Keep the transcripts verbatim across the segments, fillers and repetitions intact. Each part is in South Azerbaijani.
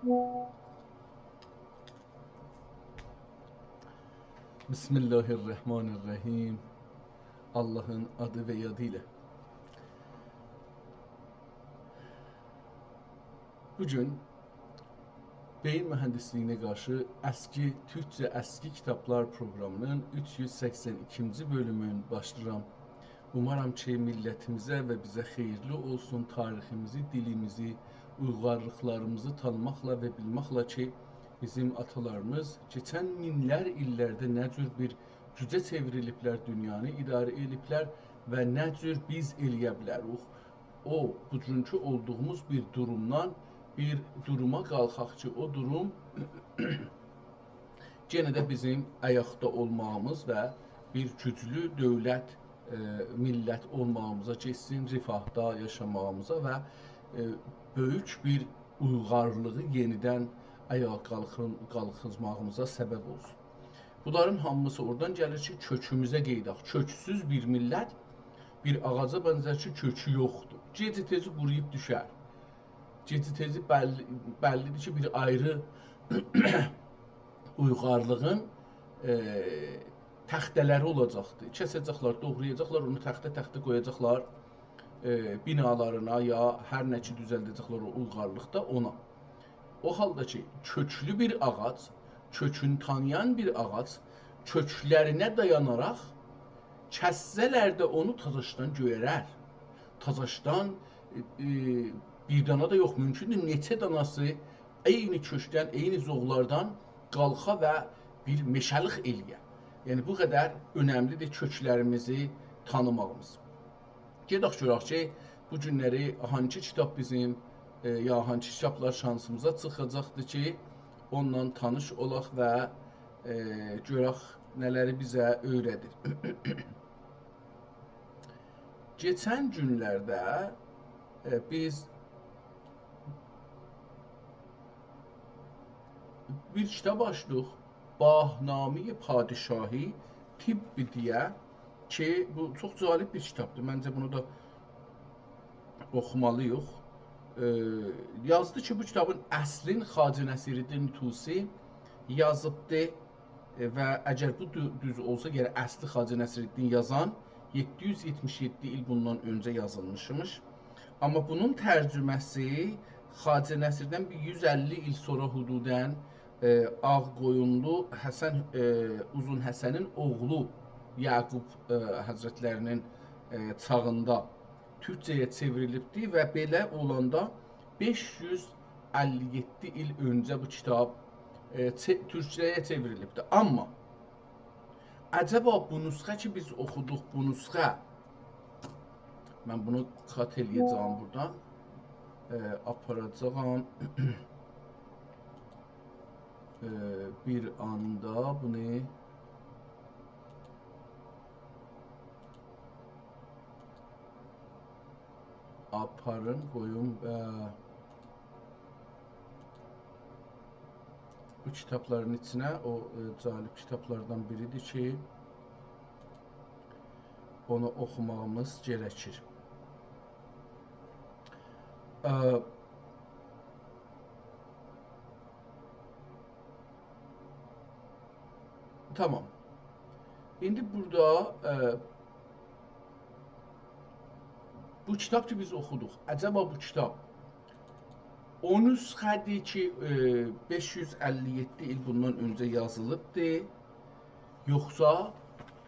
بسم الله الرحمن الرحیم. آللاهین آدی و یادی ایله. بو گون بئیین موهندیسلیگینه قارشی اسکی، تورکجه اسکی کیتابلار پروقرامی‌نین اوچ یوز سکسن ایکینجی بؤلومون باشلاییرام. اومارام کی، میللتیمیزه و بیزه خئییرلی اولسون، تاریخیمیزی، دیلیمیزی، اویغارلیقلاریمیزی تانیماقلا و بیلمکله کی، بیزیم آتالاریمیز کئچن مینلر ایللرده نه جور بیر گوجه چئوریلیبلر، دونیانی اداره ائدیبلر و نه جور بیز ائلیه بیلریک او بوگونکو اولدوغوموز بیر دورومدان بیر دوروما قالخاق کی، او دوروم یئنه ده بیزیم آیاقدا اولماغیمیز و بیر گوجلو دؤولت، ائ، میللت اولماغیمیزا گئتسین، رفاهدا یاشاماغیمیزا و، ائ، بؤیوک بیر اویغارلیغی یئنیدن آیاغا قالخین-، قالخیزماغیمیزا سبب اولسون. بونلارین هامیسی اورادان گلیر کی، کؤکوموزه قئییدک. کؤکسوز بیر میللت بیر آغاجا بنزر کی، کؤکو یوخدور. گئجی-تئزی قورویوب دوشر. گئجی-تئزی بللی، بللی‌دیر کی، بیر آیری اویغارلیغین، ائ، تخته‌لری اولاجاقدیر. کسه‌جکلر، دوغرایاجاقلار، اونو تخته-تخته قویاجاقلار، ائ، بینالارینا یا هر نه کی دوزلده‌جکلر او اویغارلیقدا اونا. او حالدا کی، کؤکلو بیر آغاج، کؤکون تانییان بیر آغاج، کؤکلرینه دایاناراق کسسه‌لر ده اونو تازاشدان گؤیرر. تازاشدان، ائ، ائ، بیر دانا دا یوخ، مومکوندور نئچه داناسی عینی کؤکدن، عینی زوغلاردان قالخا و بیر مئشه‌لیک ائلیه. یعنی، بو قدر اؤنملی‌دیر کؤکلریمیزی تانیماغیمیز. گئدک گؤرک کی، بو گونلری هانسی کیتاب بیزیم، ائ، یا هانسی کیتابلار شانسیمیزا چیخاجاقدیر کی، اونونلا تانیش اولاق و، ائ، گؤرک نه‌لری بیزه اؤیره‌دیر. کئچن گونلرده، ائ، بیز بیر کیتاب آچدیق، «باهنامهٔ پادشاهی طب» دئیه کی، بو چوخ جالب بیر کیتابدیر. منجه، بونو دا اوخومالی‌ییق. ائ، یازدی کی، بو کیتابین اصلین خواجه نصیرالدین طوسی یازیبدی. ائ، و اگر بو دو-، دوز اولسا، گرک اصلی خواجه نصیرالدین یازان یئددی یوز یئتمیش یئددی ایل بوندان اؤنجه یازیلمیشمیش. آمما بونون ترجمه‌سی خواجه نصیردن بیر یوز اللی ایل سونرا حدوداً، ائ، آغ‌قویونلو حسن، ائ، اوزون حسنین اوغلو یعقوب، ائ، حضرتلری‌نین، ائ، چاغیندا تورکجه‌یه چئوریلیبدی و بئله اولاندا بئش یوز اللی یئددی ایل اؤنجه بو کیتاب، ائ، چئ-، تورکجه‌یه چئوریلیبدی. آمما عجبا بو نسخه کی، بیز اوخودوق، بو نسخه، من بونو کات ائله‌یه‌جه‌یم بورادان، ائ، آپاراجاغام. ائ، بیر آندا بونو آپارین، قویون و بو کیتابلارین ایچینه. او، ائ، جالب کیتابلاردان بیری‌دیر کی، اونو اوخوماغیمیز گرکیر. ائ، تامام. ایندی بورادا، ائ، بو کیتاب کی، بیز اوخودوق. عجبا بو کیتاب او نسخه‌دیر کی، ائ، بئش یوز اللی یئددی ایل بوندان اؤنجه یازیلیبدی، یوخسا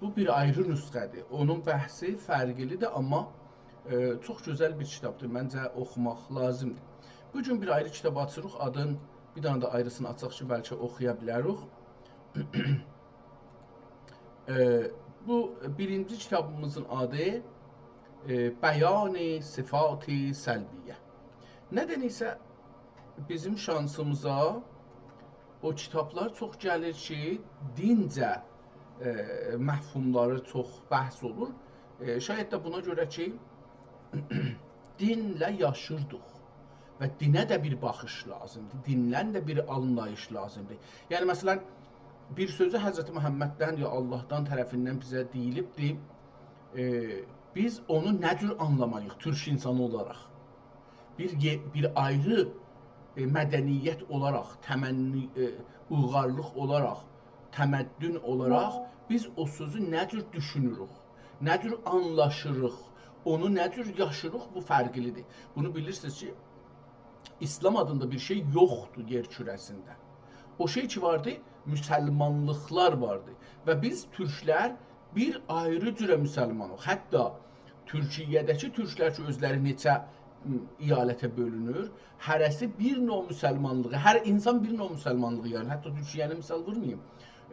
بو بیر آیری نسخه‌دیر؟ اونون بحثی فرقلی‌دیر، آمما، ائ، چوخ گؤزل بیر کیتابدیر. منجه، اوخوماق لازیمدیر. بو گون بیر آیری کیتاب آچیریق، آدین بیر دنه ده آیریسینی آچاق کی، بلکه اوخویا بیلریک. ائ، بو بیرینجی کیتابیمیزین آدی، ائ، «بیان صفات سلبیه». نه‌دن ایسه بیزیم شانسیمیزا او کیتابلار چوخ گلیر کی، دینجه، ائ، مفهوملاری چوخ بحث اولور. ائ، شاید ده بونا گؤره کی، دینله یاشیردیق و دینه ده بیر باخیش لازیمدیر، دیندن ده بیر آنلاییش لازیمدیر. یعنی، مثلا، بیر سؤزو حضرت محمددن یا آللاهدان طرفیندن بیزه دئییلیبدیر، ائ، بیز اونو نه جور آنلامالی‌ییق تورک اینسانی اولاراق؟ بیر یئ-، بیر آیری ائ، مدنیت اولاراق، تمنی، ائ، اویغارلیق اولاراق، تمدن اولاراق بیز او سؤزو نه جور دوشونوروک، نه جور آنلاشیریق، اونو نه جور یاشیریق، بو فرقلی‌دیر. بونو بیلیرسینیز کی، ایسلام آدیندا بیر شئی یوخدور یئر کوره‌سینده. او شئی کی واردی، مسلمانلیقلار واردی. و بیز تورکلر بیر آیری جوره مسلمانیق. حتی تورکیه‌ده‌کی تورکلر کی، اؤزلری نئچه، م، ایالته بؤلونور، هره‌سی بیر نوع مسلمانلیغی، هر اینسان بیر نوع مسلمانلیغی، یعنی حتی تورکیه‌نی مثال وورماییم.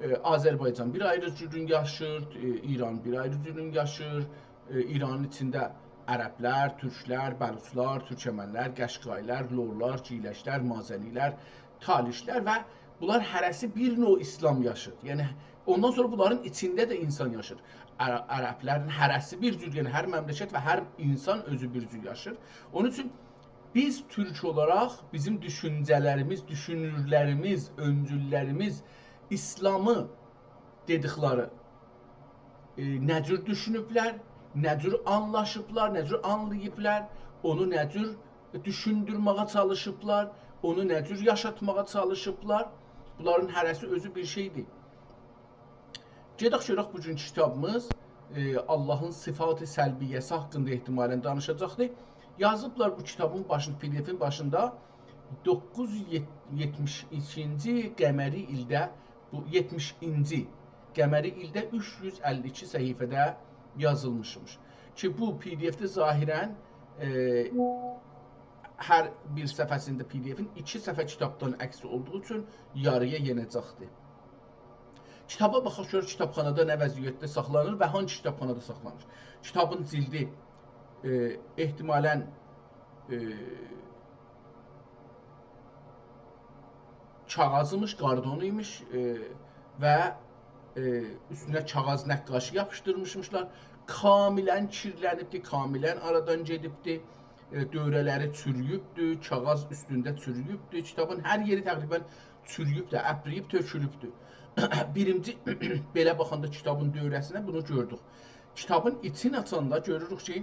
ائ، آذربایجان بیر آیری جورون یاشیر، ائ، ایران بیر آیری جورون یاشیر، ائ، ایرانین ایچینده عربلر، تورکلر، بلوچلار، تورکمنلر، قشقایلار، لورلار، گیلکلر، مازنیلر، تالیشلر و بونلار هره‌سی بیر نوع ایسلام یاشیر. یعنی، اوندان سونرا بونلارین ایچینده ده اینسان یاشیر. عر-، عربلرین هره‌سی بیر جور، یعنی هر مملکت و هر اینسان اؤزو بیر جور یاشیر. اونون اوچون بیز تورک اولاراق بیزیم دوشونجه‌لریمیز، دوشونورلریمیز، اؤنجوللریمیز ایسلامی دئدیکلری، ائ، نه جور دوشونوبلر، نه جور آنلاشیبلار، نه جور آنلاییبلار، اونو نه جور دوشوندورمه‌یه چالیشیبلار، اونو نه جور یاشاتماغا چالیشیبلار. بونلارین هره‌سی اؤزو بیر شئی‌دیر. گئدک گؤرک بو گون کیتابیمیز، ائ، آللاهین صفات سلبیه‌سی حاقیندا احتمالاً دانیشاجاقدیر. یازیبلار بو کیتابین باشیندا، پی دی افین باشیندا دوققوز یوز یئتمیش ایکینجی قمری ایلده، بو یئتمیشینجی قمری ایلده اوچ یوز اللی ایکی صفحه‌ده یازیلمیشمیش. کی بو پی دی اف‌ده ظاهراً، ائ، هر بیر صفحه‌سینده پی دی افین ایکی صفحه کیتابدان عکسی اولدوغو اوچون یارییا یئنه‌جکدیر. کیتابا باخاق گؤرک کیتابخانادا نه وضعیتده ساخلانیر و هانسی کیتابخانادا ساخلانیر. کیتابین جلدی، ائ، احتمالاً، ائ، کاغذ ایمیش، کارتون ایمیش، ائ، و، ائ، اوستونه کاغذ نقاشی یاپیشدیرمیشمیشلار. کاملاً کیرلنیبدی، کاملاً آرادان گئدیبدی. ائ، دؤوره‌لری چورویوبدو، کاغذ اوستونده چورویوبدو. کیتابین هر یئری تقریباً چورویوبدو، اپرییب تؤکولوبدو. بیرینجی، بئله باخاندا کیتابین دؤوره‌سینه بونو گؤردوک. کیتابین ایچینی آچاندا گؤروروک کی،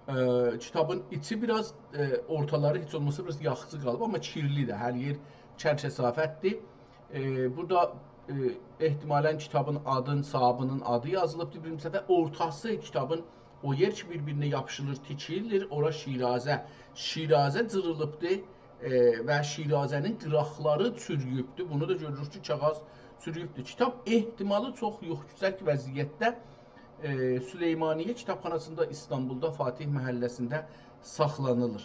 ائ، کیتابین ایچی بیر آز، ائ، اورتالاری هئچ اولماسا بیر آز یاخشی قالیب، آمما کیرلی‌دیر، هر یئر کر کثافت‌دیر. ائ، بورادا، ائ، احتمالاً کیتابین آدین، صاحابینین آدی یازیلیبدیر. بیرینجی صفحه، اورتاسی کیتابین او یئر کی، بیر-بیرینه یاپیشیلیر، تیکیلیر، اورا شیرازه، شیرازه جیریلیبدیر، ائ، و شیرازه‌نین قیراقلاری چورویوبدور. بونو دا گؤروروک کی، کاغذ چورویوبدور. کیتاب احتمالی چوخ یوخ-، یوکسک وضعیتده، ائ، سلیمانیه کیتابخاناسیندا، ایستانبولدا، فاتح محله‌سینده ساخلانیلیر.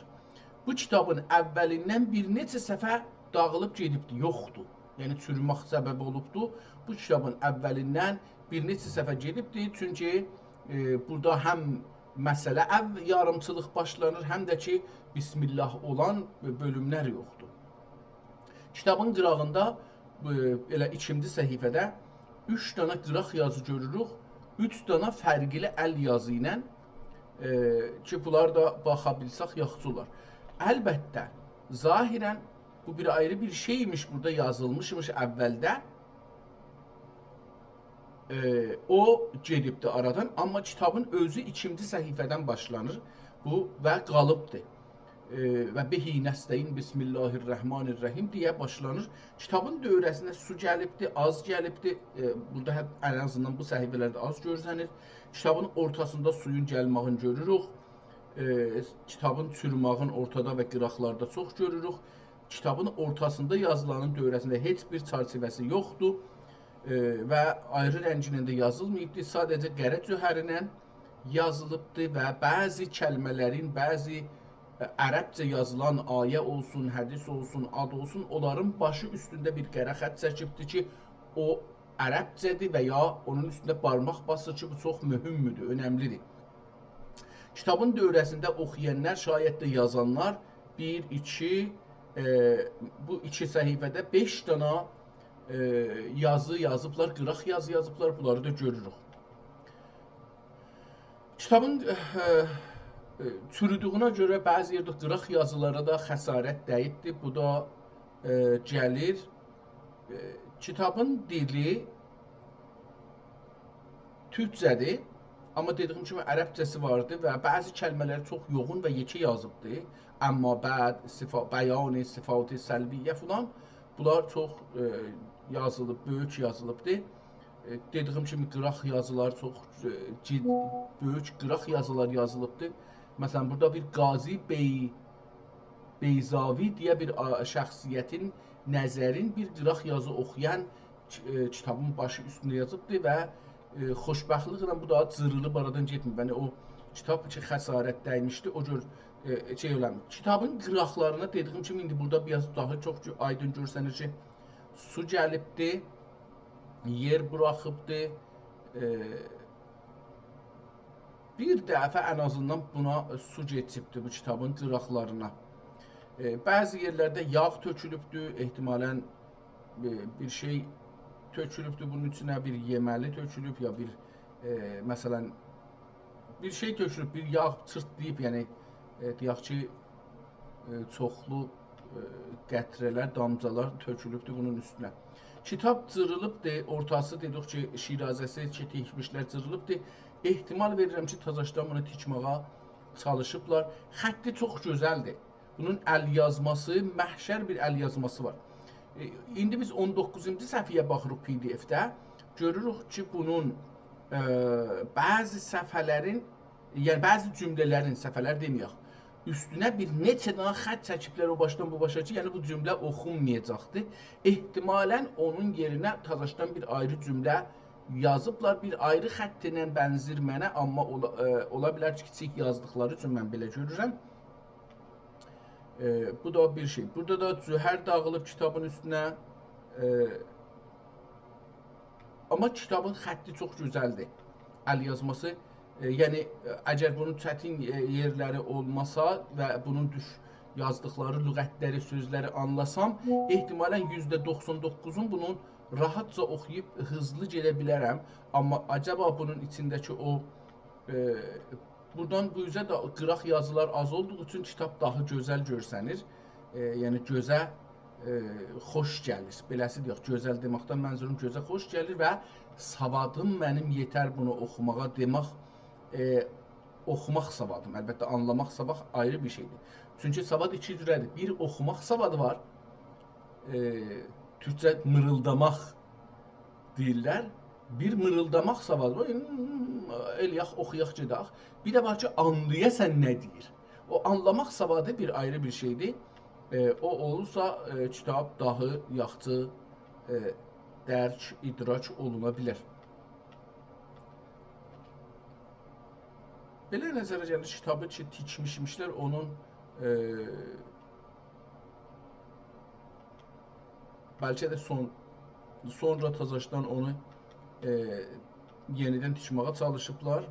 بو کیتابین اوّلیندن بیر نئچه صفحه داغیلیب گئدیبدی، یوخدور. یعنی چورومک سبب اولوبدو. بو کیتابین اوّلیندن بیر نئچه صفحه گئدیبدی. چونکی، ائ، بورادا هم مسئله او-، یاریمچیلیق باشلانیر، هم ده کی، بسم الله اولان بؤلوملر یوخدور. کیتابین قیراغیندا، ائ، ائله ایکینجی صفحه‌ده اوچ دانا قیراق یازی گؤروروک، اوچ دانا فرقلی ال یازی ایله، ائ، کی، بونلار دا باخا بیلسک یاخشی اولار. البته، ظاهراً بو بیر آیری بیر شئی ایمیش، بورادا یازیلمیشمیش اوّلده. ائ، او گئدیبدی آرادان، آمما کیتابین اؤزو ایکینجی صفحه‌دن باشلانیر بو و قالیبدی. ائ، «و به نستعین، بسم الله الرحمن الرحیم» دئیه باشلانیر. کیتابین دؤوره‌سینه سو گلیبدی، آز گلیبدی. ائ، بورادا هه-، ان آزیندان بو صفحه‌لرده آز گؤرسنیر. کیتابین اورتاسیندا سویون گلمه‌یینی گؤروروک. ائ، کیتابین چورومه‌یین اورتادا و قیراقلاردا چوخ گؤروروک. کیتابین اورتاسیندا یازیلانین دؤوره‌سینده هئچ بیر چرچیوه‌سی یوخدور، ائ، و آیری رنگینن ده یازیلماییبدیر. ساده‌جه قره جوهرینن یازیلیبدیر و بعضی کلمه‌لرین، بعضی، ائ، عربجه یازیلان آیه اولسون، حدیث اولسون، آد اولسون، اونلارین باشی اوستونده بیر قره خط چکیبدیر کی، او عربجه‌دیر و یا اونون اوستونده بارماق باسیر کی، بو چوخ مهمدور، اؤنملی‌دیر. کیتابین دؤوره‌سینده اوخویانلار، شاید ده یازانلار بیر، ایکی، ائ، بو ایکی صفحه‌ده بئش دانا، ائ، یازی یازیبلار، قیراق یازی یازیبلار، بونلاری دا گؤروروک. کیتابین، ائ، ائ، چورودویونه گؤره بعضی یئرده قیراق یازیلارا دا خسارت دَییبدیر. بو دا، ائ، گلیر. ائ، کیتابین دیلی تورکجه‌دیر. آمما دئدیییم کیمی عربجه‌سی واردی و بعضی کلمه‌لری چوخ یوغون و یئکه یازیبدی. اما بعد، صفا-، بیان صفات سلبیه فلان، بونلار چوخ، ائ، یازیلیب، بؤیوک یازیلیبدی. ائ، دئدیییم کیمی قیراق یازیلار چوخ، ائ، جد-، بؤیوک قیراق یازیلار یازیلیبدی. مثلا، بورادا بیر قاضی بی-، بیضاوی دئیه بیر آ-، شخصیتین نظرین بیر قیراق یازی اوخویان کی-، ائ، کیتابین باشی اوستونده یازیبدی و، ائ، خوشبختلیکله بو دا جیریلیب آرادان گئتمیر. یعنی او کیتاب کی، خسارت دیمیشدی، او جور، ائ، شئی اولان. کیتابین قیراقلارینا دئدیییم کیمی، ایندی بورادا بیر آز داها چوخ گؤ-، آیدین گؤرسنیر کی، سو گلیبدی، یئر بوراخیبدی، ائ، بیر دفعه ان آزیندان بونا سو کئچیبدی بو کیتابین قیراقلارینا. ائ، بعضی یئرلرده یاغ تؤکولوبدو، احتمالا، ائ، بیر شئی تؤکولوبدو بونون ایچینه، بیر یئمه‌لی تؤکولوب، یا بیر، ائ، مثلا، بیر شئی تؤکولوب، بیر یاغ چیرتلاییب، یعنی، ائ، دئیک کی، ائ، چوخلو، ائ، قطره‌لر، دامجالار تؤکولوبدو بونون اوستونه. کیتاب جیریلیبدی، اورتاسی دئدیک کی، شیرازه‌سی کی، تیکمیشلر جیریلیبدی. احتمال وئریرم کی، تازاشدان بونو تیکماغا چالیشیبلار. خطی چوخ گؤزلدیر. بونون ال یازماسی، محشر بیر ال یازماسی وار. ائ، ایندی بیز اون دوققوزونجو صفحه‌یه باخیریق پی دی اف‌ده. گؤروروک کی، بونون، ائ، بعضی صفحه‌لرین، یعنی بعضی جمله‌لرین، صفحه‌لر دئمه‌یک، اوستونه بیر نئچه دنه خط چکیبلر او باشدان بو باشا کی، یعنی بو جمله اوخونمایاجاقدی. احتمالا اونون یئرینه تازاشدان بیر آیری جمله یازیبلار، بیر آیری خط ایله بنزیر منه، آمما اولا، ائ، اولا بیلر کی، کیچیک یازدیقلاری اوچون من بئله گؤرورم. ائ، بو دا بیر شئی. بورادا دا جوهر داغیلیب کیتابین اوستونه. ائ، آمما کیتابین خطی چوخ گؤزلدیر. ال یازماسی، ائ، یعنی، ائ، اگر بونون چتین، ائ، یئرلری اولماسا و بونون دوش-، یازدیقلاری لغتلری، سؤزلری آنلاسام، احتمالا یوزده دوخسان دوققوزون بونون راحتجا اوخویوب هیزلی گئده بیلرم. آمما عجبا بونون ایچینده‌کی او، ائ، بورادان بو اوزه ده قیراق یازیلار آز اولدوغو اوچون کیتاب داها گؤزل گؤرسنیر. ائ، یعنی گؤزه، ائ، خوش گلیر. بئله‌سی دئیک، گؤزل دئمکدن منظوروم گؤزه خوش گلیر و سوادیم منیم یئتر بونو اوخوماغا دئمک، ائ، اوخوماق سوادیم. البته، آنلاماق سواد آیری بیر شئیدیر. چونکی سواد ایکی جوره‌دیر. بیر اوخوماق سوادی وار، ائ، تورکجه میریلداماق دئییرلر. بیر میریلداماق سوادی وار، هوم، ائله‌یک، اوخویاق، گئدک. بیر ده وار کی، آنلایاسان نه دئییر. او آنلاماق سوادی بیر آیری بیر شئیدیر. ائ، او اولورسا، ائ، کیتاب داها یاخشی، ائ، درک، ادراک اولونا بیلر. بئله نظره گلیر، کیتابی کی، تیکمیشمیشلر، اونون، ائ، بلکه ده سون-، سونرا تازاشدان اونو، ائ، یئنیدن تیکماغا چالیشیبلار.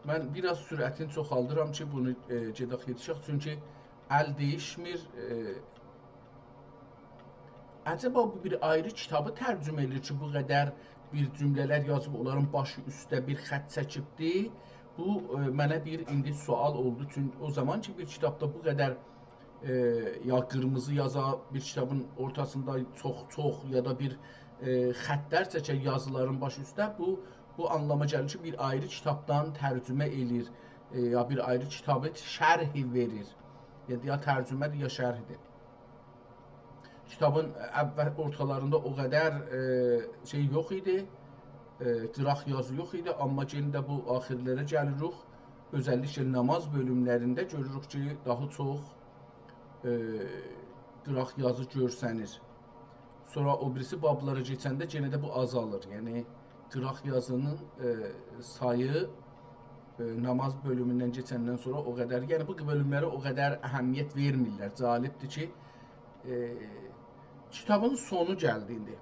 من بیر آز سرعتینی چوخالدیرام کی، بونو، ائ، گئدک یئتیشک. چونکی ال دییشمیر. ائ، عجبا بو بیر آیری کیتابی ترجمه ائدیر کی، بو قدر بیر جمله‌لر یازیب، اونلارین باشی اوسته بیر خط چکیبدی؟ بو، ائ، منه بیر ایندی سؤال اولدو. چون او زامان کی، بیر کیتابدا بو قدر، ائ، یا قیرمیزی یازا، بیر کیتابین اورتاسیندا چوخ-چوخ یا دا بیر، ائ، خطلر چکه یازیلارین باشی اوسته، بو، بو آنلاما گلیر کی، بیر آیری کیتابدان ترجمه ائله‌ییر، ائ، یا بیر آیری کیتابی شرح وئریر. یا، یا ترجمه‌دیر، یا شرحدیر. کیتابین اول اورتالاریندا او قدر، ائ، شئی یوخ ایدی، ائ، قیراق یازی یوخ ایدی، آمما یئنه ده بو آخیرلره گلیریک. اؤزللیکله نماز بؤلوملرینده گؤروروک کی، داها چوخ، ائ، قیراق یازی گؤرسنیر. سونرا او بیریسی بابلارا کئچنده یئنه ده بو آزالیر. یعنی، قیراق یازینین، ائ، سایی، ائ، نماز بؤلوموندن کئچندن سونرا او قدر، یعنی بو بؤلوملره او قدر اهمیت وئرمیرلر. جالبدیر کی، ائ، کیتابین سونو گلدی ایندی.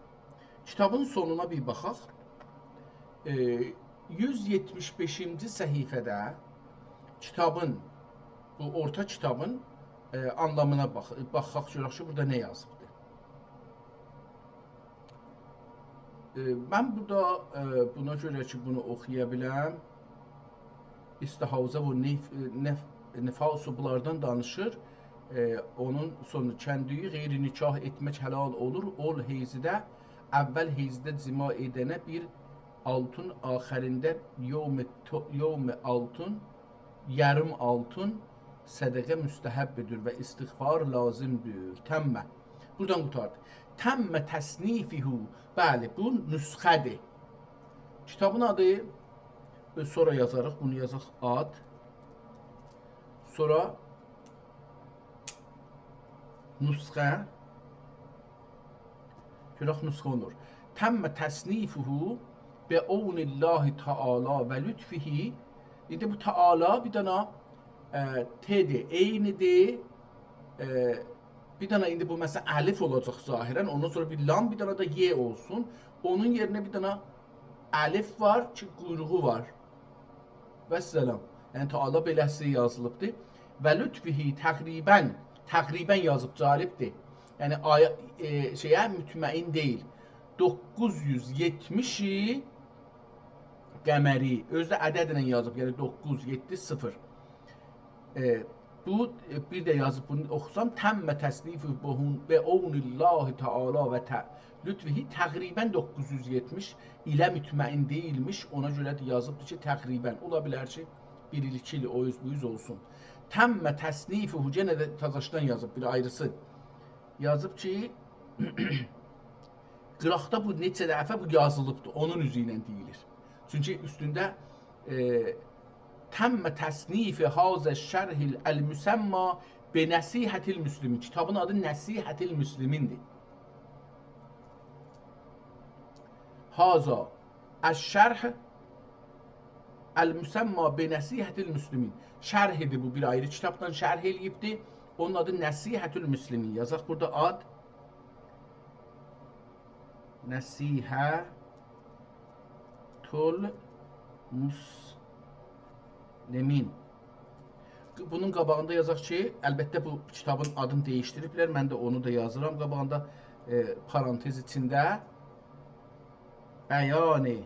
کیتابین سونونا بیر باخاق. ائ، یوز یئتمیش بئشینجی صفحه‌ده کیتابین، بو اورتا کیتابین، ائ، آنلامینا باخ-، باخاق، گؤرک کی، بورادا نه یازیبدیر. ائ، من بورادا، ائ، بونا گؤره کی، بونو اوخویا بیلم، استحاضه و نف-، نف-، نفاس و بونلاردان دانیشیر. ائ، اونون سونو کندویو غیر نکاح ائتمک حلال اولور. اول حیضده، اول حیضده جماع ائدنه بیر آلتون، آخرینده یوم تو-، یوم آلتون، یاریم آلتون صدقه مستحبدیر و استغفار لازمدیر. تمّ. بورادان قوتاردی. تمّ تصنیفه. بلی، بو نسخه‌دیر. کیتابین آدی، ائ، سونرا یازاریق، بونو یازاق آد. سونرا نسخه. گؤرک نسخه اولور. تمّ تصنیفه بعون الله تعالی و لطفه. ایندی بو تعالی بیر دنه، ائ، ت‌دیر، عین‌دیر، ائ، بیر دنه ایندی بو مثلا الف اولاجاق ظاهرا، اوندان سونرا بیر لام، بیر دنه ده ی اولسون. اونون یئرینه بیر دنه الف وار کی، قویروغو وار. والسلام. یعنی، تعالی بئله‌سی یازیلیبدیر. و لطفه تقریباً، تقریباً یازیب، جالبدیر. یعنی، آی-، ائ، شئیه مطمئن دئییل. دوققوز یوز یئتمیش قمری. اؤزو ده عددله یازیب، یعنی دوققوز، یئددی، صفر. ائ، بو، ائ، بیر ده یازیب، بونو اوخوسام، تمّ تصنیفه بعون الله تعالی و ت-، لطفه تقریباً دوققوز یوز یئتمیش ایله مطمئن دئییلمیش، اونا گؤره ده یازیبدیر کی، تقریباً. اولا بیلر کی، بیر ایل، ایکی ایل، او اوز، بو اوز اولسون. تمّ تصنیفه، یئنه ده تازاشدان یازیب، بیر آیریسی. یازیب کی، قیراقدا بو نئچه دفعه بو یازیلیبدیر، اونون اوزو ایله دئییلیر. چونکی اوستونده، ائ، تمّ تصنیف هذا الشرح المسمّی بنصیحة المسلمین. کیتابین آدی نصیحة المسلمین‌دیر. هذا الشرح المسمّی بنصیحة المسلمین. شرح‌دیر بو، بیر آیری کیتابدان شرح ائله‌ییبدی. اونون آدی نصیحة المسلمین. یازاق بورادا آد. نصیحة المسلمین. بونون قاباغیندا یازاق کی، البته، بو کیتابین آدینی دییشدیریبلر. من ده اونو دا یازیرام قاباغیندا، ائ، پارانتز ایچینده. بیان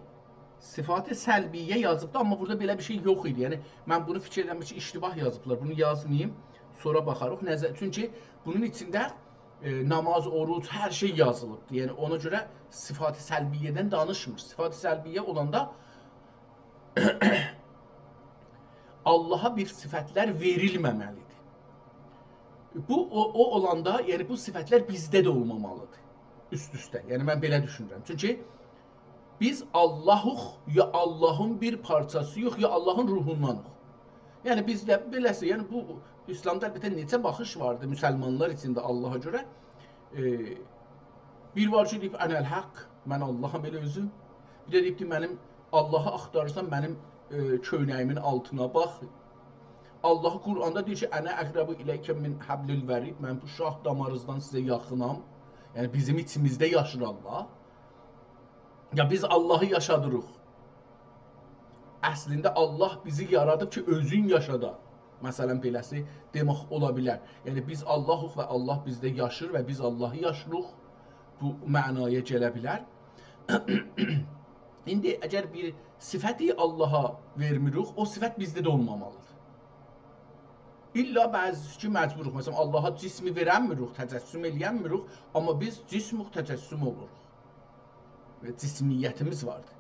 صفات سلبیه یازیبدی، آمما بورادا بئله بیر شئی یوخ ایدی. یعنی، من بونو فیکیر ائدیرم کی، اشتباه یازیبلار. بونو یازماییم، سونرا باخاریق. نظر، چونکی بونون ایچینده، ائ، نماز، اوروج، هر شئی یازیلیبدی. یعنی، اونا گؤره صفات سلبیه‌دن دانیشمیر. صفات سلبیه اولاندا آللاها بیر صفت‌لر وئریلمه‌مه‌لی‌دیر. بو، او، او اولاندا، یعنی بو صفت‌لر بیزده ده اولمامالی‌دیر. اوست-اوسته. یعنی من بئله دوشونورم. چونکی بیز آللاهوق، یا آللاهین بیر پارچاسی‌یوخ، یا آللاهین روحوندانیق. یعنی بیزده بئله‌سی، یعنی بو ایسلامدا البته نئچه باخیش واردی مسلمانلار ایچینده آللاها گؤره. ائ، بیر وار کی، دئییب: «اناالحق»، من آللاهام ائله اؤزوم. بیر ده دئییبدی: «منیم آللاهی آختاریرسان، منیم، ائ، کؤینه‌ییمین آلتینا باخ.» آللاهی قرآندا دئییر کی، «أنا أقرب إليكم من حبل الوريد»، من بو شاخ دامارینیزدان سیزه یاخینام. یعنی بیزیم ایچیمیزده یاشیر آللاه. یا بیز آللاهی یاشادیریق. اصلینده آللاه بیزی یارادیب کی، اؤزون یاشادا. مثلا، بئله‌سی دئمک اولا بیلر. یعنی بیز آللاهوق و آللاه بیزده یاشیر و بیز آللاهی یاشیریق. بو معنایا گله بیلر. ایندی اگر بیر صفتی آللاها وئرمیریک، او صفت بیزده ده اولمامالی‌دیر. الا بعضی کی، مجبوروق. مثلا، آللاها جسمی وئرنمیریک، تجسم ائله‌ینمیریک، آمما بیز جسموق، تجسم اولوروق. و جسمیتیمیز واردیر.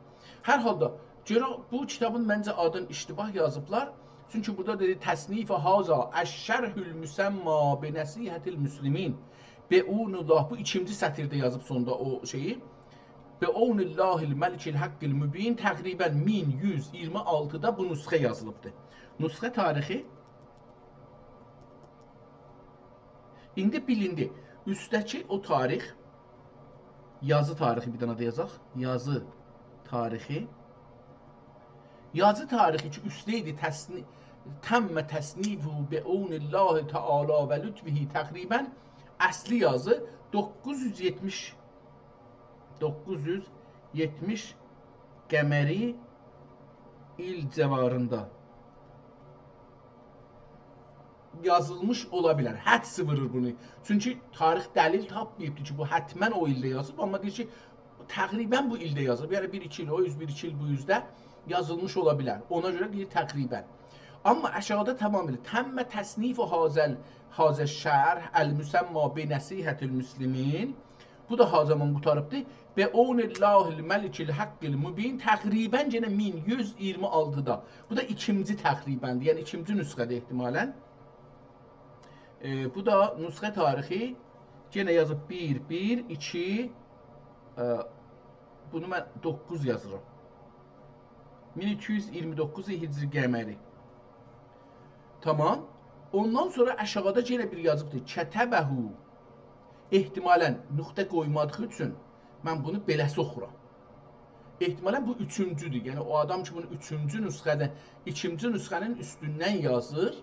هر حالدا، گؤرک بو کیتابین منجه آدین اشتباه یازیبلار. چونکی بورادا دئدی: «تصنیف هذا الشرح المسمّی بنصیحة المسلمین». بعون الله، بو ایکینجی سطیرده یازیب سوندا او شئیی. «بعون الله الملک الحق المبین»، تقریبا مین یوز ایگیرمی آلتیدا بو نسخه یازیلیبدیر. نسخه تاریخی ایندی بیلیندی. اوستده‌کی او تاریخ، یازی تاریخی بیر دنه ده یازاق. یازی تاریخی. یازی تاریخی کی، اوستده ایدی، تصنی-، «تمّ تصنیفه بعون الله تعالی و لطفه» تقریبا اصلی یازی دوققوز یوز یئتمیش، دوققوز یوز یئتمیش قمری ایل جواریندا یازیلمیش اولا بیلر. حدس وورور بونو. چونکی تاریخ دلیل تاپماییبدی کی، بو حتما او ایلده یازیلیب، آمما دئییر کی، تقریبا بو ایلده یازیلیب. یعنی، بیر ایکی ایل او اوز، بیر ایکی ایل بو اوزده یازیلمیش اولا بیلر. اونا گؤره دئییر تقریبا. آمما آشاغیدا تمام ائله‌ییر. «تم تصنیف هذا ال-، هذا الشرح المسمی بنصیحة المسلمین». بو دا ها زامان قوتاریبدی. «بعون الله الملک الحق المبین». تقریباً یئنه مین یوز ایگیرمی آلتیدا. بو دا ایکینجی تقریباً، یعنی ایکینجی نسخه‌دیر احتمالاً. ائ، بو دا نسخه تاریخی. یئنه یازیب بیر، بیر، ایکی، ائ، بونو من دوققوز یازیرام. مین ایکی یوز ایگیرمی دوققوز هجری قمری. تمام. اوندان سونرا آشاغیدا یئنه بیر یازیبدیر. «کتبه». احتمالاً نقطه قویمادیغی اوچون من بونو بئله‌سی اوخورام. احتمالاً بو اوچونجودور. یعنی او آدام کی، بونو اوچونجو نسخه‌ده، ایکینجی نسخه‌نین اوستوندن یازیر.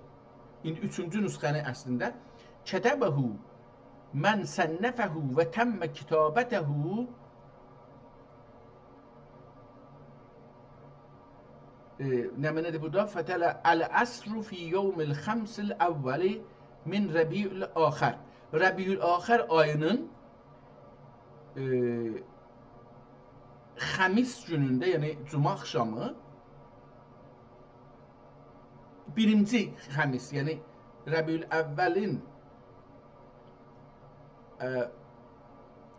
ایندی اوچونجو نسخه‌نی اصلینده. «کتبه من صنفه و تم کتابته». ائ، نمنه‌دیر بورادا؟ «فتلا العصر فی یوم الخمس الاول من ربیع الاخر». ربیع الاخر آیی‌نین، ائ، خمیس گونونده، یعنی جمعه آخشامی، بیرینجی خمیس، یعنی ربیع الاولین، ائ،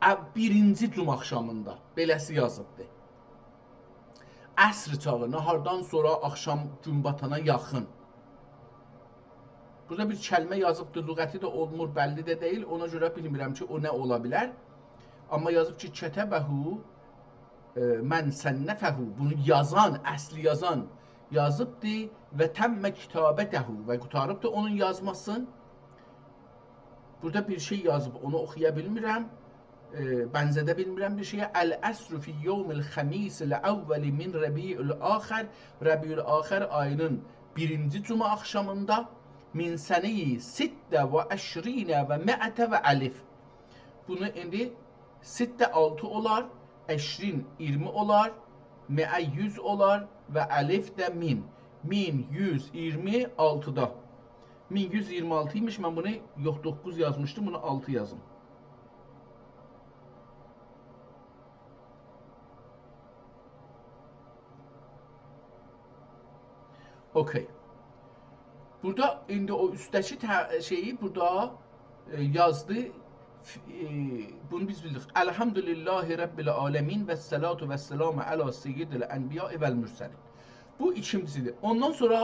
ا-، بیرینجی جمعه آخشامیندا بئله‌سی یازیبدی. عصر چاغی، ناهاردان سونرا آخشام گون باتانا یاخین. بورادا بیر کلمه یازیبدیر، لغتی ده اولمور، بللی ده دئییل. اونا گؤره بیلمیرم کی، او نه اولا بیلر. آمما یازیب کی، «کتبه»، ائ، «من صنفه»، بونو یازان، اصلی یازان یازیبدی، «و تم کتابته»، و قوتاریبدی اونون یازماسین. بورادا بیر شئی یازیب، اونو اوخویا بیلمیرم. ائ، بنزه‌ده بیلمیرم بیر شئیه. «العصر فی یوم الخمیس الاول من ربیع الاخر». ربیع الاخر آیی‌نین بیرینجی جمعه آخشامیندا، «من سنة ست و عشرین و مائة و الف». بونو ایندی ست آلتی اولار، عشرین ایگیرمی اولار، مائة یوز اولار و الف ده مین. مین یوز ایگیرمی آلتیدا. مین یوز ایگیرمی آلتی ایمیش، من بونو، یوخ، دوققوز یازمیشدیم، بونو آلتی یازیم. اوکی. بورادا ایندی او اوستده‌کی ته-، شئیی بورادا، ائ، یازدی. ف-، ائ، بونو بیز بیلدیک. «الحمد لله رب العالمین و الصلاة و السلام علی سید الانبیاء و المرسلین». بو ایکینجی‌دیر. اوندان سونرا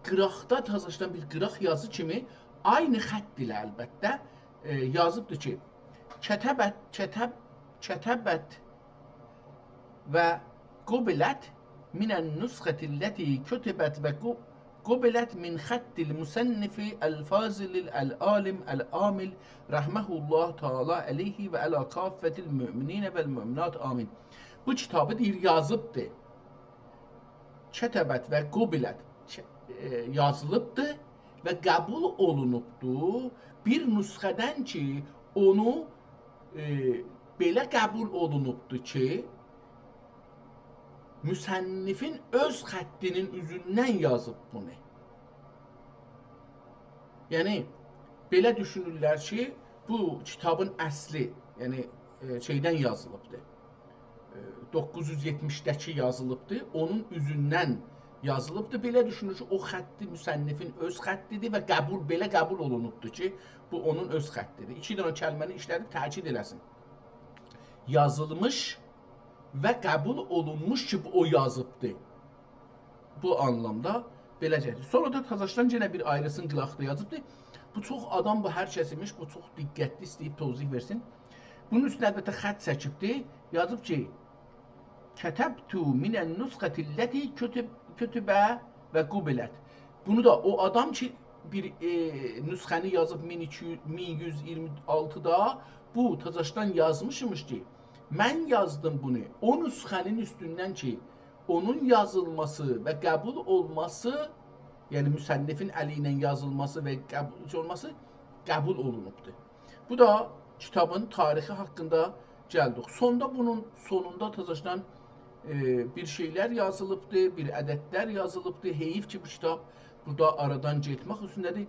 قیراقدا تازاشدان بیر قیراق یازی کیمی عینی خط ایله البته، ائ، یازیبدیر کی، «کتبت، کتب، کتبت و قبلت من النسخة التي کتبت و قو-، قبلت من خط المصنف الفاضل العالم العامل رحمة الله تعالی علیه و علی کافة المؤمنین و المؤمنات، آمین». بو کیتابی دئییر، یازیبدی. «کتبت و قبلت»، ک-، ائ، یازیلیبدی و قبول اولونوبدو. بیر نسخه‌دن کی، اونو، ائ، بئله قبول اولونوبدو کی، مصنفین اؤز خطینین اوزوندن یازیب بونو. یعنی، بئله دوشونورلر کی، بو کیتابین اصلی، یعنی، ائ، شئیدن یازیلیبدیر. ائ، دوققوز یوز یئتمیشده‌کی یازیلیبدیر، اونون اوزوندن یازیلیبدیر. بئله دوشونور کی، او خطی مصنفین اؤز خطیدیر و قبول، بئله قبول اولونوبدور کی، بو اونون اؤز خطیدیر. ایکی دنه کلمه‌نی ایشله‌دیب تأکید ائله‌سین. یازیلمیش و قبول اولونموش کی، بو او یازیبدی. بو آنلامدا بئله گلیر. سونرا دا تازاشدان یئنه بیر آیریسین قیراقدا یازیبدی. بو چوخ آدام، بو هر کس ایمیش، بو چوخ دقتلی ایسته‌ییب توضیح وئرسین. بونون اوستونه البته خط چکیبدی. یازیب کی، «کتبت من النسخة التي کتب، کتب و قبلت». بونو دا او آدام کی، بیر، ائ، نسخه‌نی یازیب مین ایکی یوز، مین یوز ایگیرمی آلتیدا، بو تازاشدان یازمیشمیش کی، من یازدیم بونو او نسخه‌نین اوستوندن کی، اونون یازیلماسی و قبول اولماسی، یعنی مصنفین الی ایله یازیلماسی و قبول اولماسی قبول اولونوبدور. بو دا کیتابین تاریخی حاقیندا گلدیک. سوندا بونون سونوندا تازاشدان، ائ، بیر شئیلر یازیلیبدی، بیر عددلر یازیلیبدی. حیف کی، بو کیتاب بورادا آرادان گئتمک اوستونده‌دیر.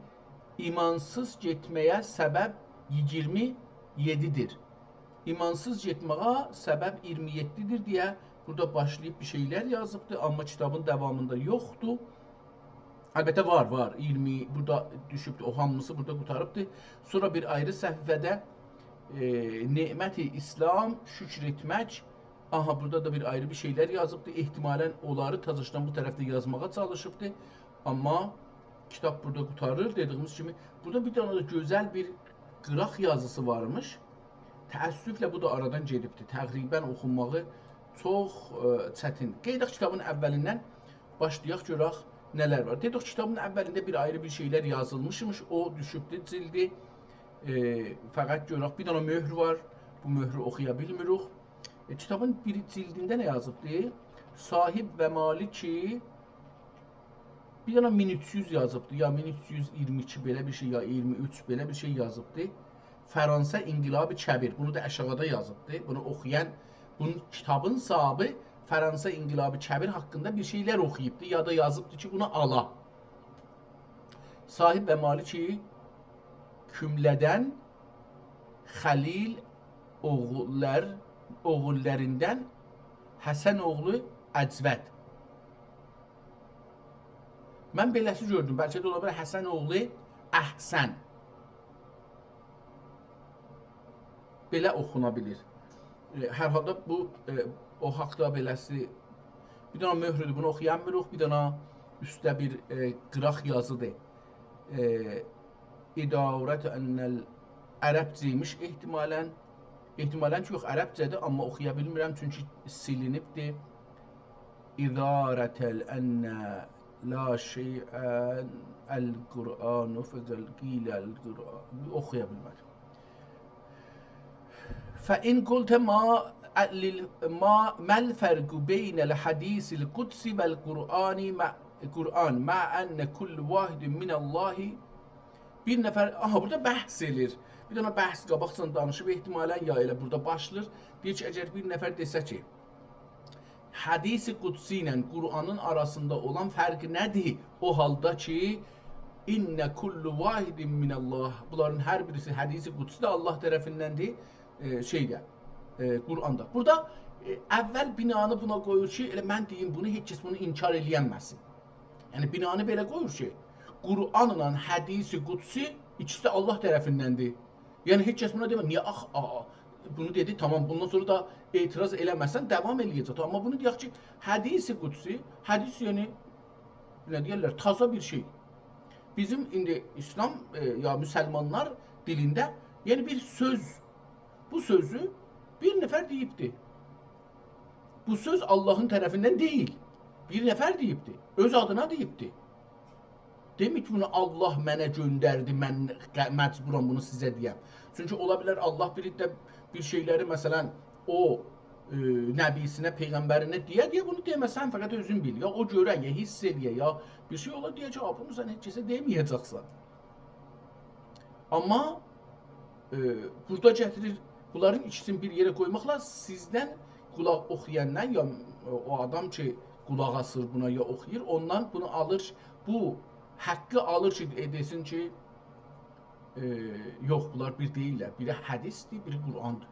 ایمانسیز گئتمه‌یه سبب ایگیرمی یئددیدیر. ایمانسیز گئتمه‌یه سبب ایگیرمی یئددیدیر دئیه بورادا باشلاییب بیر شئیلر یازیبدی، آمما کیتابین داوامیندا یوخدور. البته وار، وار. ایگیرمی، بورادا دوشوبدور، او هامیسی بورادا قوتاریبدیر. سونرا بیر آیری صفحه‌ده، ائ، نعمت اسلام، شکر ائتمک. آها، بورادا دا بیر آیری بیر شئیلر یازیبدیر. احتمالاً اونلاری تازاشدان بو طرفده یازماغا چالیشیبدیر. آمما کیتاب بورادا قوتاریر. دئدیگیمیز کیمی، بورادا بیر دنه ده گؤزل بیر قیراق یازیسی وارمیش. تأسفله بو دا آرادان گئدیبدیر. تقریباً اوخونماغی چوخ، ائ، چتین. قئییداق کیتابین اوّلیندن، باشلایاق گؤرک نه‌لر وار. دئدیک، کیتابین اوّلینده بیر آیری بیر شئیلر یازیلمیشمیش، او دوشوبدو جیلدی. ائ، فقط گؤرک، بیر دنه مؤهر وار. بو مؤهرو اوخویا بیلمیریک. ائ، کیتابین بیر جیلدینده نه یازیبدی؟ صاحب و مالکی بیر دنه مین اوچ یوز یازیبدی، یا مین اوچ یوز ایگیرمی ایکی بئله بیر شئی، یا ایگیرمی اوچ بئله بیر شئی یازیبدی. فرانسه انقلاب کبیر. بونو دا آشاغیدا یازیبدی. بونو اوخویان، بونون کیتابین صاحبی فرانسه انقلاب کبیر حاقیندا بیر شئیلر اوخویوبدو، یا دا یازیبدی کی، بونو آلا. صاحب و مالکی کمله‌دن خلیل اوغوللار، اوغوللاریندان حسن اوغلو اجود. من بئله‌سی گؤردوم. بلکه ده اولا بیلر حسن اوغلو احسن. بئله اوخونا بیلیر. ائ، هر حالدا بو، ائ، او حاقدا بئله‌سی بیر دنه مؤهردور، بونو اوخویامیریق، بیر دنه اوسته بیر، ائ، قیراق یازیدیر. ائ، ادارة ان ال-، عربجه‌یمیش احتمالاً. احتمالاً کی، یوخ، عربجه‌دیر، آمما اوخویا بیلمیرم، چونکی سیلینیبدیر. ادارة ال-، ان لا شیء القرآن فقد قیل القرآن. اوخویا بیلمه‌دیم. فإن قلت ما، ما، ما الفرق بین الحدیث القدسی و القرآن مع، قرآن مع ان کل واحد من الله. بیر نفر، آها، بورادا بحث ائله‌ییر. بیر دنه بحث قاباقجادان دانیشیب احتمالاً، یا ائله بورادا باشلاییر. دئییر کی، اگر بیر نفر دئسه کی، حدیث قدسی ایله قرآنین آراسیندا اولان فرق نه‌دیر؟ او حالدا کی، ان کل واحد من الله، بونلارین هر بیریسی حدیث قدسی‌دیر، الله طرفیندندیر، ائ، شئیده، ائ، قرآندا. بورادا، ائ، اول بنانی بونا قویور کی، ائله من دئییم بونو، هئچ کس بونو انکار ائلیه‌نمه‌سین. یعنی، بنانی بئله قویور کی، قرآنلا حدیث قدسی ایکیسی ده الله طرفیندندیر. یعنی، هئچ کس بونا دئمز، نییه آخ، آ، آ، بونو دئدی، تامام، بوندان سونرا دا اعتراض ائله‌مه‌سن، داوام ائله‌یه‌جک. آمما بونو دئیک کی، حدیث قدسی، حدیث، یعنی، نه دئیرلر، تازا بیر شئی. بیزیم ایندی ایسلام، ائ، یا مسلمانلار دیلینده، یعنی، بیر سؤز، بو سؤزو بیر نفر دئییبدی. بو سؤز اللهین طرفیندن دئییل. بیر نفر دئییبدی. اؤز آدینا دئییبدی. دئمیر کی، بونو الله منه گؤندردی، من ق-، مجبورام بونو سیزه دئیم. چونکی اولا بیلر، الله بیر ده بیر شئیلری، مثلاً، او، ائ، نبی‌سینه، پیغمبرینه دئیه، دئیه بونو دئمه‌سن، فقط اؤزون بیل. یا او گؤره، یا حس ائله‌یه، یا بیر شئی اولا، دئیه کی، «آ، بونو سن هئچ کسه دئمه‌یه‌جکسن.» آمما، ائ، بورادا گتیریر، بونلارین ایکیسینی بیر یئره قویماقلا سیزدن قولاق اوخویاندان، یا، ائ، او آدام کی، قولاق آسیر بونا، یا اوخویور، اوندان بونو آلیر، بو حاققی آلیر کی، ائ، دئسین کی، ائ، یوخ، بونلار بیر دئییللر. بیری حدیثدیر، بیری قرآندیر.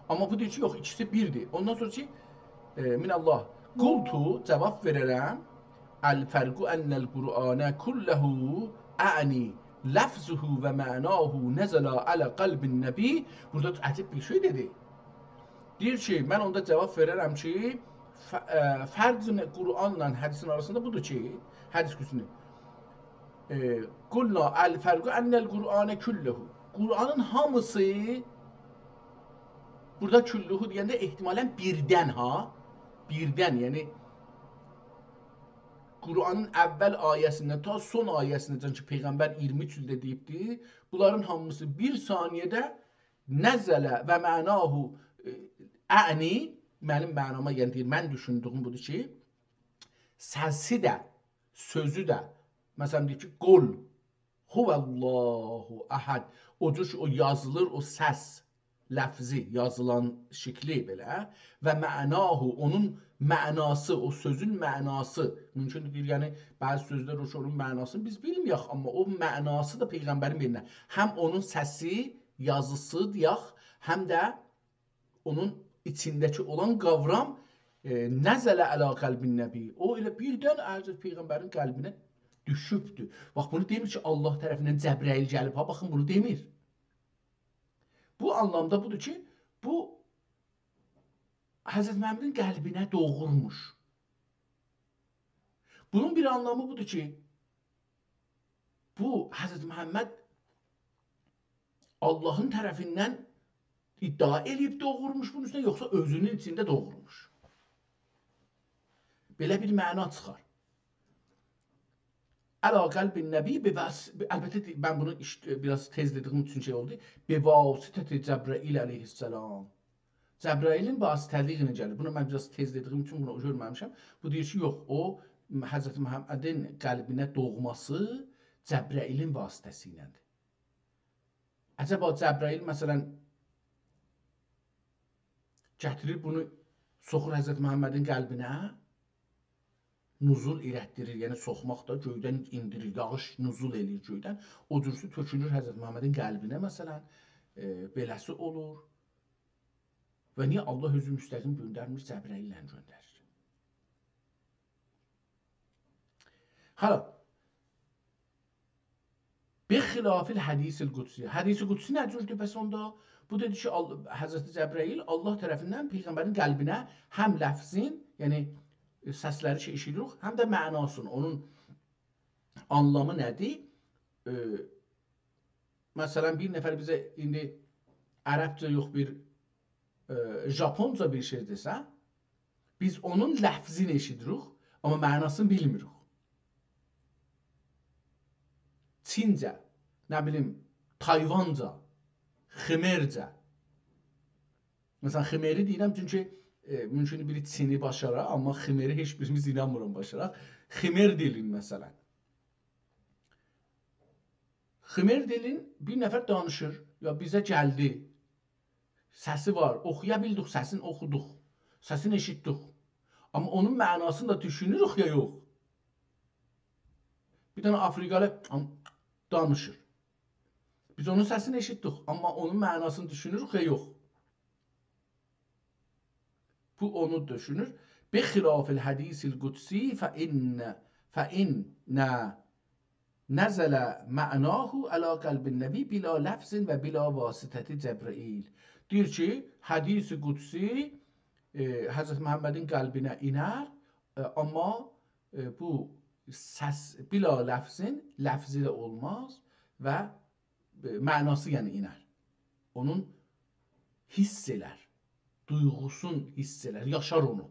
آمما بو دئییر کی، یوخ، ایکیسی بیردیر. اوندان سونرا کی، ائ، من الله. قلت، جواب وئررم. الفرق ان القرآن کله، اعنی، لفظه و معناه نزل علی قلب النبی. بورادا عجیب بیر شئی دئدی. دئییر کی، من اوندا جواب وئررم کی، ف-، ائ، فرق قرآنلا حدیثین آراسیندا بودور کی، حدیث قدسی‌نین. ائ، قلنا الفرق ان القرآن کله. قرآنین هامیسی، بورادا کله دئینده احتمالاً بیردن ها، بیردن، یعنی قرآنین اول آیه‌سیندن تا سون آیه‌سینه‌جن کی، پیغمبر ایگیرمی اوچ ایلده دئییبدی، بونلارین هامیسی بیر ثانیه‌ده نزل و معناه، ائ، اعنی، منیم معناما، یعنی دئییر، من دوشوندویوم بودور کی، سسی ده، سؤزو ده، مثلاً، دئییر کی، قل هو الله احد. او جور کی، او یازیلیر، او سس، لفظی، یازیلان شکلی بئله. و معناه، اونون معناسی، او سؤزون معناسی. مومکوندور، دئییر، یعنی، بعضی سؤزلر او کی، اونون معناسینی بیز بیلمه‌یک، آمما او معناسی دا پیغمبرین بئینینده. هم اونون سسی، یازیسی دئیک، هم ده اونون ایچینده‌کی اولان قاورام، ائ، نزل علی قلب النبی. او ائله بیردن حضرت پیغمبرین قلبینه دوشوبدور. باخ، بونو دئمیر کی، الله طرفیندن جبرئیل گلیب. ها، باخین، بونو دئمیر. بو آنلامدا بودور کی، بو حضرت محمدین قلبینه دوغورموش. بونون بیر آنلامی بودور کی، بو حضرت محمد اللهین طرفیندن ادعا ائله‌ییب دوغورموش بونون اوستونه، یوخسا اؤزونون ایچینده دوغورموش؟ بئله بیر معنا چیخار. علی قلب النبی به وس-، البته، دی-، من بونو ایش-، بیر آز تئز دئدیییم اوچون شئی اولدو. به واسطة جبرئیل علیه السلام. جبرئیلین واسطه‌لیگی ایله گلیر. بونو من بیر آز تئز دئدیییم اوچون بونو گؤرمه‌میشم. بو دئییر کی، یوخ، او حضرت محمدین قلبینه دوغماسی جبرئیلین واسطه‌سی ایله‌دیر. عجبا جبرئیل، مثلا، گتیریر بونو، سوخور حضرت محمدین قلبینه، نزول ائلتدیریر، یعنی سوخماق دا، گؤیدن ایندیریر، یاغیش نزول ائله‌ییر گؤیدن. او جورسو تؤکولور حضرت محمدین قلبینه، مثلا، ائ، بئله‌سی اولور. و نییه الله اؤزو مستقیم گؤندرمیر، جبرئیل‌له گؤندریر؟ حالا، بخلاف الحدیث القدسی. حدیث قدسی نه جوردور پس اوندا؟ بو دئدی کی، ال-، حضرت جبرئیل الله طرفیندن پیغمبرین قلبینه هم لفظین، یعنی، ائ، سسلری کی ائشیدیریک، هم ده معناسین، اونون آنلامی نه‌دیر؟ ائ، مثلا، بیر نفر بیزه ایندی عربجه یوخ، بیر، ائ، ژاپونجا بیر شئی دئسه، بیز اونون لفظینی ائشیدیریک، آمما معناسینی بیلمیریک. چینجه، نه بیلیم، تایوانجا، خمرجه. مثلا، خمری دئییرم، چونکی، ائ، مومکوندور بیری چینی باشارا، آمما خمری هئچ بیریمیز اینانمیرام باشاراق. خمر دیلین، مثلا. خمر دیلین بیر نفر دانیشیر، یا بیزه گلدی، سسی وار، اوخویا بیلدیک، سسینی اوخودوق، سسینی ائشیتدیک. آمما اونون معناسینی دا دوشونوروک یا یوخ؟ بیر دنه آفریقالی، آم، دانیشیر. بیز اونون سسینی ائشیتدیک، آمما اونون معناسینی دوشونوروک یا یوخ؟ بو اونو دوشونور. بخلاف الحدیث القدسی فإن، فإن نزل معناه علی قلب النبی بلا لفظ و بلا واسطة جبرئیل. دئییر کی، حدیث قدسی، ائ، حضرت محمدین قلبینه اینر، ائ، آمما، ائ، بو سس بلا لفظین، لفظی ده اولماز و ائ، معناسی، یعنی، اینر. اونون حس ائلر، دویغوسون حس ائلر، یاشار اونو.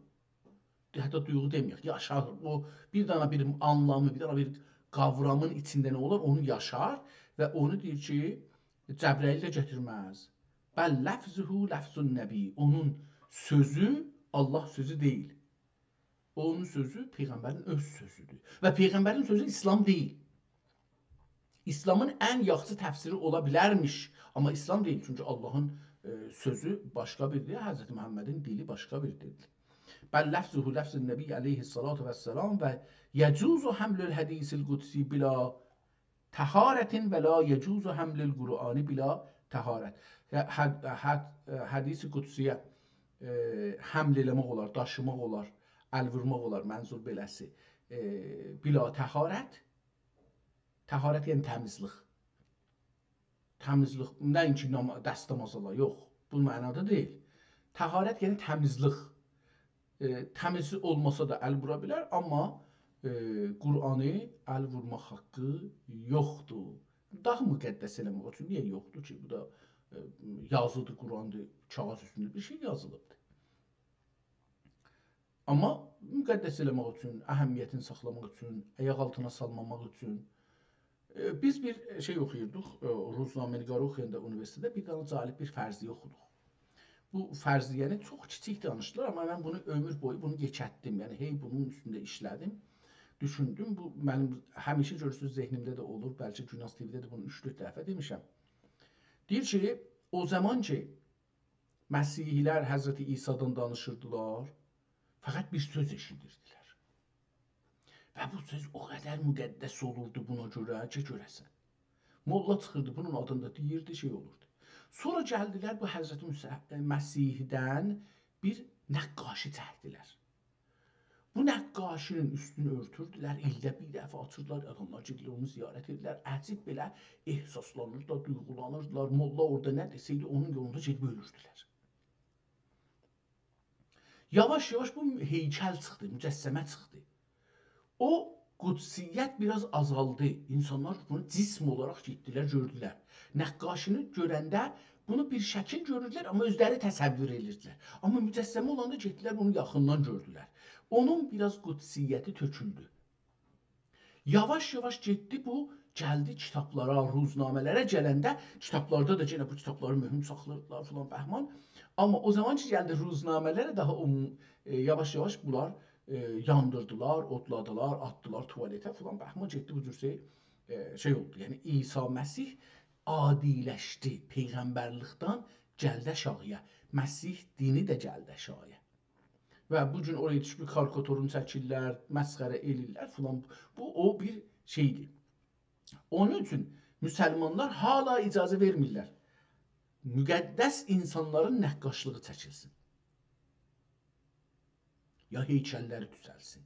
حتی دویغو دئمه‌یک، یاشار. او بیر دنه بیر آنلامی، بیر دنه بیر قاورامین ایچینده نه اولار، اونو یاشار و اونو دئییر کی، جبرئیل ده گتیرمز. بل لفظه لفظ النبی. اونون سؤزو الله سؤزو دئییل. اونون سؤزو پیغمبرین اؤز سؤزودور. و پیغمبرین سؤزو اسلام دئییل. اسلامین ان یاخشی تفسیری اولا بیلرمیش، آمما اسلام دئییل. چونکی اللهین، ائ، سؤزو باشقا بیر دیلدیر، حضرت محمدین دیلی باشقا بیر دیلدیر. بل لفظه لفظ النبی علیه الصلاة والسلام و یجوز حمل الحدیث القدسی بلا طهارة و لا یجوز حمل القرآن بلا طهارة. ح-، ح-، ح-، حدیث قدسی‌یه، ائ، حمل ائله‌مک اولار، داشیماق اولار، ال وورماق اولار، منظور بئله‌سی. ائ، بلا طهارة، طهارت یعنی تمیزلیک. تمیزلیک، نه‌اینکی نام-، دستماز آلا، یوخ، بو معنادا دئییل. طهارت یعنی تمیزلیک. ائ، تمیز اولماسا دا ال وورا بیلر، آمما، ائ، قرآنی ال وورماق حاققی یوخدور. داها مقدس ائله‌مک اوچون نییه یوخدور کی؟ بو دا، ائ، یازیدیر، قرآندیر، کاغیذ اوستونده بیر شئی یازیلیبدیر. آمما مقدس ائله‌مک اوچون، اهمیتینی ساخلاماق اوچون، آیاق آلتینا سالماماق اوچون، ائ، بیز بیر شئی اوخویوردوق، ائ، روزنامه‌نگاری اوخویاندا اونیوئرسیتئتده بیر دنه جالب بیر فرضیه اوخودوق. بو فرضیه‌نی چوخ کیچیک دانیشدیلار، آمما من بونو عؤمور بویو بونو یئکلتدیم. یعنی، هئی بونون اوستونده ایشله‌دیم. دوشوندوم، بو منیم همیشه گؤرورسونوز ذهنیمده ده اولور، بلکه گوناز تی‌وی‌ده ده بونو اوچ-دؤرد دفعه دئمیشم. دئییر کی، او زامان کی، مسیحی‌لر حضرت عیسی‌دان دانیشیردیلار، فقط بیر سؤز ائشیدیردیلر. و بو سؤز او قدر مقدس اولوردو بونا گؤره کی، گؤره‌سن. موللا چیخیردی، بونون آدیندا دئییردی، شئی اولوردو. سونرا گلدیلر بو حضرت موسی-، مسیحی‌دن بیر نقاشی چکدیلر. بو نقاشی‌نین اوستونو اؤرتوردولر، ایلده بیر دفعه آچیردیلار، آداملار گئدیرلر اونو زیارت ائدیرلر. عجیب بئله احساسلانیردیلار، دویغولانیردیلار. موللا اورادا نه دئسه‌یدی، اونون یولوندا گئدیب اؤلوردولر. یاواش-یاواش بو هیکل چیخدی، مجسمه چیخدی. او قدسیت بیر آز آزالدی. اینسانلار بونو جسم اولاراق گئتدیلر، گؤردولر. نقاشی‌نی گؤرنده بونو بیر شکیل گؤروردولر، آمما اؤزلری تصور ائدیردیلر. آمما مجسمه اولاندا گئتدیلر، بونو یاخیندان گؤردولر. اونون بیر آز قدسیتی تؤکولدو. یاواش-یاواش گئتدی بو، گلدی کیتابلارا، روزنامه‌لره گلنده، کیتابلاردا دا یئنه بو کیتابلاری مهم ساخلاییردیلار فلان بهمان. آمما او زامان کی گلدی روزنامه‌لره، داها او، ائ، یاواش-یاواش بونلار، ائ، یاندیردیلار، اودلادیلار، آتدیلار توالته فلان بهمان، گئتدی بو جور شئی، ائ، شئی اولدو. یعنی عیسی مسیح عادی‌لشدی، پیغمبرلیکدن گلدی آشاغی‌یا، مسیح دینی ده گلدی آشاغی‌یا. و بو گون اورایا دوشوب کاریکاتورونو چکیرلر، مسخره ائله‌ییرلر فلان. بو، او بیر شئیدیر. اونون اوچون مسلمانلار حالا اجازه وئرمیرلر مقدس اینسانلارین نقاشلیغی چکیلسین. یا هیکللری دوزلسین.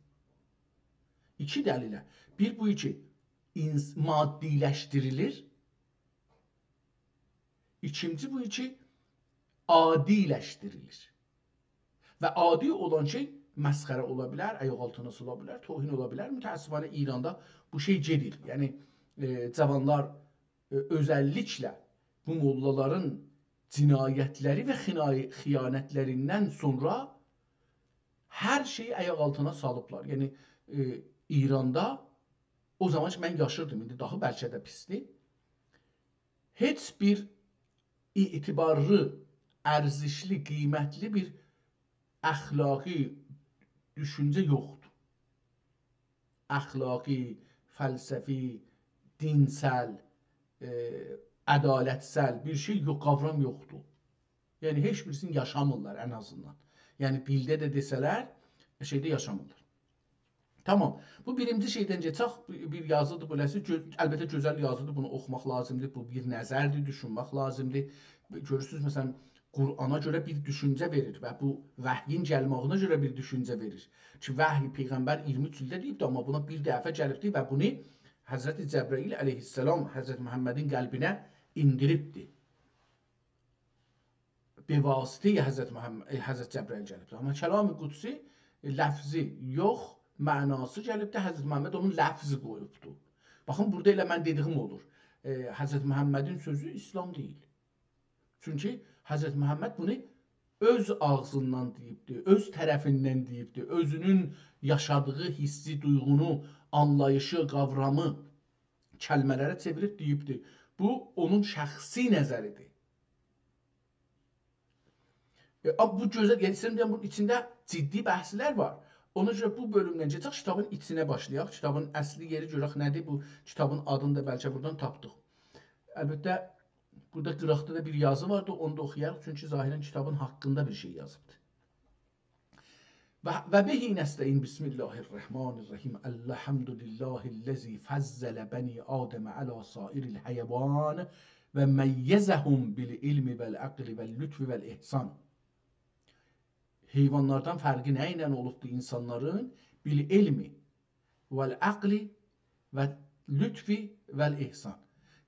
ایکی دلیله. بیر بو کی، اینس-، مادی‌لشدیریلیر. ایکینجی بو کی، عادی‌لشدیریلیر. و عادی اولان شئی مسخره اولا بیلر، آیاق آلتینا سالا بیلر، توهین اولا بیلر. متأسفانه ایراندا بو شئی گئدیر. یعنی، ائ، جاوانلار، ائ، اؤزللیکله بو موللالارین جنایتلری و خینا-، خیانتلریندن سونرا هر شئیی آیاق آلتینا سالیبلار. یعنی، ائ، ایراندا او زامان کی من یاشیردیم، ایندی داها بلکه ده پیسدیر. هئچ بیر اعتبارلی، ارزشلی، قیمتلی بیر اخلاقی دوشونجه یوخدور. اخلاقی، فلسفی، دینسل، ائ، عدالتسل بیر شئی یوخ، قاورام یوخدور. یعنی هئچ بیریسینی یاشامیرلار ان آزیندان. یعنی دیلده ده دئسه‌لر، شئیده یاشامیرلار. تامام. بو بیرینجی شئیدن گئچک، بیر یازیدیر بئله‌سی. گؤ-، البته گؤزل یازیدیر، بونو اوخوماق لازیمدیر. بو بیر نظردیر، دوشونمک لازیمدیر. گؤرورسونوز، مثلا، قرآنا گؤره بیر دوشونجه وئریر و بو وحیین گلمه‌یینه گؤره بیر دوشونجه وئریر. کی وحی پیغمبر اییرمی اوچ ایلده دئییبدی، آمما بونا بیر دفعه گلیبدی و بونو حضرت جبرائیل علیه‌السلام حضرت محمدین قلبینه ایندیریبدی. به واسطه‌ی حضرت محمد، ائ، حضرت جبرائیل گلیبدی. آمما کلام قدسی، ائ، لفظی یوخ، معناسی گلیبدی، حضرت محمد اونون لفظی قویوبدو. باخین، بورادا ائله من دئدیگیم اولور. ائ، حضرت محمدین سؤزو اسلام دئییل. چونکی حضرت محمد بونو اؤز آغزیندان دئییبدی، اؤز طرفیندن دئییبدی، اؤزونون یاشادیغی حیسی، دویغونو، آنلاییشی، قاورامی کلمه‌لره چئویریب دئییبدی. بو، اونون شخصی نظریدیر. ائ، آ، بو گؤزل، یعنی، ایسته‌ییرم دئیم، بونون ایچینده جدی بحثلر وار. اونا گؤره بو بؤلومدن گئچک، کیتابین ایچینه باشلایاق. کیتابین اصلی یئری گؤرک نه‌دیر، بو کیتابین آدینی دا بلکه بورادان تاپدیق. البته، بورادا قیراقدا دا بیر یازی واردی، اونو دا اوخویاریق، چونکی ظاهرا کیتابین حاقیندا بیر شئی یازیبدیر. و، و به نستعین. بسم الله الرحمن الرحیم. الحمد لله الذی فضل بنی آدم علی سایر الحیوان و میزهم بالعلم والعقل واللطف والاحسان. حیوانلاردان فرقی نه ایله اولوبدو اینسانلارین؟ بالعلم والعقل واللطف والاحسان.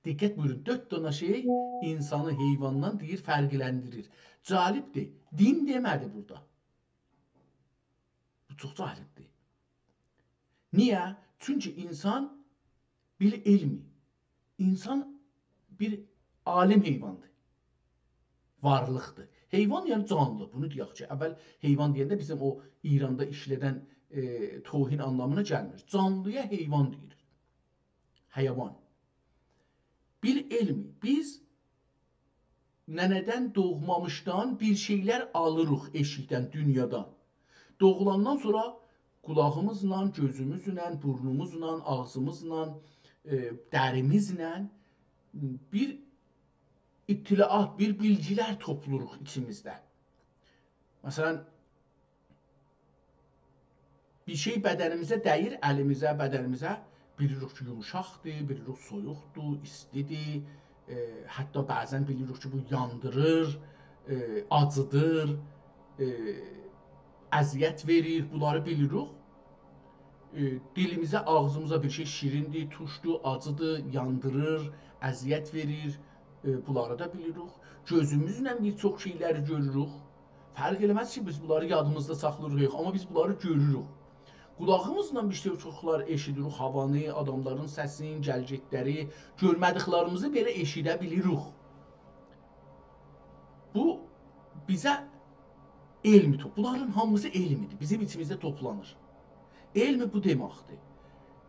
دقت بویورون، دؤرد دنه شئی اینسانی حیواندان دئییر، فرقلندیریر. جالبدیر، دین دئمه‌دی بورادا. بو چوخ جالبدیر. نییه؟ چونکی اینسان بالعلم، اینسان بیر عالم حیواندیر، وارلیقدیر. حیوان، یعنی جانلی، بونو دئیک کی، اول حیوان دئینده بیزیم او ایراندا ایشله‌دن، ائ، توهین آنلامینا گلمیر. جانلییا حیوان دئییر. حیوان. بالعلم، بیز ننه‌دن، دوغمامیشدان بیر شئیلر آلیریق ائشیکدن، دونیادان. دوغولاندان سونرا قولاغیمیزلا، گؤزوموزله، بورنوموزلا، آغزیمیزلا، ائ، دریمیزله بیر اطلاعات، بیر بیلگیلر توپلوروق ایچیمیزده. مثلا، بیر شئی بدنیمیزه دَییر، الیمیزه، بدنیمیزه، بیلیریک کی، یوموشاقدیر، بیلیریک سویوقدور، ایستیدیر، ائ، حتی بعضا بیلیریک کی، بو یاندیریر، ائ، آجیدیر، ائ، اذیت وئریر، بونلاری بیلیریک. ائ، دیلیمیزه، آغزیمیزا بیر شئی شیریندیر، توشدور، آجیدیر، یاندیریر، اذیت وئریر. ائ، بونلاری دا بیلیریک. گؤزوموزله بیر چوخ شئیلری گؤروروک. فرق ائله‌مز کی، بیز بونلاری یادیمیزدا ساخلاییریق، یوخ، آمما بیز بونلاری گؤروروک. قولاغیمیزلا بیر شئی چوخلار ائشیدیریک، هاوانی، آداملارین سسین، گل‌گئتلری، گؤرمه‌دیکلریمیزی بئله ائشیده بیلیریک. بو بیزه علم تو-، بونلارین هامیسی علمدیر. بیزیم ایچیمیزده توپلانیر. علم بو دئمکدیر.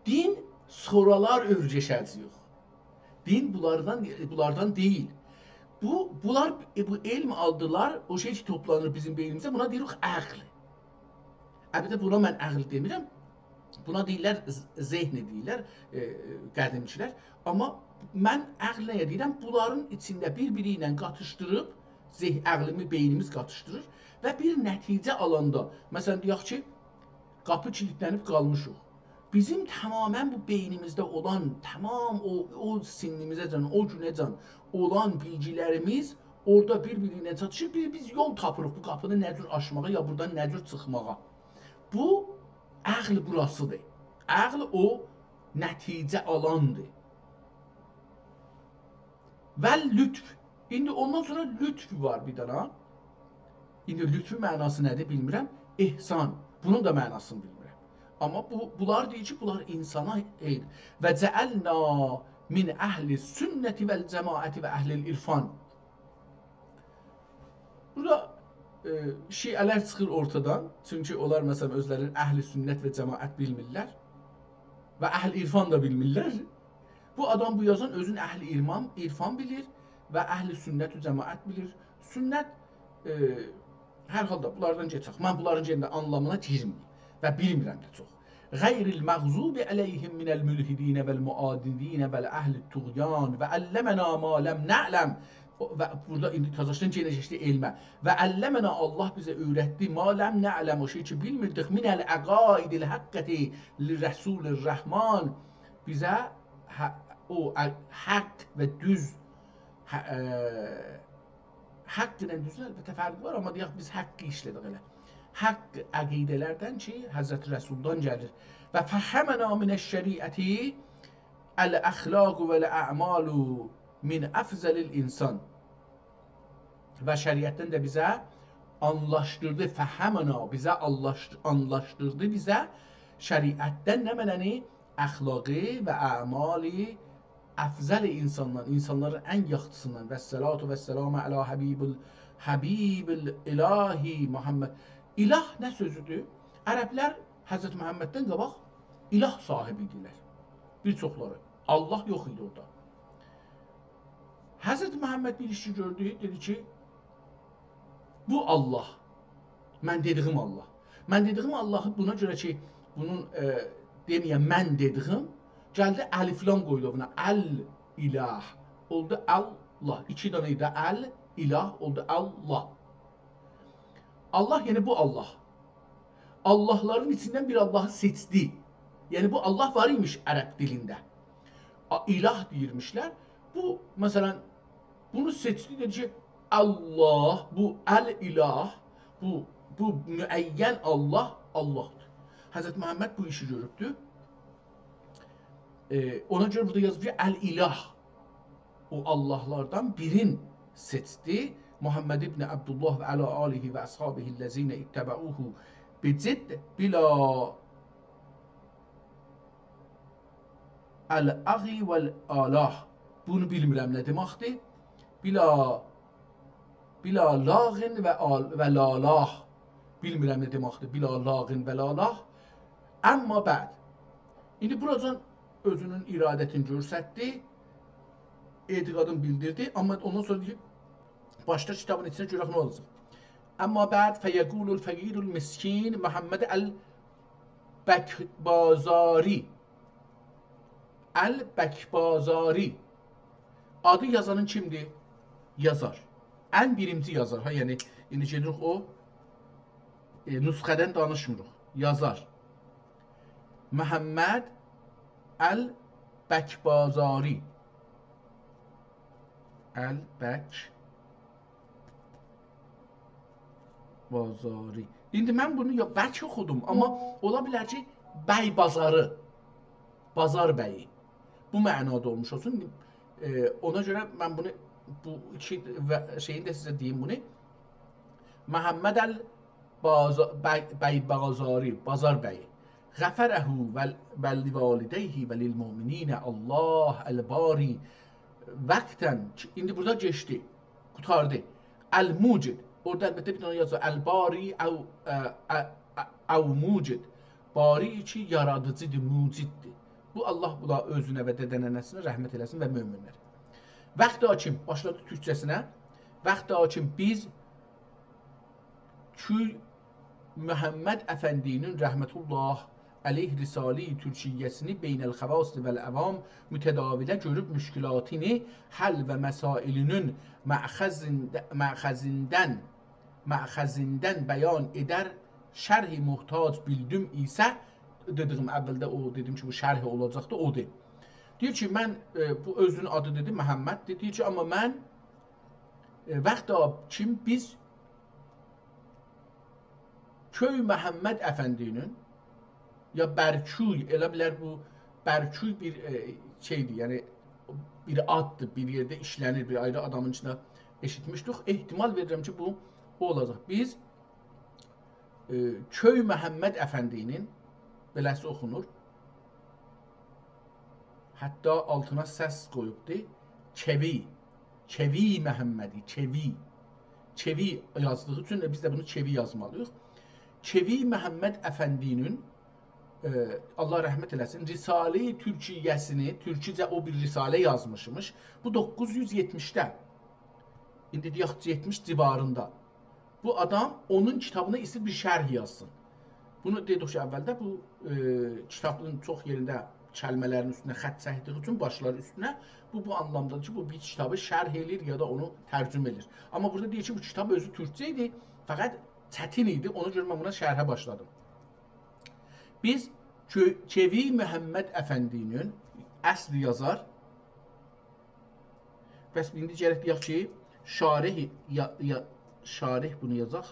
دین سونرالار اؤرگشه‌جه‌ییک. دین بونلاردان، بونلاردان دئییل. بو، بونلار، ائ، بو علم آلدیلار، او شئی کی توپلانیر بیزیم بئینیمیزده، بونا دئییریک عقل. البته، بونا من عقل دئمیرم. بونا دئییرلر، ذ-، ذهن دئییرلر، ائ، قدیمچیلر. آمما من عقل نه‌یه دئییرم؟ بونلارین ایچینده بیر-بیری ایله قاتیشدیریب، ذه-، عقلیمی، بئینیمیز قاتیشدیریر و بیر نتیجه آلاندا، مثلا، دئیک کی، قاپی کیلیتله‌نیب قالمیشیق. بیزیم تماما بو بئینیمیزده اولان، تمام او، او سنّیمیزه‌جن، او گونه‌جن اولان بیلگیلریمیز اورادا بیر-بیری ایله چاتیشیر، بیر بیز یول تاپیریق بو قاپینی نه جور آچماغا، یا بورادان نه جور چیخماغا. بو عقل بوراسیدیر. عقل او نتیجه آلاندیر. و لطف. ایندی اوندان سونرا لطف وار بیر دنه. ایندی لطفون معناسی نه‌دیر بیلمیرم. احسان. بونون دا معناسینی بیلمیرم. آمما بو، بونلار دئییر کی، بونلار اینسانا خیر. «و جعلنا من اهل السنة والجماعة و اهل العرفان.» بورادا، ائ، شیعه‌لر چیخیر اورتادان. چونکی اونلار، مثلا، اؤزلرینی اهل سنت و جماعت بیلمیرلر. و اهل عرفان دا بیلمیرلر. بو آدام، بو یازان اؤزون اهل عرفان، عرفان بیلیر و اهل سنت و جماعت بیلیر. سنت، ائ، هر حالدا بونلاردان گئچک. من بونلارین یئنه ده آنلامینا گیرمه‌ییم و بیلمیرم ده چوخ. «غیر المغضوب علیهم من الملحدین والمعاندین و اهل الطغیان و علمنا ما لم نعلم.» و بورادا ایندی تازاشدان یئنه کئچدی علمه. «و علمنا»، الله بیزه اؤیرتدی، «ما لم نعلم»، او شئی کی بیلمیردیک، «من العقائد الحقة لرسول الرحمن»، بیزه ح-، او ع-، حق و دوز، ح-، ائ، حق ایله دوزون البته فرقی وار، آمما دئیک، بیز حقی ایشله‌دیک ائله. حق عقیده‌لردن کی، حضرت رسولدان گلیر. «و فهمنا من الشریعة الاخلاق والاعمال من افضل الانسان.» و شریعتدن ده بیزه آنلاشدیردی، فهمنا، بیزه آنلاشد-، آنلاشدیردی بیزه شریعتدن نمنه‌نی؟ اخلاقی و اعمالی افضل اینساندان، اینسانلارین ان یاخشیسیندان. «و الصلاة و السلام علی حبیب ال-، حبیب الاله محمد.» اله نه سؤزودور؟ عربلر حضرت محمددن قاباق اله صاحبی ایدیلر. بیر چوخلاری. الله یوخ ایدی اورادا. حضرت محمد بیر ایشی گؤردو، دئدی کی، بو الله. من دئدیگیم الله. من دئدیگیم اللهی بونا گؤره کی، بونون، ائ، دئمه‌یه من دئدیگیم، گلدی الف لام قویدو بونا. الاله. اولدو الله. ایکی دنه ایدی ال، اله، اولدو الله. الله، یعنی بو الله. اللهلارین ایچیندن بیر اللهی سئچدی. یعنی بو الله وار ایمیش عرب دیلینده. آ، اله دئییرمیشلر. بو، مثلا، بونو سئچدی، دئدی کی، الله، بو الاله، بو، بو معین الله، اللهدیر. حضرت محمد بو ایشی گؤروبدور. ائ، اونا گؤره بورادا یازیب کی، الاله. او اللهلاردان بیرین سئچدی. محمد ابن عبدالله و علی آله و اصحابه الذین اتبعوه بجد بلا الاغی و الالاه. بونو بیلمیرم نه دئمکدیر. بلا، بلا لاغ و آل-، و لالاه. بیلمیرم نه دئمکدیر. بلا لاغ و لالاه. اما بعد. ایندی بوراجان اؤزونون ارادتینی گؤستردی. اعتقادینی بیلدیردی. اما اوندان سونرا دئییر، باشدا کیتابین ایچینه گؤرک نه اولاجاق. اما بعد فیقول الفقیر المسکین محمد البکبازاری. البکبازاری. آدی یازانین کیمدیر؟ یازار. ان بیرینجی یازار. ها، یعنی، ایندی گئدیریک او، ائ، نسخه‌دن دانیشمیریق. یازار. محمد البکبازاری. البک بازاری. ایندی من بونو یا بک اوخودوم، اما اولا بیلر کی، بی بازاری، بازار بیی. بو معنادا اولموش اولسون. ائ، اونا گؤره من بونو، بو ایکی و-، شئیین ده سیزه دئییم بونو. محمد البازا-، بی-، بی بازاری، بازار بیی. غفره و-، ولوالدیه وللمؤمنین الله الباری. وقتاً، ایندی بورادا کئچدی، قوتاردی. الموجد. اورادا البته بیر دنه یازیر. الباری او، ا، ا، ا، او موجد. باری کی، یارادیجیدیر، موجددیر. بو الله بونا اؤزونه و دده ننه‌سینه رحمت ائله‌سین و مؤمن‌لره. وقت حاکم، باشلادی تورکجه‌سینه. وقت حاکم بیز کی، محمد افندی‌نین رحمت الله علیه رساله‌ی تورکیه‌سینی بین الخواص و العوام متداوله گؤروب مشکلاتینی حل و مسائلینین مأخذینده-، مأخذیندن، مأخذیندن بیان ائدر شرح محتاج بیلدیم ایسه، دئدیگیم اولده او، دئدیم کی، بو شرح اولاجاقدی، اودور. دئییر کی، من، ائ، بو اؤزونون آدی دئدی، محمددیر. دئییر کی، آمما من، ائ، وقت حاکم بیز کی، محمد افندی‌نین یا برکوی، ائله بیلر بو برکوی بیر، ائ، شئیدیر، یعنی بیر آددیر، بیر یئرده ایشله‌نیر، بیر آیری آدامین ایچینده ائشیتمیشدیک. احتمال وئریرم کی، بو او اولاجاق. بیز، ائ، کی، محمد افندی‌نین، بئله‌سی اوخونور، حتی آلتینا سس قویوبدو. چوی. چوی محمدی، چوی. چوی یازدیغی اوچون ده بیز ده بونو چوی یازمالی‌ییق. چوی محمد افندی‌نین، ائ، الله رحمت ائله‌سین، رساله‌ی تورکیه‌سینی، تورکجه او بیر رساله یازمیشمیش. بو دوققوز یوز یئتمیشده، ایندی دئیک، یئتمیش جیواریندا. بو آدام اونون کیتابینا ایسته‌ییر بیر شرح یازسین. بونو دئدیک کی، اولده بو، ائ، کیتابین چوخ یئرینده کلمه‌لرین اوستونه خط چکدیگی اوچون باشلاری اوستونه، بو، بو آنلامدادیر کی، بو بیر کیتابی شرح ائله‌ییر یا دا اونو ترجمه ائله‌ییر. آمما بورادا دئییر کی، بو کیتاب اؤزو تورکجه ایدی، فقط چتین ایدی، اونا گؤره من بونا شرحه باشلادیم. بیز کی، چوی محمد افندی‌نین، اصل یازار، پس ایندی گرک دئیک کی، شارح یا، یا، شارح بونو یازاق.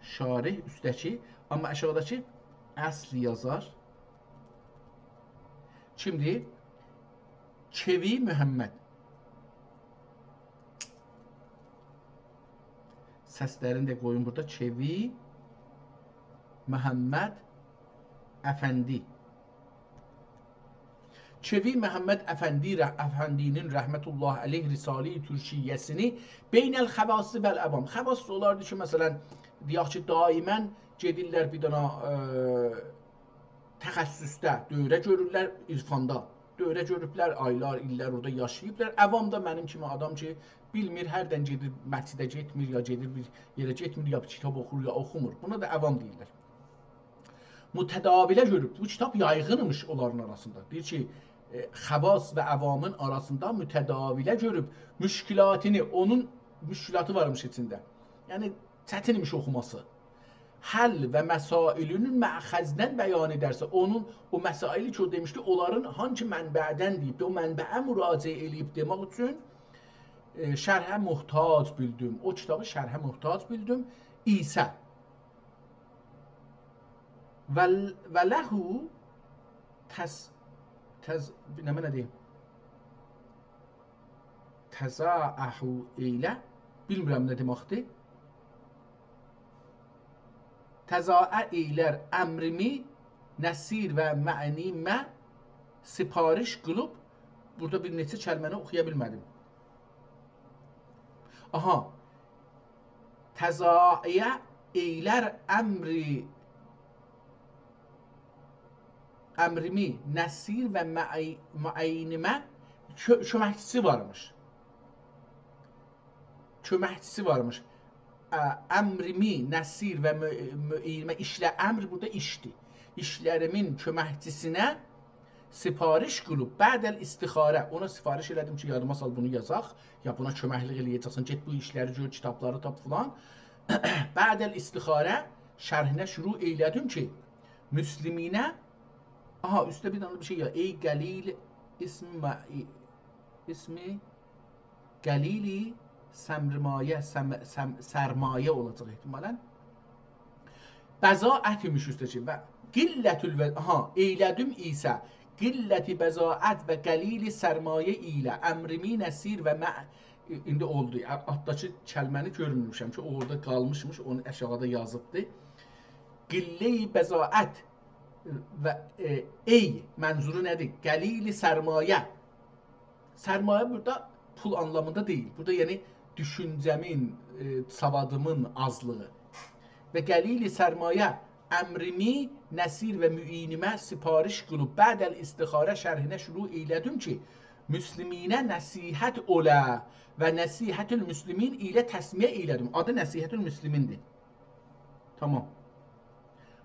شارح اوستده‌کی، آمما آشاغیداکی اصل یازار کیمدیر؟ چوی محمد. سسلرینی ده قویوم بورادا. چوی محمد افندی. چوی محمد افندی ره-، افندی‌نین رحمت الله علیه رساله‌ی تورکیه‌سینی بین الخواص و العوام. خواص اولاردی کی، مثلا، دئیک کی، دائماً گئدیرلر بیر دنه، ائ، تخصصده دوره گؤرورلر، عرفاندا دوره گؤروبلر، آیلار، ایللر اورادا یاشاییبلار. عوام دا منیم کیمی آدام کی، بیلمیر، هردن گئدیر، مسجده گئتمیر، یا گئدیر بیر یئره گئتمیر، یا بیر کیتاب اوخور، یا اوخومور. بونا دا عوام دئییرلر. متداوله گؤروب، بو کیتاب یایغینمیش اونلارین آراسیندا. دئییر کی، ائ، خواص و عوامین آراسیندا متداوله گؤروب، مشکلاتینی، اونون مشکلاتی وارمیش ایچینده. یعنی، چتینمیش اوخوماسی. حل و مسائلینین مأخذیندن بیان ائدرسه، اونون او مسائلی کی، او دئمیشدی، اونلارین هانسی منبعدن دئییب، او منبعه مراجعه ائله‌ییب دئمک اوچون، ائ، شرحه محتاج بیلدیم. او کیتابی شرحه محتاج بیلدیم. ایسه. و، و له تز-، تز-، نمنه دئییم؟ تضاعه ائیله، بیلمیرم نه دئمکدیر. تضاعه ائیلر امریمی، نصیر و معنیمه سفارش قیلیب. بورادا بیر نئچه کلمه‌نی اوخویا بیلمه‌دیم. آها. تضاعه ائیلر امری، امریمی، نصیر و معی-، معینیمه کؤ-، کؤمکچیسی وارمیش. کؤمکچیسی وارمیش. ا، امریمی، نصیر و مو-، معینیمه، ایشله-، امر بورادا ایشدیر. ایشلریمین کؤمکچیسینه سفارش قیلیب، بعد الاستخاره. اونا سفارش ائله‌دیم کی، یادیما سال، بونو یازاق. یا بونا کؤمکلیک ائله‌یه‌جکسن، گئت بو ایشلری گؤر، کیتابلاری تاپ فلان. بعد الاستخاره شرحینه شروع ائیله‌دیم کی، مسلمینه، آها، اوسته بیر دنه بیر شئی یا، ای قلیل اسم مع-، اسم قلیل سرمایه، سم-، سم-، سرمایه اولاجاق احتمالاً. بضاعت ایمیش اوسته کی، و قلة الو-، ها، ائیله‌دیم ایسه، قلة بضاعت و قلیل سرمایه ایله، امریمی نثیر و مع-، ایندی اولدو. آلتداکی کلمه‌نی گؤرمه‌میشم کی، اورادا قالمیشمیش، اونو آشاغیدا یازیبدی. قله‌ی بضاعت و، ائ، ای، منظورو نه‌دیر؟ قلیل سرمایه. سرمایه بورادا پول آنلامیندا دئییل. بورادا، یعنی، دوشونجه‌مین، ائ، سوادیمین آزلیغی. و قلیل سرمایه، امریمی نثیر و معینیمه سفارش قیلیب، بعد الاستخاره شرحینه شروع ائیله‌دیم کی، مسلمینه نصیحت اولا و نصیحة المسلمین ایله تسمیه ائیله‌دیم. آدی نصیحة المسلمیندیر. تامام.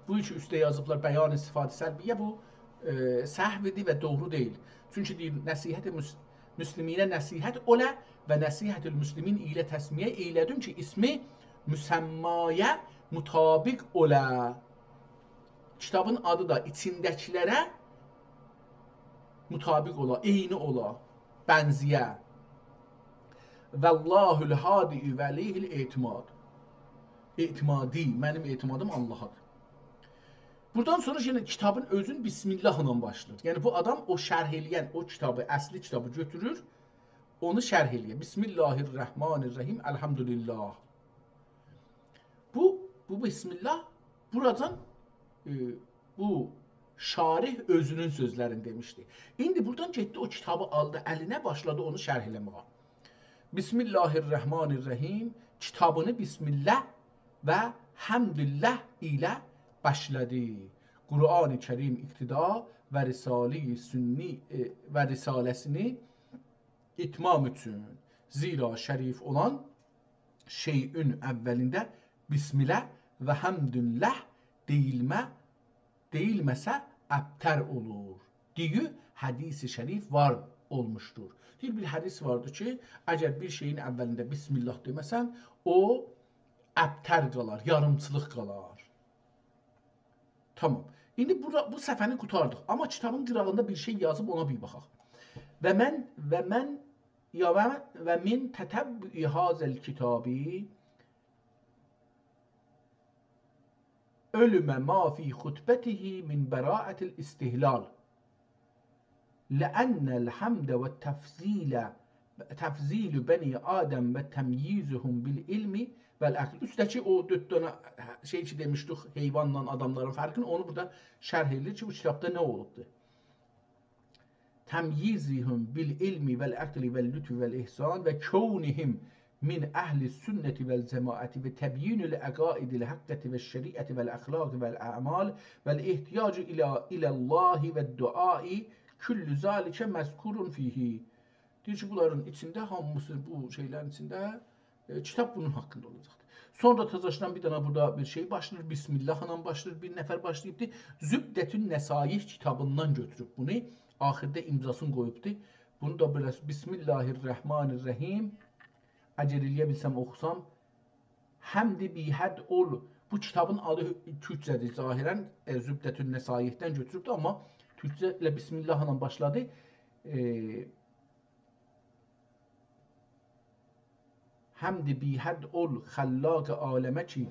بو کی اوسته یازیبلار بیان صفات سلبیه، بو، ائ، سهودیر و دوغرو دئییل. چونکی دئییر، نصیحت مس-، مسلمینه نصیحت اولا و نصیحة المسلمین ایله تسمیه ائیله‌دیم کی، اسمی مسمایا مطابق اولا. کیتابین آدی دا ایچینده‌کیلره مطابق اولا، عینی اولا، بنزیه. والله الهادی و علیه الاعتماد. اعتمادی، منیم اعتمادیم آللاهادیر. بورادان سونرا یئنه کیتابین اؤزون بسم الله ایله باشلاییر. یعنی بو آدام او شرح ائله‌ین، او کیتابی، اصلی کیتابی گؤتورور، اونو شرح ائله‌ییر. بسم الله الرحمن الرحیم، الحمدلله. بو، بو بسم الله بورادان، ائ، بو شارح اؤزونون سؤزلرینی دئمیشدی. ایندی بورادان گئتدی، او کیتابی آلدی الینه، باشلادی اونو شرح ائله‌مه‌یه. بسم الله الرحمن الرحیم کیتابینی بسم الله و حمد الله ایله باشلادی. قرآن کریم اقتدا و رساله سنی، ائ، و رساله‌سینی اتمام اوچون. زیرا شریف اولان شیئین اولینده بسم الله و حمد الله دئییلمه، دئییلمه‌سه ابتر اولور. دئییر، حدیث شریف وار اولموشدور. دئییر، بیر حدیث واردیر کی، اگر بیر شئیین اولینده بسم الله دئمه‌سن، او ابتر قالار، یاریمچیلیق قالار. تامام. ایندی بورا، بو صفحه‌نی قوتاردیق. آمما کیتابین قیراغیندا بیر شئی یازیب، اونا بیر باخاق. و من، و من، یا و، و من تتبع هذا الکتاب علم ما فی خطبته من براءة الاستحلال. لأن الحمد و تفضیل، تفضیل بنی آدم و تمییزهم بالعلم و العقل. اوسته‌کی او دؤرد دنه شئی کی دئمیشدیک، حیوانلا آداملارین فرقینی، اونو بورادا شرح ائدیر کی، بو کیتابدا نه اولوبدور. تمییزهم بالعلم و العقل و اللطف و الاحسان و کونهم من اهل السنة و الجماعة و تبیین العقائد الحقة و الشریعة و الاخلاق و الاعمال و الاحتیاج الی، الی الله و الدعاء، کل ذلک مذکور فیه. دئییر کی، بونلارین ایچینده هامیسی، بو شئیلرین ایچینده، ائ، کیتاب بونون حاقیندا اولاجاقدیر. سونرا تازاشدان بیر دنه بورادا بیر شئی باشلاییر، بسم الله ایله باشلاییر، بیر نفر باشلاییبدی. زبدة النصایح کیتابیندان گؤتوروب بونو، آخیردا امضاسینی قویوبدو. بونو دا بئله، بسم الله الرحمن الرحیم. اگر ائلیه بیلسم اوخوسام، حمد بی‌حد اول، بو کیتابین آدی تورکجه‌دیر ظاهراً، ائ، زبدة النصایحدن گؤتوروبدور، آمما تورکجه ائله بسم الله ایله باشلادی. ائ، حمد بی‌حد اول خلاق عالمه کی،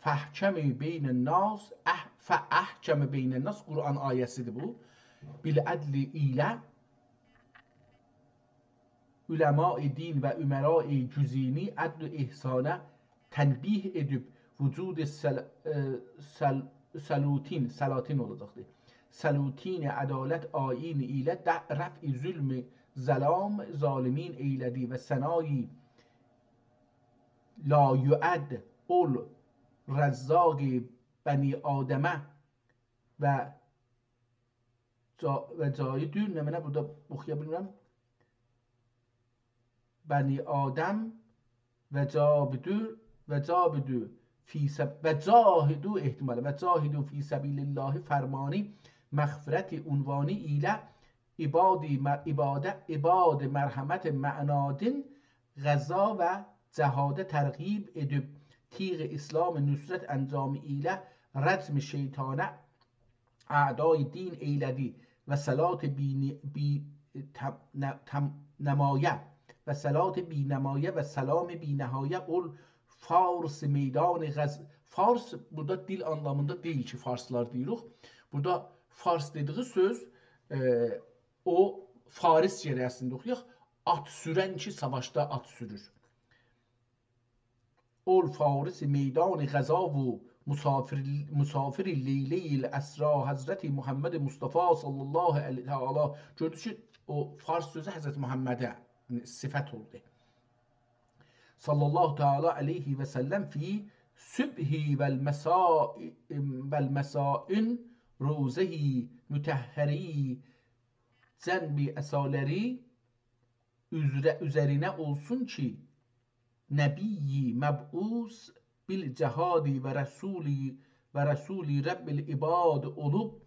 فاحکم بین الناس، اح-، فاحکم بین الناس، قرآن آیه‌سیدیر بو. بالعدل ایله علمای دین و امرای گزینی عدل و احسانه تنبیه ائدیب، وجود سل-، ائ، سل-، سلوطین، سلاطین اولاجاقدیر. سلوطین عدالت آیین ایله د-، رفع ظلم ظلام ظالمین ائیله‌دی و ثنای لا یعد اول رزاق بنی آدمه و جا-، و جایی دور، نمنه بورادا اوخویا بیلمیرم. بنی آدم و جابدو، و جابدو فی سب-، و جاهدو احتمالاً، و جاهدو فی سبیل الله فرمانی، مغفرت عنوانی ایله عبادی م-، عباده-، عباد مرحمت معنادین غزا و جهاده ترغیب ائدیب، تیغ اسلام نصرت انجامی ایله رجم شیطانه اعدای دین ائیله‌دی و صلات بی نی-، بی تم-، ن-، تم-، نمایه و صلات بی‌نمایه و سلام بی‌نهایه اول فارس میدان غز-، فارس بورادا دیل آنلامیندا دئییل کی، فارسلار دئییریک. بورادا فارس دئدیگی سؤز، ائ، او فارس یئری اصلینده اوخویاق. آت سورن کی، ساواشدا آت سورور. اول فارس میدان غزا و مسافر، مسافر لیلهٔ الاسری حضرت محمد مصطفی صلی الله علیه تعالی. گؤردونوز کی، او فارس سؤزو حضرت محمده صفت اولدو. صلی الله تعالی علیه و سلم فی صبحی و المساء، و المساء، روضهٔ مطهری، جنب اصالری اوزره-، اوزرینه اولسون کی، نبی مبعوث بالجهاد و رسول، و رسول رب العباد اولوب،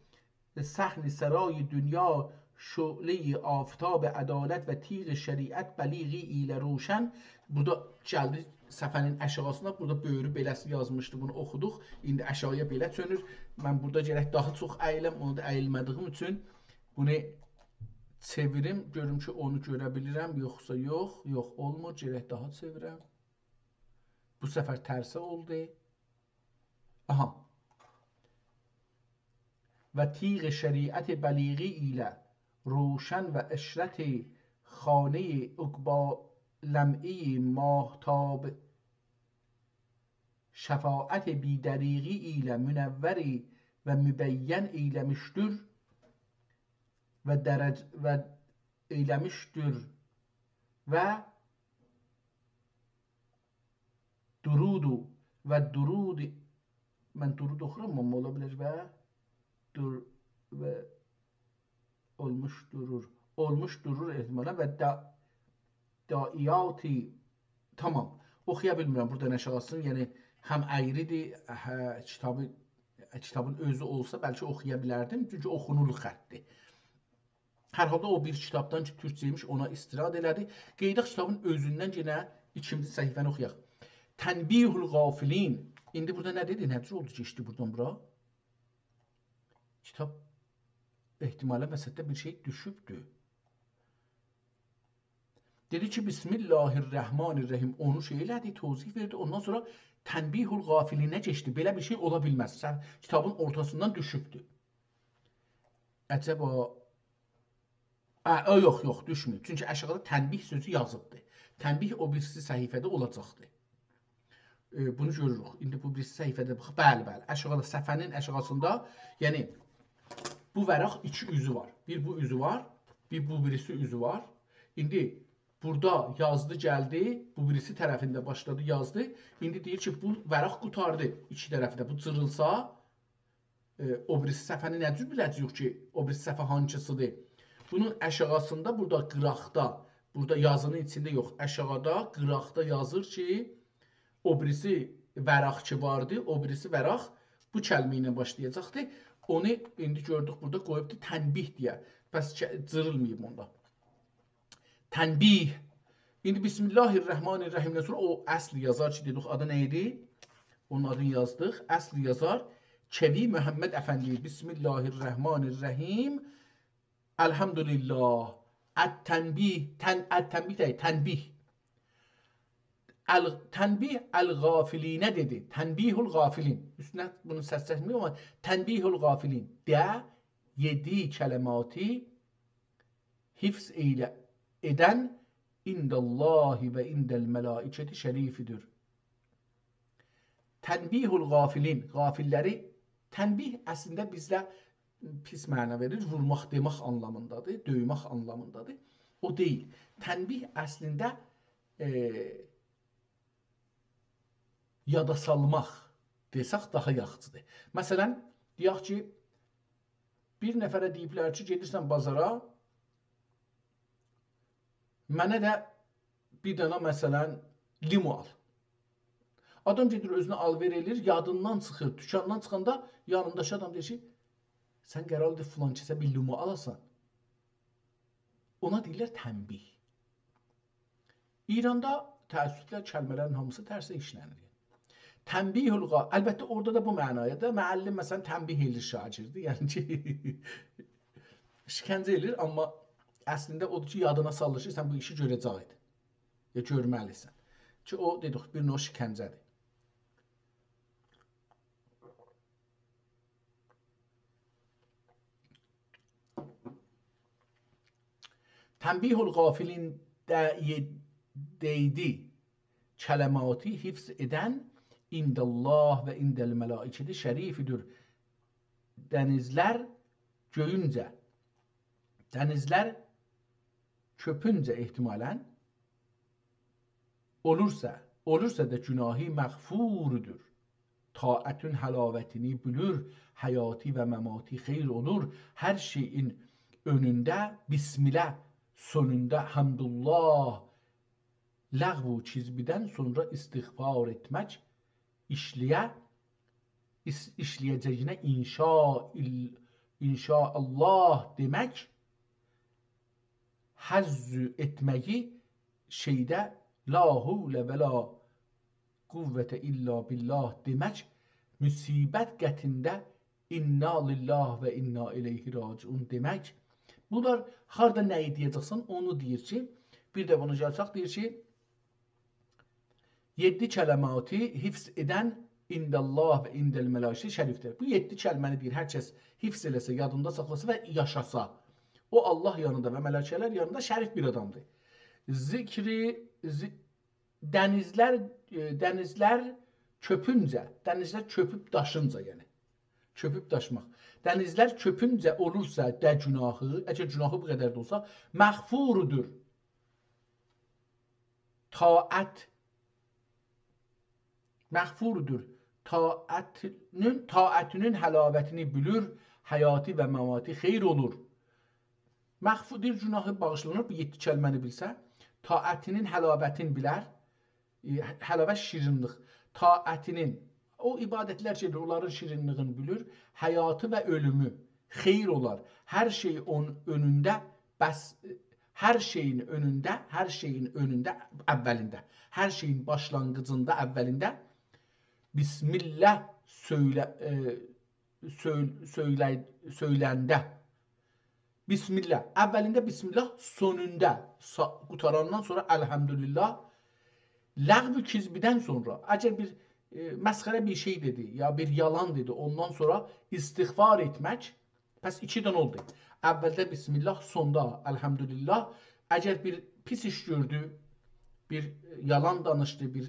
صحن سرای دنیا شعلهٔ آفتاب عدالت و تیغ شریعت بلیغی ایله روشن. بورادا گلدی صفحه‌نین آشاغیسینا، بورادا بؤیرو بئله‌سی یازمیشدی، بونو اوخودوق. ایندی آشاغییا بئله چؤنور. من بورادا گرک داها چوخ اییلم، اونو دا اییلمه‌دیگیم اوچون بونو چئویریم، گؤروم کی، اونو گؤره بیلیرم، یوخسا یوخ، یوخ، اولمور، گرک داها چئویرم. بو سفر ترسه اولدو. آها. و تیغ شریعت بلیغی ایله روشن و عشرت خانهٔ عقبی لمعهٔ ماهتاب شفاعت بی‌دریغی ایله منور و مبین ایله‌میشدیر و درج-، و ایله‌میشدیر و درود و، و درود، من درود اوخورام، آمما اولا بیلر و دور-، و اولموش دورور. اولموش دورور احتمالا و دا-، داعیاتی، تامام. اوخویا بیلمیرم بورادان آشاغیسینی، یعنی هم اَیریدیر، هه، کیتابی، کیتابین اؤزو اولسا بلکه اوخویا بیلردیم، چونکی اوخونولور خطدیر. هر حالدا او بیر کیتابدان کی، تورکجه ایمیش، اونا استناد ائله‌دی. قاییداق کیتابین اؤزوندن یئنه ایکینجی صفحه‌نی اوخویاق. تنبیه الغافلین. ایندی بورادا نه دئدی؟ نه جور اولدو، کئچدی بورادان بورا؟ کیتاب احتمالا وسطده بیر شئی دوشوبدو. دئدی کی، بسم الله الرحمن الرحیم. اونو شئی ائله‌دی، توضیح وئردی. اوندان سونرا تنبیه الغافلینه کئچدی. بئله بیر شئی اولا بیلمز. سن کیتابین اورتاسیندان دوشوبدو. عجبا، اه، او، یوخ، یوخ، دوشمه‌ییب. چونکی آشاغیدا تنبیه سؤزو یازیبدی. تنبیه او بیریسی صفحه‌ده اولاجاقدی. ائ، بونو گؤروروک. ایندی بو بیریسی صفحه‌ده باخ. بلی، بلی. آشاغیدا، صفحه‌نین آشاغیسیندا، یعنی بو ورق ایکی اوزو وار. بیر بو اوزو وار، بیر بو بیریسی اوزو وار. ایندی بورادا یازدی، گلدی، بو بیریسی طرفینده باشلادی، یازدی. ایندی دئییر کی، بو ورق قوتاردی ایکی طرفده. بو جیریلسا، ائ، او بیریسی صفحه‌نی نه جور بیله‌جه‌ییک کی، او بیریسی صفحه هانسیسیدیر؟ بونون آشاغیسیندا، بورادا قیراقدا، بورادا یازینین ایچینده یوخ، آشاغیدا، قیراقدا یازیر کی، او بیریسی ورق کی واردی، او بیریسی ورق بو کلمه ایله باشلایاجاقدی. اونو ایندی گؤردوک، بورادا قویوبدو تنبیه دئیه. پس چه-، جیریلماییب اوندا. تنبیه. ایندی بسم الله الرحمن الرحیمدن سونرا او اصل یازار کی، دئدیک، آدی نه ایدی؟ اونون آدینی یازدیق. اصل یازار. کوی محمد افندی. بسم الله الرحمن الرحیم. الحمدلله. التنبیه. تن-، التنبیه دئییل، تنبیه. ال-، تنبیه الغافلینه دئدی. تنبیه الغافلین. اوستونه بونو سس چکمه‌ییم، آمما تنبیه الغافلین. ده، یئدی کلماتی حفظ ائیله، ائدن عند الله و عند الملائکة شریفدیر. تنبیه الغافلین، غافل‌لری، تنبیه اصلینده بیزده پیس معنا وئریر، وورماق، دئمک آنلامیندادیر، دؤیمک آنلامیندادیر. او دئییل. تنبیه اصلینده، ائ، یادا سالماق دئسک داها یاخشیدیر. مثلا، دئیک کی، بیر نفره دئییبلر کی، گئدیرسن بازارا، منه ده بیر دنه، مثلا، لیمو آل. آدام گئدیر، اؤزونه آلوئر ائله‌ییر، یادیندان چیخیر، دوکاندان چیخاندا یانینداکی آدام دئییر کی، سن قراردی فلان کسه بیر لیمو آلاسان. اونا دئییرلر تنبیه. ایراندا، تأسفله، کلمه‌لرین هامیسی ترسه ایشله‌نیر. تنبیه الغا-، البته، اورادا دا بو معنایا دا معلم، مثلا، تنبیه ائله‌ییر شاگردی، یعنی کی، شکنجه ائله‌ییر، آمما اصلینده اودور کی، یادینا سالیر کی، سن بو ایشی گؤره‌جکدین، یا گؤرمه‌لیسن. کی، او، دئدیک، بیر نوع شکنجه‌دیر. تنبیه الغافلین‌ده یئ-، یئددی کلماتی حفظ ائدن عند الله و عند الملائکة شریفدیر. دنیزلر گؤیونجه، دنیزلر کؤپونجه احتمالاً اولورسا، اولورسا دا گناهی مغفوردور. طاعتین حلاوتینی بیلیر، حیاتی و مماتی خیر اولور. هر شئیین اؤنونده بسم الله، سونوندا حمدالله، لغو و کذبدن سونرا استغفار ائتمک، ایشله‌یه، ایش-، ایشله‌یه‌جه‌یینه ان‌شاء ال-، ان‌شاءالله دئمک، حذف ائتمه‌یی شئیده لا حول و لا قوة الا بالله دئمک، مصیبت قتینده انا لله و انا الیه راجعون دئمک. بونلار هاردا نه‌یی دئیه‌جکسن، اونو دئییر کی، بیر ده بونو یازاق، دئییر کی، یئددی کلماتی حفظ ائدن عند الله و عند الملائکة شریفدیر. بو یئددی کلمه‌نی دئییر، هر کس حفظ ائله‌سه، یادیندا ساخلاسا و یاشاسا، او الله یانیندا و ملائکه‌لر یانیندا شریف بیر آدامدیر. ذکری، ذ-، دنیزلر، ائ، دنیزلر کؤپونجه، دنیزلر کؤپوب داشینجا، یعنی. کؤپوب داشماق. دنیزلر کؤپونجه اولورسا دا گناهی، اگر گناهی بو قدر ده اولسا، مغفوردور. طاعت مغفوردور. طاعتینین، طاعتینین حلاوتینی بیلیر، حیاتی و مماتی خیر اولور. مغفور، دئییر، گناهی باغیشلانیر، بو یئددی کلمه‌نی بیلسه، طاعتینین حلاوتینی بیلر، ائ، حلاوت شیرینلیک، طاعتینین، او عبادتلر کی ائدیر، اونلارین شیرینلیگینی بیلیر، حیاتی و اؤلومو خیر اولار. هر شئی اونون اؤنونده، بس، هر شئیین اؤنونده، هر شئیین اؤنونده، اولینده، هر شئیین باشلانغیجیندا، اولینده بسم الله سؤیله-، ائ، سؤیل-، سؤیله-، سؤیلنده. بسم الله. اولینده بسم الله، سونوندا، سا-، قوتاراندان سونرا الحمدلله. لغو و کذبدن سونرا، اگر بیر، ائ، مسخره بیر شئی دئدی، یا بیر یالان دئدی، اوندان سونرا استغفار ائتمک، پس ایکی دنه اولدو. اولده بسم الله، سوندا الحمدلله. اگر بیر پیس ایش گؤردو، بیر یالان دانیشدی، بیر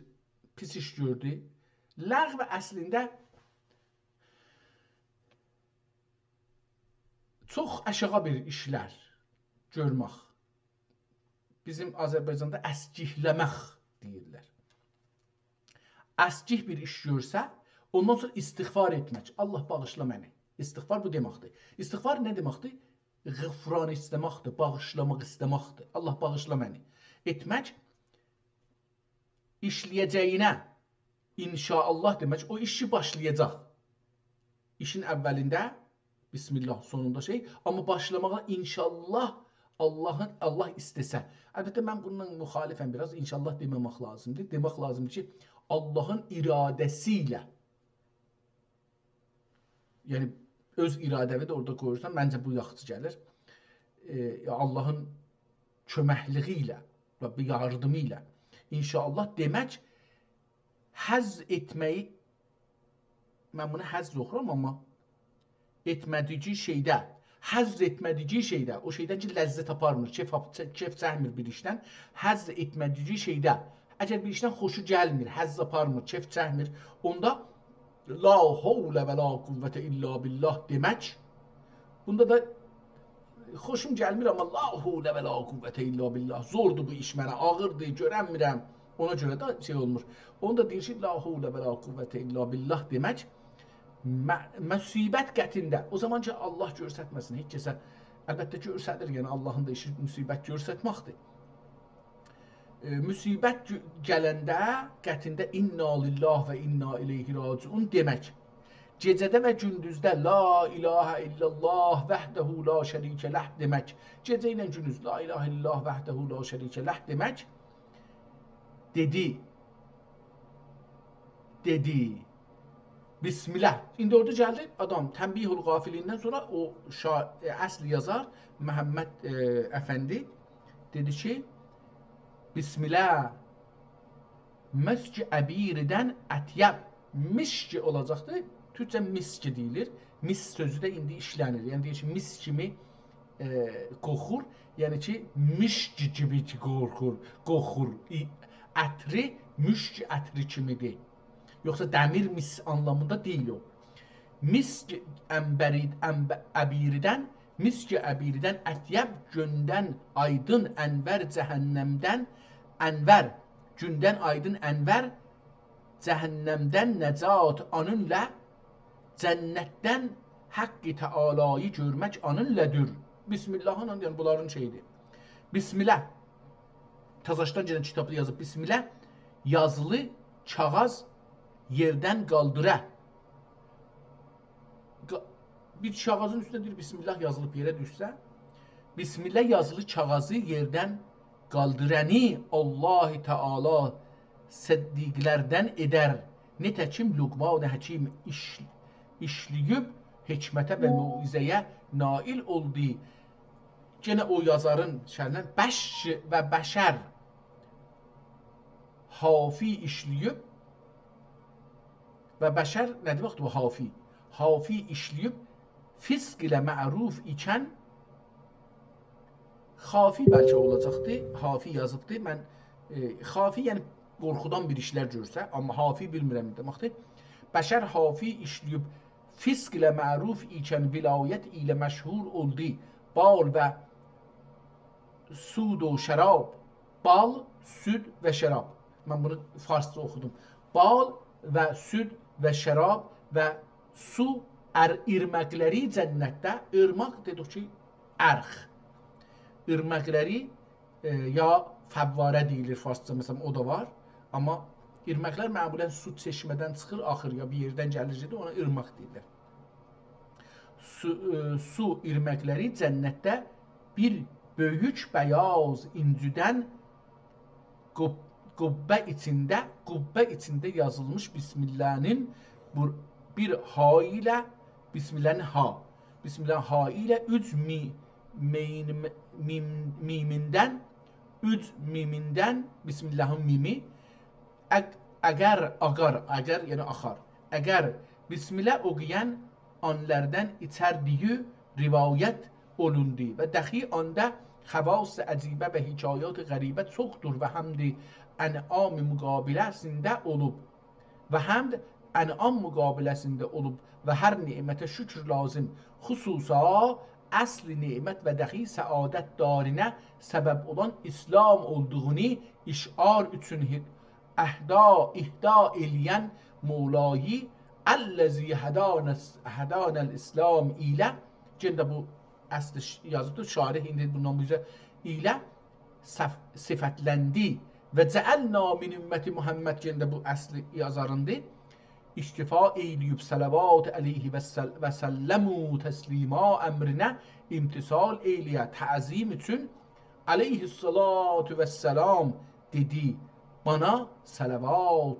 پیس ایش گؤردو، لغو اصلینده چوخ آشاغی بیر ایشلر گؤرمک. بیزیم آذربایجاندا اسکیکله‌مک دئییرلر. اسکیک بیر ایش گؤرسه، اوندان سونرا استغفار ائتمک. الله، باغیشلا منی. استغفار بو دئمکدیر. استغفار نه دئمکدیر؟ غفران ایسته‌مکدیر، باغیشلاماق ایسته‌مکدیر. الله، باغیشلا منی. ائتمک، ایشله‌یه‌جه‌یینه ان‌شاءالله دئمک، او ایشی باشلایاجاق. ایشین اولینده بسم الله، سونوندا شئی، آمما باشلاماغا ان‌شاءالله، اللهین، الله ایسته‌سه. البته، من بونونان مخالفم بیر آز. ان‌شاءالله دئمه‌مک لازیمدیر. دئمک لازیمدیر کی، اللهین اراده‌سی ایله، یعنی اؤز اراده‌وی ده اورادا قویورسان، منجه بو یاخشی گلیر. ائ، اللهین کؤمکلیگی ایله و بیر یاردیمی ایله، ان‌شاءالله دئمک، حظ ائتمه‌یی، من بونو حظ اوخورام، آمما ائتمه‌دیگی شئیده، حظ ائتمه‌دیگی شئیده، او شئیدن کی لذت آپارمیر، کئف آپ-، چه-، کئف چکمیر بیر ایشدن، حظ ائتمه‌دیگی شئیده، اگر بیر ایشدن خوشو گلمیر، حظ آپارمیر، کئف چکمیر، اوندا لا حول و لا قوة الا بالله دئمک، بوندا دا خوشوم گلمیر، آمما لا حول و لا قوة الا بالله، زوردور بو ایش منه، آغیردیر، گؤرنمیرم. اونا گؤره ده شئی اولمور. اوندا دئییر کی، لا حول و لا قوة الا بالله دئمک، م-، مصیبت قتینده، او زامان کی الله گؤرستمه‌سین هئچ کسه، البته گؤرسدیر، یعنی اللهین دا ایشی مصیبت گؤرستمکدیر. ائ، مصیبت گؤ-، گلنده قتینده انا لله و انا الیه راجعون دئمک. گئجه‌ده و گوندوزده لا اله الا الله وحده لا شریک له دئمک. گئجه ایله گوندوز لا اله الا الله وحده لا شریک له دئمک. دئدی. دئدی. بسم الله. ایندی اورادا گلدی، آدام تنبیه الغافلیندن سونرا او شا-، ائ، اصل یازار محمد، ائ، افندی دئدی کی، بسم الله، مسک عبیردن اطیب. مسک اولاجاقدی، تورکجه مسک دئییلیر. مسک سؤزو ده ایندی ایشله‌نیر. یعنی دئییر کی، مسک کیمی ائ، قوخور، یعنی کی، مشک کیمی قوخور، قوخور. ای-، عطری مشک عطری کیمی‌دیر. یوخسا دمیر مس آنلامی‌ندا دئییل او. مسک عنبری-، عنب-، عبیردن، مسک عبیردن اطیب، گوندن آیدین انور جهنمدن، انور، گوندن آیدین انور، جهنمدن نجات آنینلا، جنتدن حق تعالایی گؤرمک آنینلادیر. بسم الله، یعنی بونلارین شئیی‌دیر. بسم الله. تازاشدان گلن کیتابدا یازیب: بسم الله، یازیلی کاغاذ یئردن قالدیره. قا-، بیر کاغاذین اوستونده دئییر، بسم الله یازیلیب یئره دوشسه، بسم الله یازیلی کاغاذی یئردن قالدیرانی الله تعالی صدیقلردن ائدر. نتکیم لقمان حکیم ایش-، ایشله‌ییب حکمته و موعظه‌یه نائل اولدو. گئنه او یازارین شرحیندن بش-، و بشر حافی ایشله‌ییب و بشر نه دئمکدیر بو حافی؟ حافی ایشله‌ییب فسق ایله معروف ایکن، خافی بلکه اولاجاقدی، حافی یازیبدی. من، ائ، خافی، یعنی قورخودان بیر ایشلر گؤرسه، آمما حافی بیلمیرم نه دئمکدیر. بشر حافی ایشله‌ییب فسق ایله معروف ایکن ولایت ایله مشهور اولدو. بال و سود و شراب. بال، سود و شراب. من بونو فارسجا اوخودوم. بال و سود و شراب و سو ار-، ایرماقلاری جنتده، ایرماق دئدیک کی، ارخ. ایرماقلاری، ائ، یا فواره دئییلیر فارسجا، مثلا، او دا وار. آمما ایرماقلار معمولا سو چشمه‌دن چیخیر، آخیر یا بیر یئردن گلیر، گئدیر، اونا ایرماق دئییرلر. سو، ائ، سو ایرماقلاری جنتده بیر بؤیوک بیاض اینجیدن قب-، قبه ایچینده، قبه ایچینده یازیلمیش بسم الله‌نین بو بیر ها ایله، بسم الله‌نین ها، بسم الله‌نین ها ایله اوچ می-، مین-، میم-، میمیندن، اوچ میمیندن، بسم الله‌نین میمی، اق-، اقر، آقار، اقر، یعنی آخار. اقر بسم الله اوقویان آنلاردان ایچردیگی روایت اولوندو و دخی آندا خواص عجیبه و حکایات غریبه چوخدور و حمد انعام مقابله‌سینده اولوب و حمد انعام مقابله‌سینده اولوب و هر نعمته شکر لازم، خصوصا اصل نعمت و دخی سعادت دارینه سبب اولان اسلام اولدوغونو اشعار اوچون هی-، اهدا، اهدا ائله‌ین مولایی الذی هدانا، هدانا الاسلام ایله، گئنه ده بو اصلی ش-، یازیبدیر، شارح ایندی بوندان بو اوزه ایله صف-، صفتلندی. و جعلنا من امة محمد، گئنه ده بو اصلی یازاریندیر. اکتفا ائیله‌ییب صلوات علیه و سل-، و سلموا تسلیما امرینه امتثال ائیله‌یه تعظیم اوچون علیه الصلاة و السلام دئدی: «بانا صلوات،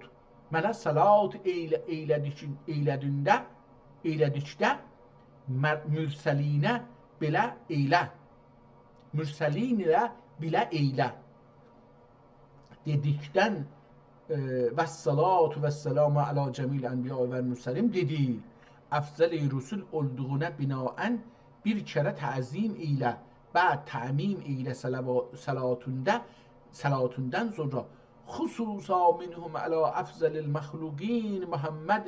منه صلوات ائیله-، ائیله‌دیگین-، ائیله‌دینده، ائیله‌دیکده مر-، مرسلینه بئله ائیله.» مرسلین ایله بیله ائیله. دئدیکدن، ائ، «و الصلاة و السلام علی جمیع الانبیاء و المرسلین» دئدی: «افضل رسول اولدوغونا بناءً بیر کره تعظیم ائیله، بعد تعمیم ائیله صلوا-، صلاتوندا، صلاتوندان سونرا خصوصا منهم علی افضل المخلوقین محمد»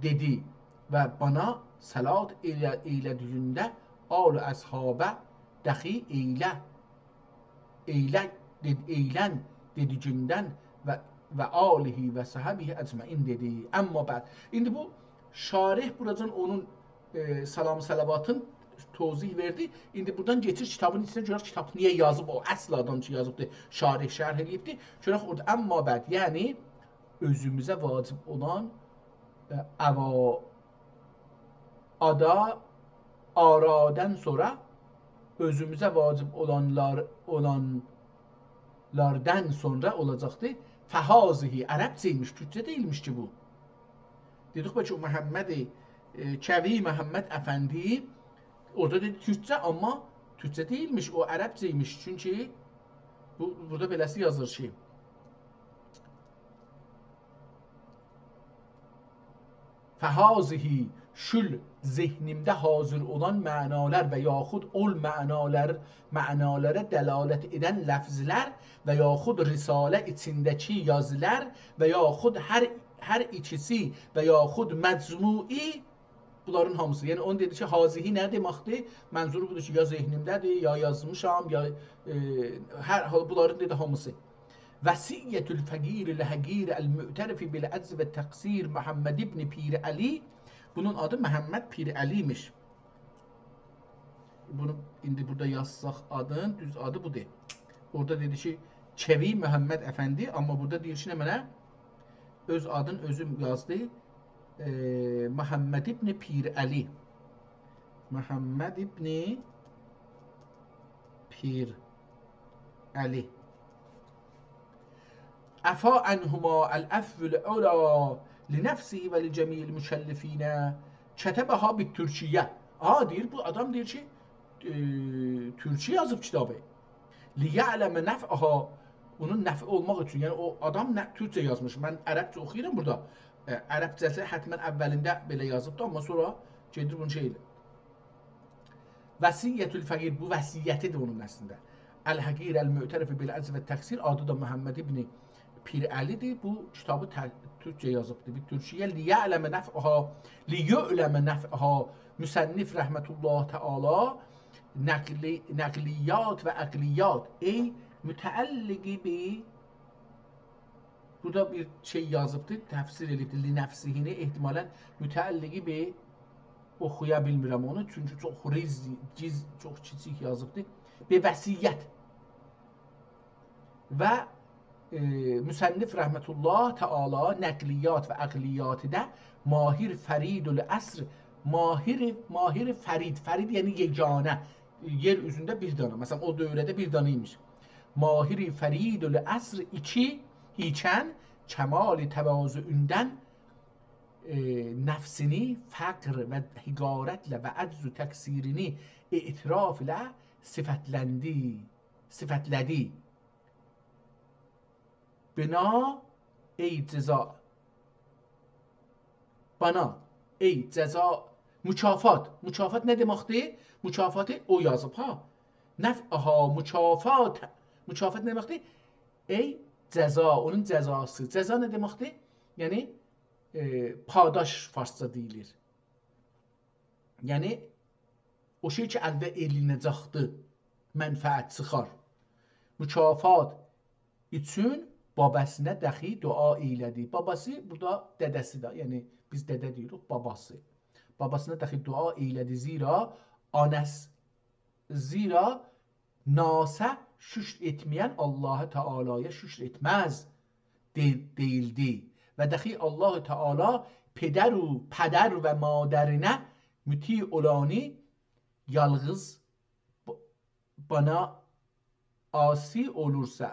دئدی: «و بانا صلات ائیله-، ائیله‌دیگینده آل و اصحابه دخی ائیله، ائیله، دئد-، ائیلن» دئدیگیندن «و، و آله و صحبه اجمعین» دئدی. اما بعد. ایندی بو شارح بوراجان اونون، ائ، سلام صلواتین توضیح وئردی. ایندی بورادان گئچیر کیتابین ایچینه، گؤرک کیتاب نییه یازیب، او اصل آدام کی یازیبدی، شارح شرح ائله‌ییبدی. گؤرک اورادا «اما بعد»، یعنی اؤزوموزه واجب اولان، ائ، اوا-، آدا، آرادان سونرا اؤزوموزه واجب اولانلار، اولانلاردان سونرا اولاجاقدی. «فهذه»، عربجه ایمیش، تورکجه دئییلمیش کی بو. دئدیک بلکه او محمد، ائ، کوی محمد افندی اورادا دئدی تورکجه، اما تورکجه دئییلمیش، او عربجه ایمیش. چونکی بو، بورادا بئله‌سی یازیر کی، فهذه، شول ذهنیمده حاضر اولان معنالار و یاخود اول معنالار، معنالارا دلالت ائدن لفظلر و یاخود رساله ایچینده‌کی یازیلار و یاخود هر، هر ایکیسی و یاخود مجموعی، بونلارین هامیسی. یعنی اونو دئدی کی، هذه نه دئمکدیر؟ منظورو بودور کی، یا ذهنیمده‌دیر، یا یازمیشام، یا، ائ، هر حال بونلارین دئدی هامیسی. وصیة الفقیر الحقیر المعترف بالعجز والتقصیر محمد ابن پیرعلی. بونون آدی محمد پیرعلی ایمیش. بونو ایندی بورادا یازساق آدین، دوز آدی بودور. اورادا دئدی کی، چوی محمد افندی، آمما بورادا دئییر کی، نمنه؟ اؤز آدین اؤزو یازدی. ائ، محمد ابن پیرعلی. محمد ابن پیرعلی. عفا عنهما العفو العلی لنفسه ولجمیع المکلفین. کتبها بالترکیة. آها، دئییر، بو آدام دئییر کی، ائ، تورکجه یازیب کیتابی. لیعلم نفعها، اونون نفعی اولماق اوچون. یعنی او آدام نه، تورکجه یازمیش. من عربجه اوخویورام بورادا. ائ، عربجه‌سی حتماً اولینده بئله یازیبدی، آمما سونرا گئدیر بونو شئی ائله‌ییر. وصیة الفقیر، بو وصیتی‌دیر اونون اصلینده. الحقیر المعترف بالعجز والتقصیر، آدی دا محمد ابن پیرعلی‌دیر. بو کیتابی تر-، تورکجه یازیبدیر. بالترکیة لیعلم نفعها، لیعلم نفعها. مصنف رحمة الله تعالی نقلی-، نقلیات و عقلیات، ای متعلقی به، بورادا بیر شئی یازیبدی، تفسیر ائله‌ییبدی، لنفسه‌نی، احتمالاً متعلقی به، اوخویا بیلمیرم اونو، چونکی چوخ ریز، گیز، چوخ کیچیک یازیبدی. به وصیت. و، ائ، مصنف رحمة الله تعالی نقلیات و عقلیاتی‌ده ماهر فرید العصر، ماهر، ماهر فرید، فرید یعنی یگانه، یئر اوزونده بیر دانا، مثلاً او دؤوره‌ده بیر دانا ایمیش. ماهر فرید العصر ایکی، ایکن کمال تواضعوندن، ائ، نفسینی فقر و حقارتله و عجز و تقصیرینی اعتراف ایله صفتلندی، صفتله‌دی. بنا، ای جزا. بنا، ای جزا. مکافات. مکافات نه دئمکدیر؟ مکافاتی او یازیب، ها. نفعها، مکافات. مکافات نه دئمکدیر؟ ای جزا، اونون جزاسی. جزا نه دئمکدیر؟ یعنی، ائ، پاداش فارسجا دئییلیر. یعنی، او شئی کی، الده ائلینه‌جکدیر، منفعت چیخار. مکافات اوچون باباسینا دخی دعا ائیله‌دی. باباسی بورادا دده‌سی ده، یعنی بیز دده دئییریک، باباسی. باباسینا دخی دعا ائیله‌دی، زیرا آناس-، زیرا ناسه شکر ائتمه‌ین الله تعالی‌یا شکر ائتمز دئ-، دئییلدی. و دخی الله تعالی پدر و، پدر و مادرینه مطیع اولانی یالغیز ب-، بانا عاصی اولورسا،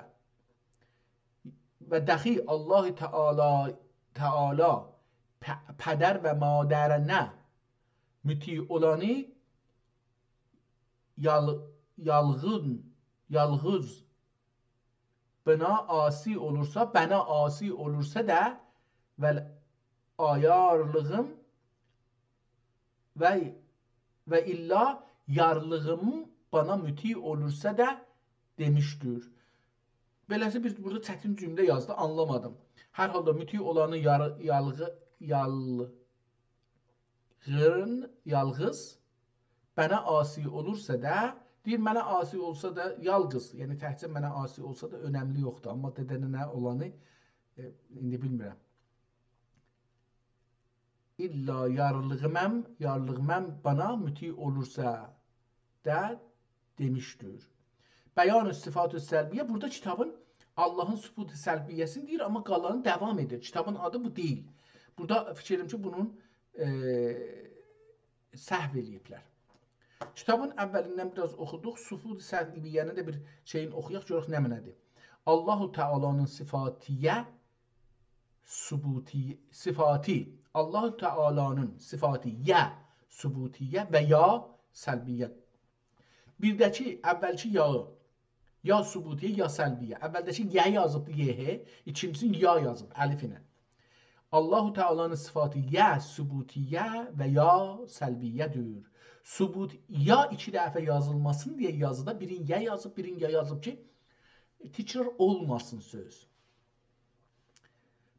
و دخی الله تعالی، تعالی پ-، پدر و مادرینه مطیع اولانی یال-، یالغین، یالغیز بنا عاصی اولورسا، بنا عاصی اولورسا دا، و یارلیغیم و، و الا یارلیغیم بانا مطیع اولورسا دا دئمیشدیر. بئله‌سی بیر بورادا چتین جمله یازدی، آنلامادیم. هر حالدا مطیع اولانی یار-، یالغی-، یال-، غین، یالغیز، بنا عاصی اولورسا دا، دئییر، منه عاصی اولسا دا یالغیز، یعنی تکجه منه عاصی اولسا دا اؤنملی یوخدور، آمما دده‌نه نه اولانی، ائ، ایندی بیلمیرم. الا یارلیغیم، یارلیغیم بانا مطیع اولورسا دا دئمیشدیر. بیان صفات سلبیه، بورادا کیتابین اللهین صفات سلبیه‌سینی دئییر، آمما قالانی داوام ائدیر. کیتابین آدی بو دئییل. بورادا فیکیر ائدیرم کی، بونون، ائ، سهو ائله‌ییبلر. کیتابین اولیندن بیر آز اوخودوق، صفات سلبیه‌نین ده بیر شئیین اوخویاق، گؤرک نمنه‌دیر. الله تعالی‌نین صفاتیه، ثبوتی، صفاتی، الله تعالی‌نین صفاتی یا ثبوتیه و یا سلبیه. بیرده‌کی، اولکی یاغی، یا ثبوتیه، یا سلبیه. اولده‌کی یا یازیبدی، یه، ایکینجیسینی یا یازیب، الف ایله. الله تعالی‌نین صفاتی یا ثبوتیه و یا سلبیه‌دیر. ثبوت، یا ایکی دفعه یازیلماسین دئیه یازیدا بیرین یا یازیب، بیرین یا یازیب کی، تکرار اولماسین سؤز.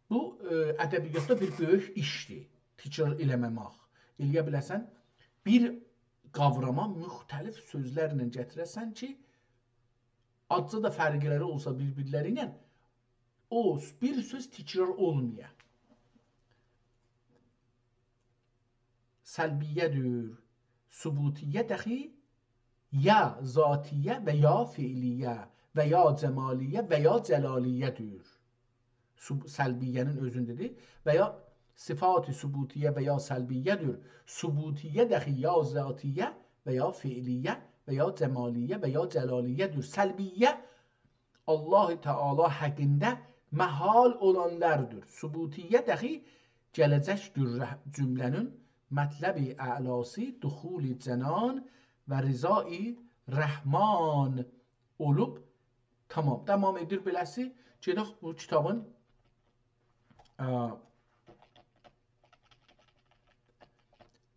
بو، ائ، ادبیاتدا بیر بؤیوک ایشدیر، تکرار ائله‌مه‌مک. ائله‌یه بیله‌سن، بیر قاوراما مختلف سؤزلرله گتیره‌سن کی، آزجا دا فرقلری اولسا بیر-بیرلری ایله، او بیر سؤز تکرار اولمایا. سلبیه‌دیر، ثبوتیه دخی یا ذاتیه و یا فعلیه و یا جمالیه و یا جلالیه‌دیر. ثب-، سلبیه‌نین اؤزونده‌دیر. و یا صفات ثبوتیه و یا سلبیه‌دیر. ثبوتیه دخی یا ذاتیه و یا فعلیه و یا جمالیه و یا جلالیه‌دیر. سلبیه الله تعالی حقینده محال اولانلاردیر. ثبوتیه دخی گله‌جکدیر رح-، جمله‌نین مطلب اعلاسی دخول جنان و رضای رحمان اولوب. تمام، تمام ائدیر بئله‌سی. گئدک بو کیتابین، ا،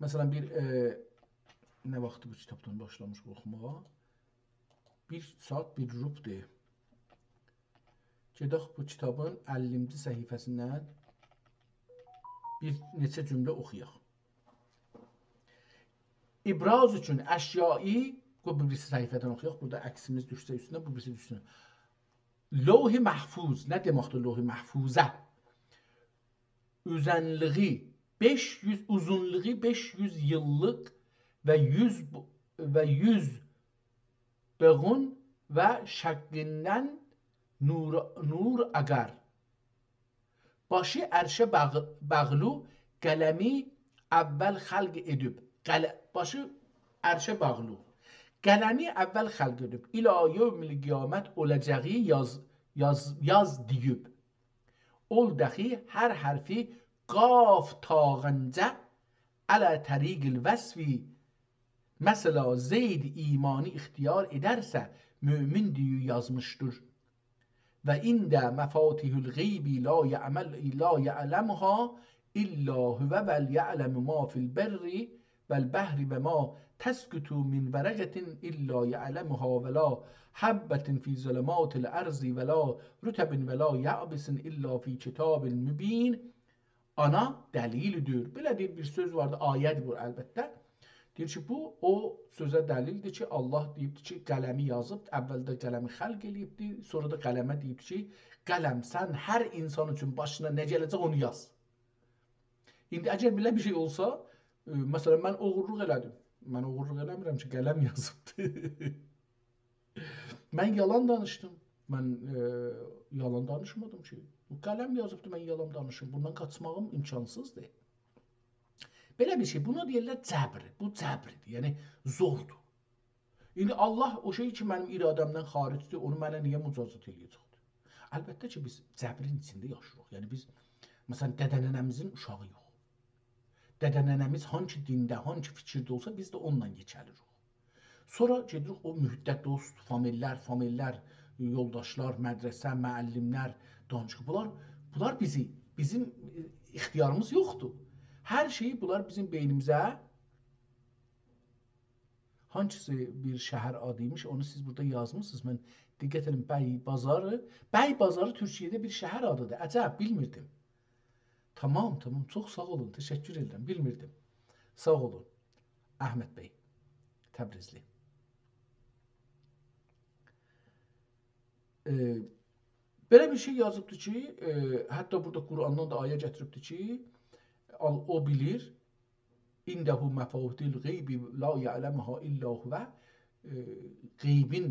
مثلا، بیر، ائ، نه واختی بو کیتابدان باشلامیشیق اوخوماغا؟ بیر ساعت بیر ربعدیر. گئدک بو کیتابین اللینجی صفحه‌سیندن بیر نئچه جمله اوخویاق. ابراز اوچون اشیایی، بو بیریسی صفحه‌دن اوخویاق. بورادا عکسیمیز دوشسه اوستونه، بو بیریسی دوشسون. لوح محفوظ، نه دئمکدیر لوح محفوظه؟ اوزنلیگی بئش یوز، اوزونلوغو بئش یوز ایللیک و یوز ب-، و یوز بوغون و شقیندن نور، نور آقار. باشی عرشه باغ-، باغلی، قلمی اول خلق ائدیب. قل-، باشی عرشه باغلی. قلمی اول خلق ائدیب. الی یوم القیامت اولاجاغی یاز، یاز، یاز دئییب. اول دخی هر حرفی قاف تاغینجا علی طریق الوصف، مثلا زید ایمانی اختیار ائدرسه، مؤمن دئییب یازمیشدیر. و عنده مفاتیح الغیب لا یعمل، لا یعلمها الا هو و یعلم ما فی البر و البحر و ما تسقط من ورقة الا یعلمها ولا حبة فی ظلمات الارض ولا رطب ولا یابس الا فی کتاب مبین. آنا دلیلدیر. بئله دئییر، بیر سؤز واردی، آیه‌دیر بو البته. دئییر کی، بو او سؤزه دلیلدیر کی، الله دئییبدیر کی، قلمی یازیب، اولده قلمی خلق ائله‌ییبدی، سونرا دا قلمه دئییبدیر کی، قلم، سن هر اینسان اوچون باشینا نه گله‌جک، اونو یاز. ایندی اگر بئله بیر شئی اولسا، ائ، مثلا، من اوغورلوق ائله‌دیم. من اوغورلوق ائله‌میرم کی، قلم یازیبدی. من یالان دانیشدیم. من، ائ، یالان دانیشمادیم کی. بو قلم یازیبدی، من یالان دانیشیم. بوندان قاچماغیم امکانسیزدیر. بئله بیر شئی، بونا دئییرلر جبر. بو جبردیر، یعنی زوردور. ایندی الله او شئی کی، منیم اراده‌مدن خارجدیر، اونو منه نییه مجازات ائله‌یه‌جکدیر؟ البته کی، بیز جبرین ایچینده یاشاییریق. یعنی بیز، مثلا، دده‌ننه‌میزین اوشاغی‌یوخ. دده‌ننه‌میز هانسی دینده، هانسی فیکیرده اولسا، بیز ده اونونلا یئکه‌لیریک. سونرا گئدیریک او محیطده دوست، فامیللر، فامیللر، یولداشلار، مدرسه، معلملر، دانشگاه. بونلار، بونلار بیزی، بیزیم، ائ، اختیاریمیز یوخدور. هر شئیی بونلار بیزیم بئینیمیزه، هانسیسی بیر شهر آدی‌یمیش، اونو سیز بورادا یازمیسینیز. من دقت ائدین، بی بازاری، بی بازاری تورکیه‌ده بیر شهر آدی‌دیر. عجب، بیلمیردیم. تمام، تمام. چوخ ساغ اولون، تشکر ائدیرم. بیلمیردیم. ساغ اولون، احمد بی، تبریزلی. ائ، بئله بیر شئی یازیبدی کی، ائ، حتی بورادا قرآندان دا آیه گتیریبدی کی، آل-، او بیلیر، «عنده مفاتیح الغیب لا یعلمها الا هو.» ائ، غیبین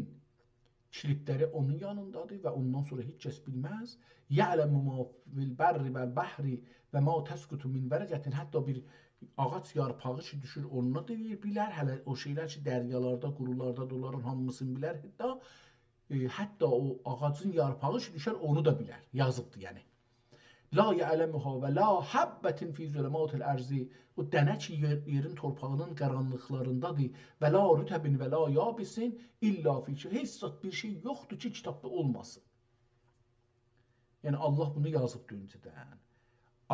کلیدلری اونون یانیندادیر و اوندان سونرا هئچ کس بیلمز. «یعلم ما فی البر و البحر و ما تسقط من ورقة.» حتی بیر آغاج یارپاغی کی دوشور، اونو دا دئییر، بیلر. هله او شئیلر کی، دریالاردا، قورولاردا دا، اونلارین هامیسینی بیلر. حتی، ائ، حتی او آغاجین یارپاغی کی دوشر، اونو دا بیلر. یازیبدیر، یعنی. «لا یعلمها ولا حبة فی ظلمات الارض.» او دنه کی، یئر، یئرین، تورپاغینین قارانلیقلاریندادیر. «ولا رطب ولا یابس الا فی کتاب.» هئچ زاد، بیر شئی یوخدور کی، کیتابدا اولماسین. یعنی، الله بونو یازیبدی اؤنجه‌دن.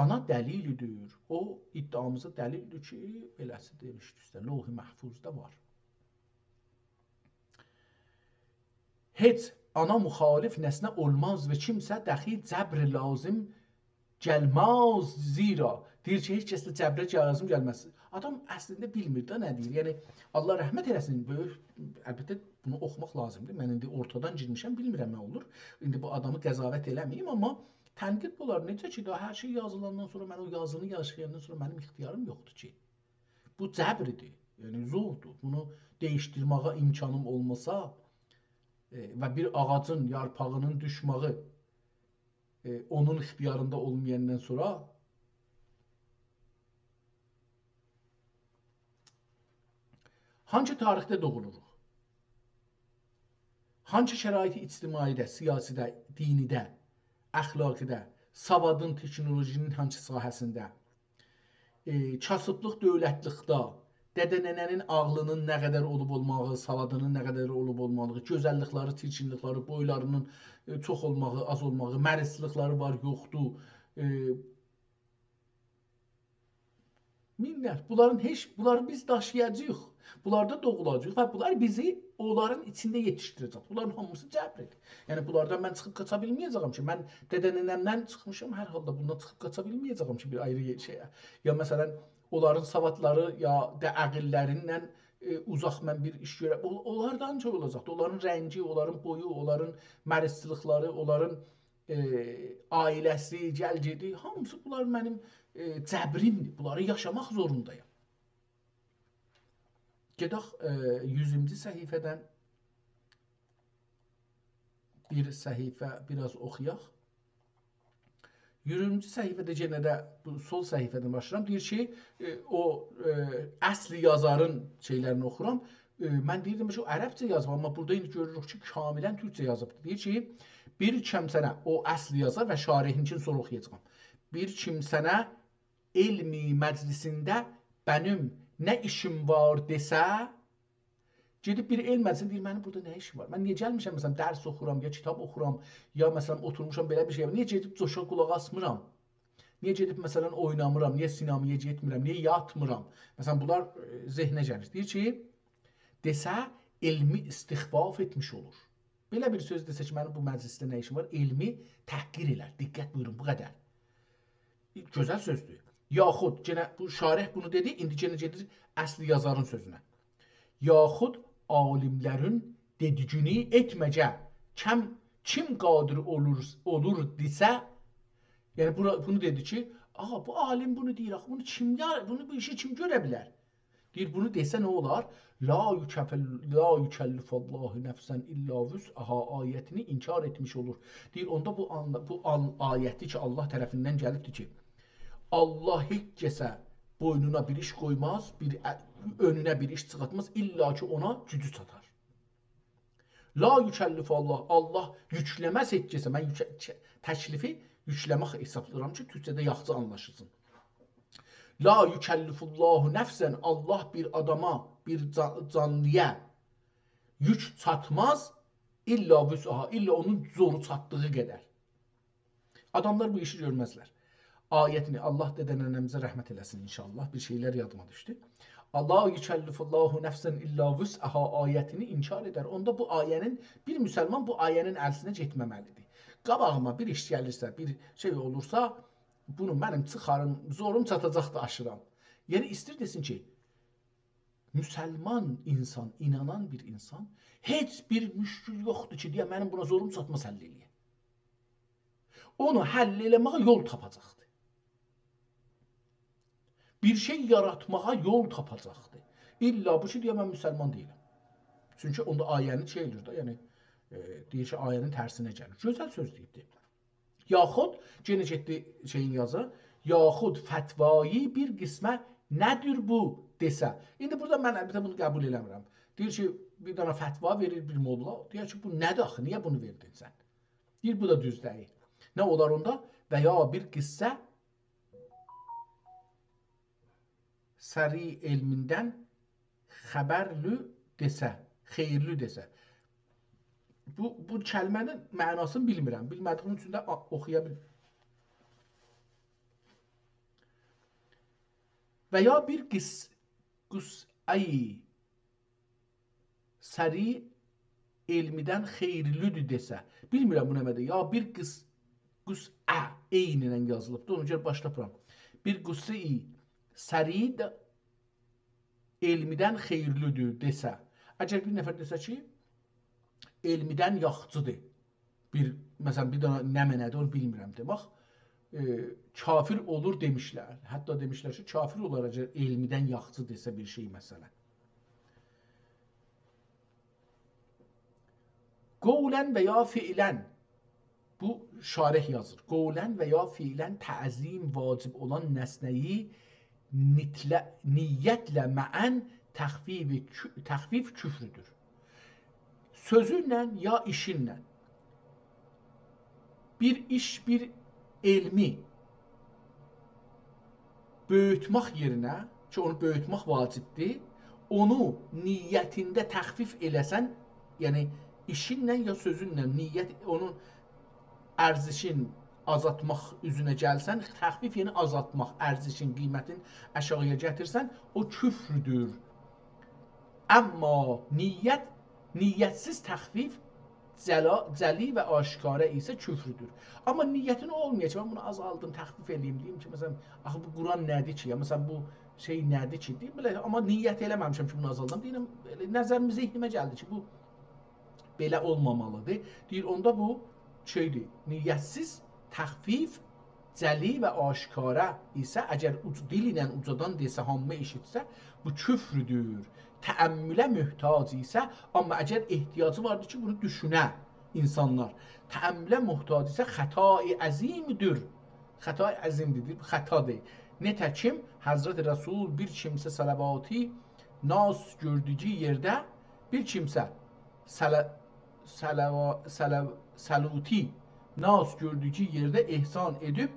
آنا دلیلیدیر. او ادعامیزا دلیلدیر کی، بئله‌سی دئمیشدی اوسته، لوح محفوظدا وار. هئچ آنا مخالف نسنه اولماز و کیمسه دخی جبر لازم گلمز زیرا. دئییر کی، هئچ کس ده جبره لازم گلمز. آدام اصلینده بیلمیر ده نه دئییر. یعنی، الله رحمت ائله‌سین، بؤیوک، البته بونو اوخوماق لازیمدیر. من ایندی اورتادان گیرمیشم، بیلمیرم نه اولور. ایندی بو آدامی قضاوت ائله‌مه‌ییم، آمما تنقید بو اولار. نئجه کی، داها هر شئی یازیلاندان سونرا، من او یازینی یاشایاندان سونرا منیم اختیاریم یوخدور کی. بو جبریدیر، یعنی زوردور. بونو دییشدیرمه‌یه امکانیم اولماسا، ائ، و بیر آغاجین یارپاغینین دوشمه‌یی، ائ، اونون اختیاریندا اولمایاندان سونرا، هانسی تاریخده دوغولوروق؟ هانسی شرایط اجتماعی‌ده، سیاسی‌ده، دینی‌ده، اخلاقی‌ده، سوادین، تکنولوژی‌نین هانسی ساحه‌سینده، ائ، کاسیبلیق، دؤولتلیکده، دده ننه‌نین عاغلینین نه قدر اولوب اولماغی، سوادینین نه قدر اولوب اولماغی، گؤزللیکلری، چیرکینلیکلری، بویلارینین، ائ، چوخ اولماغی، آز اولماغی، مریضچیلیکلری وار، یوخدور، ائ، مینلر. بونلارین هئچ، بونلاری بیز داشییاجاغیق. بونلاردا دوغولاجاغیق و بونلار بیزی اونلارین ایچینده یئتیشدیره‌جک. بونلارین هامیسی جبریدیر. یعنی، بونلاردان من چیخیب قاچا بیلمه‌یه‌جه‌یم کی، من دده ننه‌مدن چیخمیشام، هر حالدا بوندان چیخیب قاچا بیلمه‌یه‌جه‌یم کی، بیر آیری شئیه. یا، مثلا، اونلارین سوادلاری، یا دا عقللریندن، ائ، اوزاق من بیر ایش گؤره، اون-، اونلاردان چوخ اولاجاقدیر. اونلارین رنگی، اونلارین بویو، اونلارین مریضچیلیکلاری، اونلارین، ائ، عائله‌سی، گل‌گئدی، هامیسی بونلار منیم، ائ، جبریمدیر. بونلاری یاشاماق زوروندایام. گئدک، ائ، یوزونجو صفحه‌دن بیر صفحه بیر آز اوخویاق. یوزونجو صفحه‌ده یئنه ده بو سول صفحه‌دن باشلاییرام. دئییر کی، ائ، او، ائ، اصل یازارین شئیلرینی اوخورام. ائ، من دئییردیم کی، او عربجه یازیب، آمما بورادا ایندی گؤروروک کی، کاملا تورکجه یازیبدیر. دئییر کی، بیر کیمسنه، او اصل یازار و شارحینکینی سونرا اوخویاجاغام. بیر کیمسنه علمی مجلسینده «بنیم نه ایشیم وار؟» دئسه، گئدیب بیر علم مجلسینده دئییر: «منیم بورادا نه ایشیم وار؟ من نییه گلمیشم، مثلا، درس اوخورام، یا کیتاب اوخورام، یا، مثلا، اوتورموشام بئله بیر شئیه؟ نییه گئدیب جوشا قولاق آسمیرام؟ نییه گئدیب، مثلا، اوینامیرام؟ نییه سینمایا گئتمیرم؟ نییه یاتمیرام؟» مثلا، بونلار، ائ، ذهنه گلیر. دئییر کی، دئسه، علمی استخفاف ائتمیش اولور. بئله بیر سؤز دئسه کی، «منیم بو مجلسده نه ایشیم وار؟» علمی تحقیر ائلر. دقت بویورون، بو قدر. گؤزل سؤزدور. یاخود، یئنه بو شارح بونو دئدی، ایندی یئنه گئدیر اصل یازارین سؤزونه. «یاخود عالیملرین دئدیگینی ائتمه‌گه، کیم، کیم قادر اولور، اولور دئسه»، یعنی بورا، بونو دئدی کی، «آغا، بو عالیم بونو دئییر، آخی بونو کیم یا-، بونو، بو ایشی کیم گؤره بیلر؟» دئییر، بونو دئسه نه اولار؟ «لا یکف-، لا یکلف الله نفسا الا وسعها» آیتینی انکار ائتمیش اولور. دئییر، اوندا بو آن-، بو آن-، آیتی کی، الله طرفیندن گلیبدیر کی، الله هئچ کسه بوینونا بیر ایش قویماز، بیر ا-، اؤنونه بیر ایش چیخارتماز، الا کی، اونا گوجو چاتار. «لا یکلف الله»، الله یوکله‌مز هئچ کسه. من یوکه-، چه-، تکلیفی یوکله‌مک حسابلاییرام کی، تورکجه‌ده یاخشی آنلاشیلسین. «لا یکلف الله نفسا»، الله بیر آداما، بیر جا-، جانلییا یوک چاتماز، «الا وسعها»، الا اونون زورو چاتدیغی قدر. آداملار بو ایشی گؤرمزلر. آیتینی، الله دده ننه‌میزه رحمت ائله‌سین ان‌شاءالله. بیر شئیلر یادیما دوشدو. «لا یکلف الله نفسا الا وسعها» آیتینی انکار ائدر. اوندا بو آیه‌نین، بیر مسلمان بو آیه‌نین عکسینه گئتمه‌مه‌لیدیر. قاباغیما بیر ایش گلیرسه، بیر شئی اولورسا، بونو منیم چیخاریم، زوروم چاتاجاقدیر، آشیرام. یعنی ایستیر دئسین کی، مسلمان انسان، اینانان بیر انسان، هئچ بیر مشکل یوخدور کی، دئیه منیم بونا زوروم چاتماز حل ائله‌یه. اونو حل ائله‌مه‌یه یول تاپاجاقدیر. بیر شئی یاراتماغا یول تاپاجاقدیر. الا بو کی، دئیه من مسلمان دئییلم. چونکی اوندا آیه‌نی شئی ائله‌ییر ده، یعنی، ائ، دئییر کی، آیه‌نین ترسینه گلیر. گؤزل سؤز دئییبدی. یاخود، یئنه گئتدی شئیین یازی، «یاخود فتوایی بیر قسمه نه‌دیر بو؟» دئسه. ایندی بورادا من البته بونو قبول ائله‌میرم. دئییر کی، بیر دنه فتوا وئریر بیر موللا، دئییر کی، «بو نه‌دیر آخی؟ نییه بونو وئردین سن؟» دئییر، بو دا دوز دئییل. نه اولار اوندا؟ «و یا بیر قصه سریع علمیندن خبرلی دئسه»، «خیرلی دئسه». بو، بو کلمه‌نین معناسینی بیلمیرم. بیلمه‌دیییم اوچون ده آ-، اوخویا بیل-، و یا بیر قص، قصه‌ی سریع علمیدن خیرلیدیر دئسه. بیلمیرم بو نمنه‌دیر. یا بیر قص، قصه عینینن یازیلیبدیر. اونا گؤره باش تاپیرام. بیر قصه‌ی سریع ده علمیدن خیرلیدیر دئسه. اگر بیر نفر دئسه کی، علمیدن یاخشیدیر. بیر، مثلا، بیر دنه نمنه‌دیر، اونو بیلمیرم دئمک. ائ، کافر اولور دئمیشلر. حتی دئمیشلر کی، کافر اولار اگر علمیدن یاخشی دئسه بیر شئی، مثلا. قولا و یا فعلا. بو شارح یازیر. قولا و یا فعلا تعظیم واجب اولان نسنه‌یی نیتله، نیتله معا تخفیف کو، تخفیف کفردور. سؤزونله یا ایشینله بیر ایش، بیر علمی بؤیوتمک یئرینه، کی، اونو بؤیوتمک واجبدیر، اونو نیتینده تخفیف ائله‌سن، یعنی ایشینله یا سؤزونله نیت، اونون ارزشین آزالتماق اوزونه گلسن، تخفیف، یعنی آزالتماق، ارزشین، قیمتین آشاغییا گتیرسن، او کفردور. اما نیت، نیتسیز تخفیف جلا، جلی و آشکارا ایسه کفردور. اما نیتین اولمایا کی، من بونو آزالدیم، تخفیف ائله‌ییم، دئییم کی، مثلا، آخی بو قرآن نه‌دیر کی، یا مثلا، بو شئی نه‌دیر کی، دئییم، بئله، اما نیت ائله‌مه‌میشم کی، بونو آزالدام. دئییرم، ائله نظریمه، ذهنیمه گلدی کی، بو بئله اولمامالیدیر. دئییر، اوندا بو شئیدیر، نیتسیز تخفیف جلی و آشکارا ایسه، اگر اوج، دیل ایله اوجادان دئسه، هامی ائشیتسه، بو کفردور. تأمله محتاج ایسه، اما اگر احتیاجی واردیر کی، بونو دوشونه اینسانلار، تأمله محتاج ایسه خطای عظیمدور. خطای عظیمدیر، دئییر، خطادیر. نتکیم حضرت رسول بیر کیمسه صلواتی ناز گؤردویو یئرده، بیر کیمسه صلا، صلوا، صلو، صلوتی ناز گؤردویو یئرده احسان ائدیب،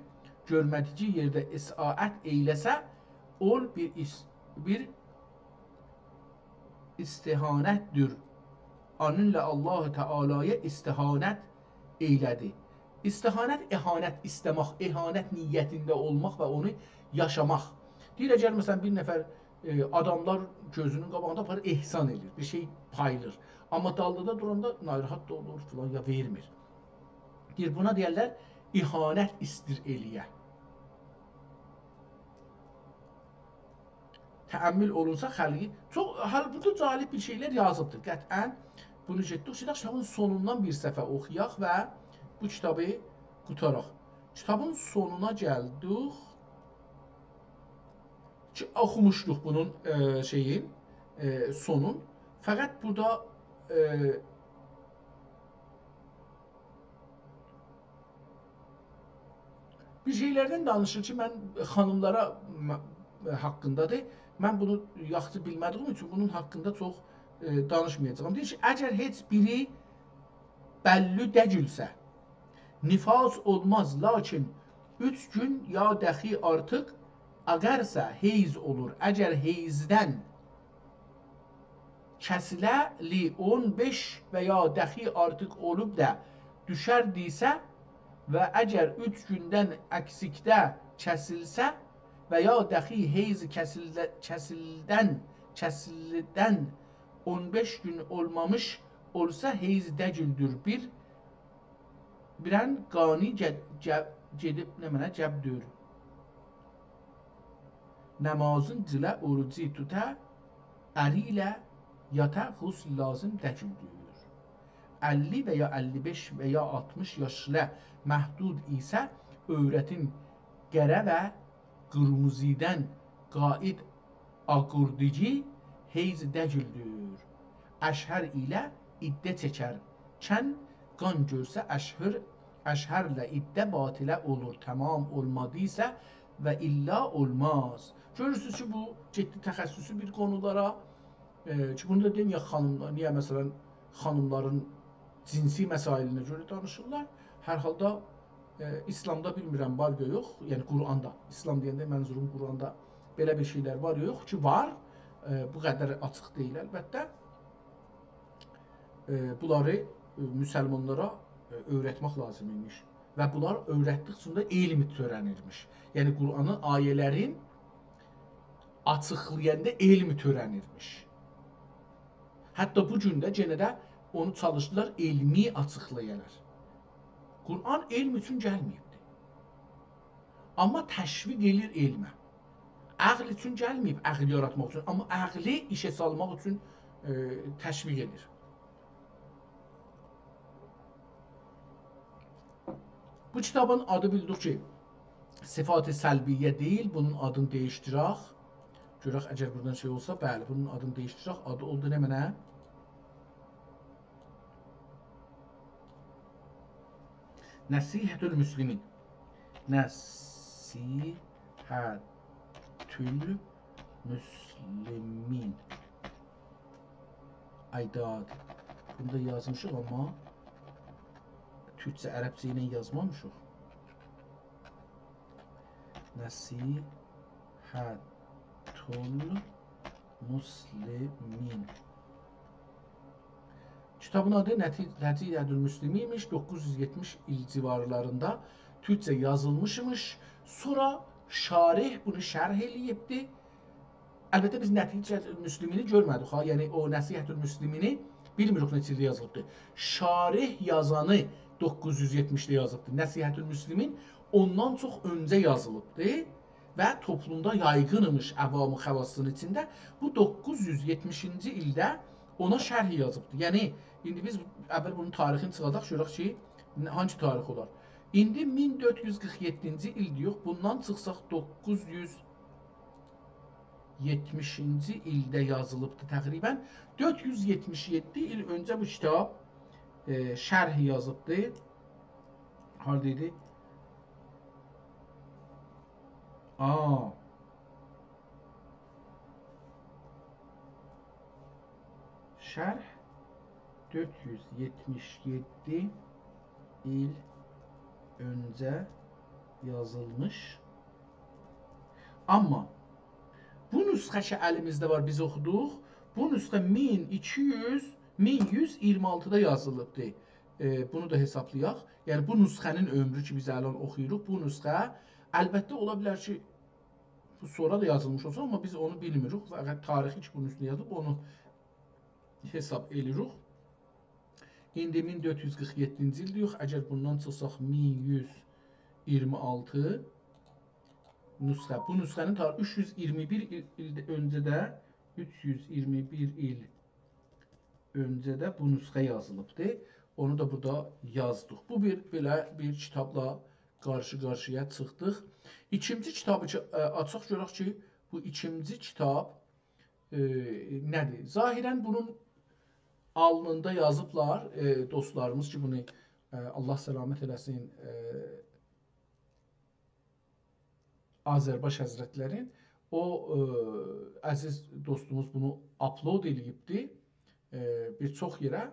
گؤرمه‌دیگی یئرده اساءت ائیله‌سه، اول بیر اس، بیر استهانتدور. اونونلا الله تعالی‌یا استهانت ائیله‌دی. استهانت، اهانت ایسته‌مک، اهانت نیتینده اولماق و اونو یاشاماق. دئییر، اگر، مثلا، بیر نفر، ائ، آداملار گؤزونون قاباغیندا آپاریر، احسان ائله‌ییر، بیر شئی پایلیر. اما دالدا دا دوراندا ناراحت دا اولور فلان، یا وئرمیر. دئییر، بونا دئیرلر، اهانت ایستیر ائله‌یه. تأمل اولونسا خلقی، چوخ، حال، بورادا جالب بیر شئیلر یازیبدیر. قطعا بونو گئتدیک. شئیده، کیتابین سونوندان بیر صفحه اوخویاق و بو کیتابی قوتاراق. کیتابین سونونا گلدیک. کی، اوخوموشدوق بونون، ائ، شئیین، ائ، سونون. فقط بورادا، ائ، بیر شئیلردن دانیشیر کی، من خانیملارا م، حاقیندادیر. من بونو یاخشی بیلمه‌دیییم اوچون بونون حاقیندا چوخ، ائ، دانیشمایاجاغام. دئییر کی، اگر هئچ بیری بللی دئییلسه، نفاس اولماز، لاکین اوچ گون یا داخی آرتیق آغارسا حیض اولور. اگر حیضدن کسیله‌لی اون بئش و یا داخی آرتیق اولوب دا دوشردیسه و اگر اوچ گوندن اکسیکده کسیلسه و یا داخی حیض کسیلده، کسیلدن، کسیلدن اون بئش گون اولمامیش اولسا، حیض دئییلدیر. بیر، بیرن قانی گئ، گئ، گئدیب نمنه گبدور. نمازین قیله، اوروجو توتا، اری ایله یاتا، غسل لازم دئییلدیر. اللی و یا اللی بئش و یا آلتمیش یاشلا محدود ایسه، عورتین قره و قیرمیزیدن قاید آغیردیگی حیض دئییلدیر. اشهر ایله عده چکر کن، قان گؤرسه اشهر، اشهرله عده باطله اولور، تمام اولمادیسا و الا اولماز. گؤرورسونوز کی، بو گئتدی تخصصی بیر قونولارا، ائ، کی، بونو دا دئمه‌یک خانیملار، نییه، مثلا، خانیملارین جنسی مسائلینه گؤره دانیشیرلار. هر حالدا، ائ، ایسلامدا بیلمیرم وار یا یوخ، یعنی قرآندا، ایسلام دئینده منظوروم قرآندا بئله بیر شئیلر وار یا یوخ کی، وار، ائ، بو قدر آچیق دئییل البته. ائ، بونلاری، ائ، مسلمانلارا، ائ، اؤیرتمک لازیم ایمیش. و بونلار اؤیرتدیکجه ده علم تؤره‌نیرمیش. یعنی قرآنین آیه‌لرین آچیقلایاندا علم تؤره‌نیرمیش. حتی بو گون ده یئنه ده اونو چالیشدیلار علمی آچیقلایالار. قرآن علم اوچون گلمه‌ییبدی. آمما تشویق ائله‌ییر علمه. عقل اوچون گلمه‌ییب، عقل یاراتماق اوچون. آمما عقلی ایشه سالماق اوچون، ائ، تشویق ائدیر. بو کیتابین آدی بیلدیک کی، صفات سلبیه دئییل، بونون آدینی دییشدیرک. گؤرک، اگر بورادان شئی اولسا، بلی، بونون آدینی دییشدیرک. آدی اولدو نمنه؟ نصیحة المسلمین. نصیحة المسلمین. آی داد. بونو دا یازمیشیق، آمما تورکجه، عربجه ایله یازمامیشیق. نصیحة المسلمین. کیتابین آدی نتی-، نصیحة المسلمین ایمیش، دوققوز یوز یئتمیش ایل جیوارلاریندا تورکجه یازیلمیشمیش. سونرا شارح بونو شرح ائله‌ییبدی. البته، بیز نصیحة المسلمینی گؤرمه‌دیک ها، یعنی او نصیحة المسلمینی بیلمیریک نئچه ایلده یازیلیبدی. شارح یازانی دوققوز یوز یئتمیشده یازیبدی. نصیحة المسلمین اوندان چوخ اؤنجه یازیلیبدی و توپلومدا یایغین ایمیش، عوام و خواصین ایچینده. بو دوققوز یوز یئتمیشینجی ایلده اونا شرح یازیبدی. یعنی، ایندی بیز اول بونون تاریخینی چیخاداق، گؤرک کی، نه-، هانسی تاریخ اولار. ایندی مین دؤرد یوز قیرخ یئددینجی ایلدیر، یوخ، بوندان چیخساق دوققوز یوز یئتمیشینجی ایلده یازیلیبدی تقریباً. دؤرد یوز یئتمیش یئددی ایل اؤنجه بو کیتاب، ائ، شرح یازیبدی. هاردا ایدی؟ آ. شرح دؤرد یوز یئتمیش یئددی ایل اؤنجه یازیلمیش. آمما بو نسخه کی، الیمیزده وار، بیز اوخودوق. بو نسخه مین ایکی یوز، مین یوز ایگیرمی آلتیدا یازیلیبدی. ائ، بونو دا حسابلایاق. یعنی، بو نسخه‌نین عؤمرو کی، بیز الان اوخویوروق، بو نسخه، البته، اولا بیلر کی، بو سونرا دا یازیلمیش اولسون، آمما بیز اونو بیلمیریک. فقط تاریخی کی، بونون اوستونده یازیلیب، اونو حساب ائله‌ییریک. ایندی مین دؤرد یوز قیرخ یئددینجی ایلدیر، یوخ، اگر بوندان چیخساق مین یوز ایگیرمی آلتی نسخه. بو نسخه‌نین تاریخی اوچ یوز ایگیرمی بیر ایل، ایل اؤنجه ده، اوچ یوز ایگیرمی بیر ایل اؤنجه ده بو نسخه یازیلیبدی. اونو دا بورادا یازدیق. بو بیر، بئله بیر کیتابلا قارشی-قارشییا چیخدیق. ایکینجی کیتابی کی، ائ، آچاق گؤرک کی، بو ایکینجی کیتاب، ائ، نه‌دیر؟ ظاهراً بونون آلنیندا یازیبلار، ائ، دوستلاریمیز کی، بونو، ائ، الله سلامت ائله‌سین، ائ، آذرباش حضرتلرین. او، ائ، عزیز دوستوموز بونو آپلود ائله‌ییبدی، ائ، بیر چوخ یئره.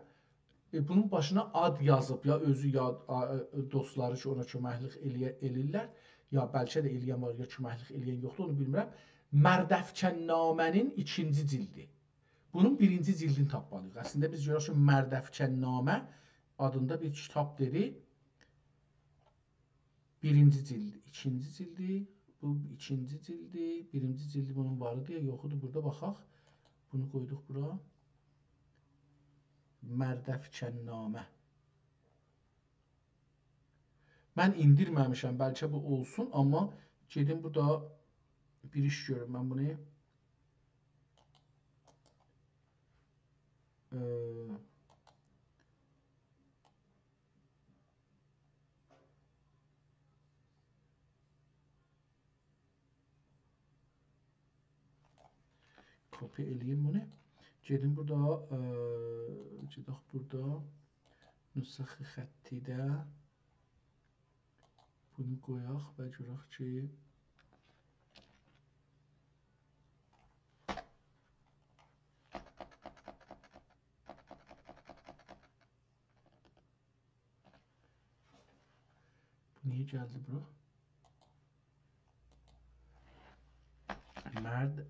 ائ، بونون باشینا آد یازیب، یا اؤزو، یا، آ، ائ، دوستلاری کی، اونا کؤمکلیک ائله‌یه-، ائله‌ییرلر، یا بلکه ده ائله‌ین وار، یا کؤمکلیک ائله‌ین یوخدور، اونو بیلمیرم. مردافکن‌نامه‌نین ایکینجی جیلدی. بونون بیرینجی جیلدینی تاپمالی‌ییق. اصلینده بیز گؤرک کی، مردافکن‌نامه آدیندا بیر کیتاب دئدی. بیرینجی جیلدی، ایکینجی جیلدی، بو ایکینجی جیلدی، بیرینجی جیلدی بونون وار ایدی یا یوخ ایدی، بورادا باخاق. بونو قویدوق بورا. مردافکن‌نامه. من ایندیرمه‌میشم، بلکه بو اولسون، آمما گئدیم بورادا بیر ایش گؤروم. من بونو، ائ، کپی ائله‌ییم بونو. گئدیم بورادا، ائ، گئدک بورادا نسخ خطی‌ده. بونو قویاق و گؤرک کی، بو نییه گلدی بورا؟ مردافکن.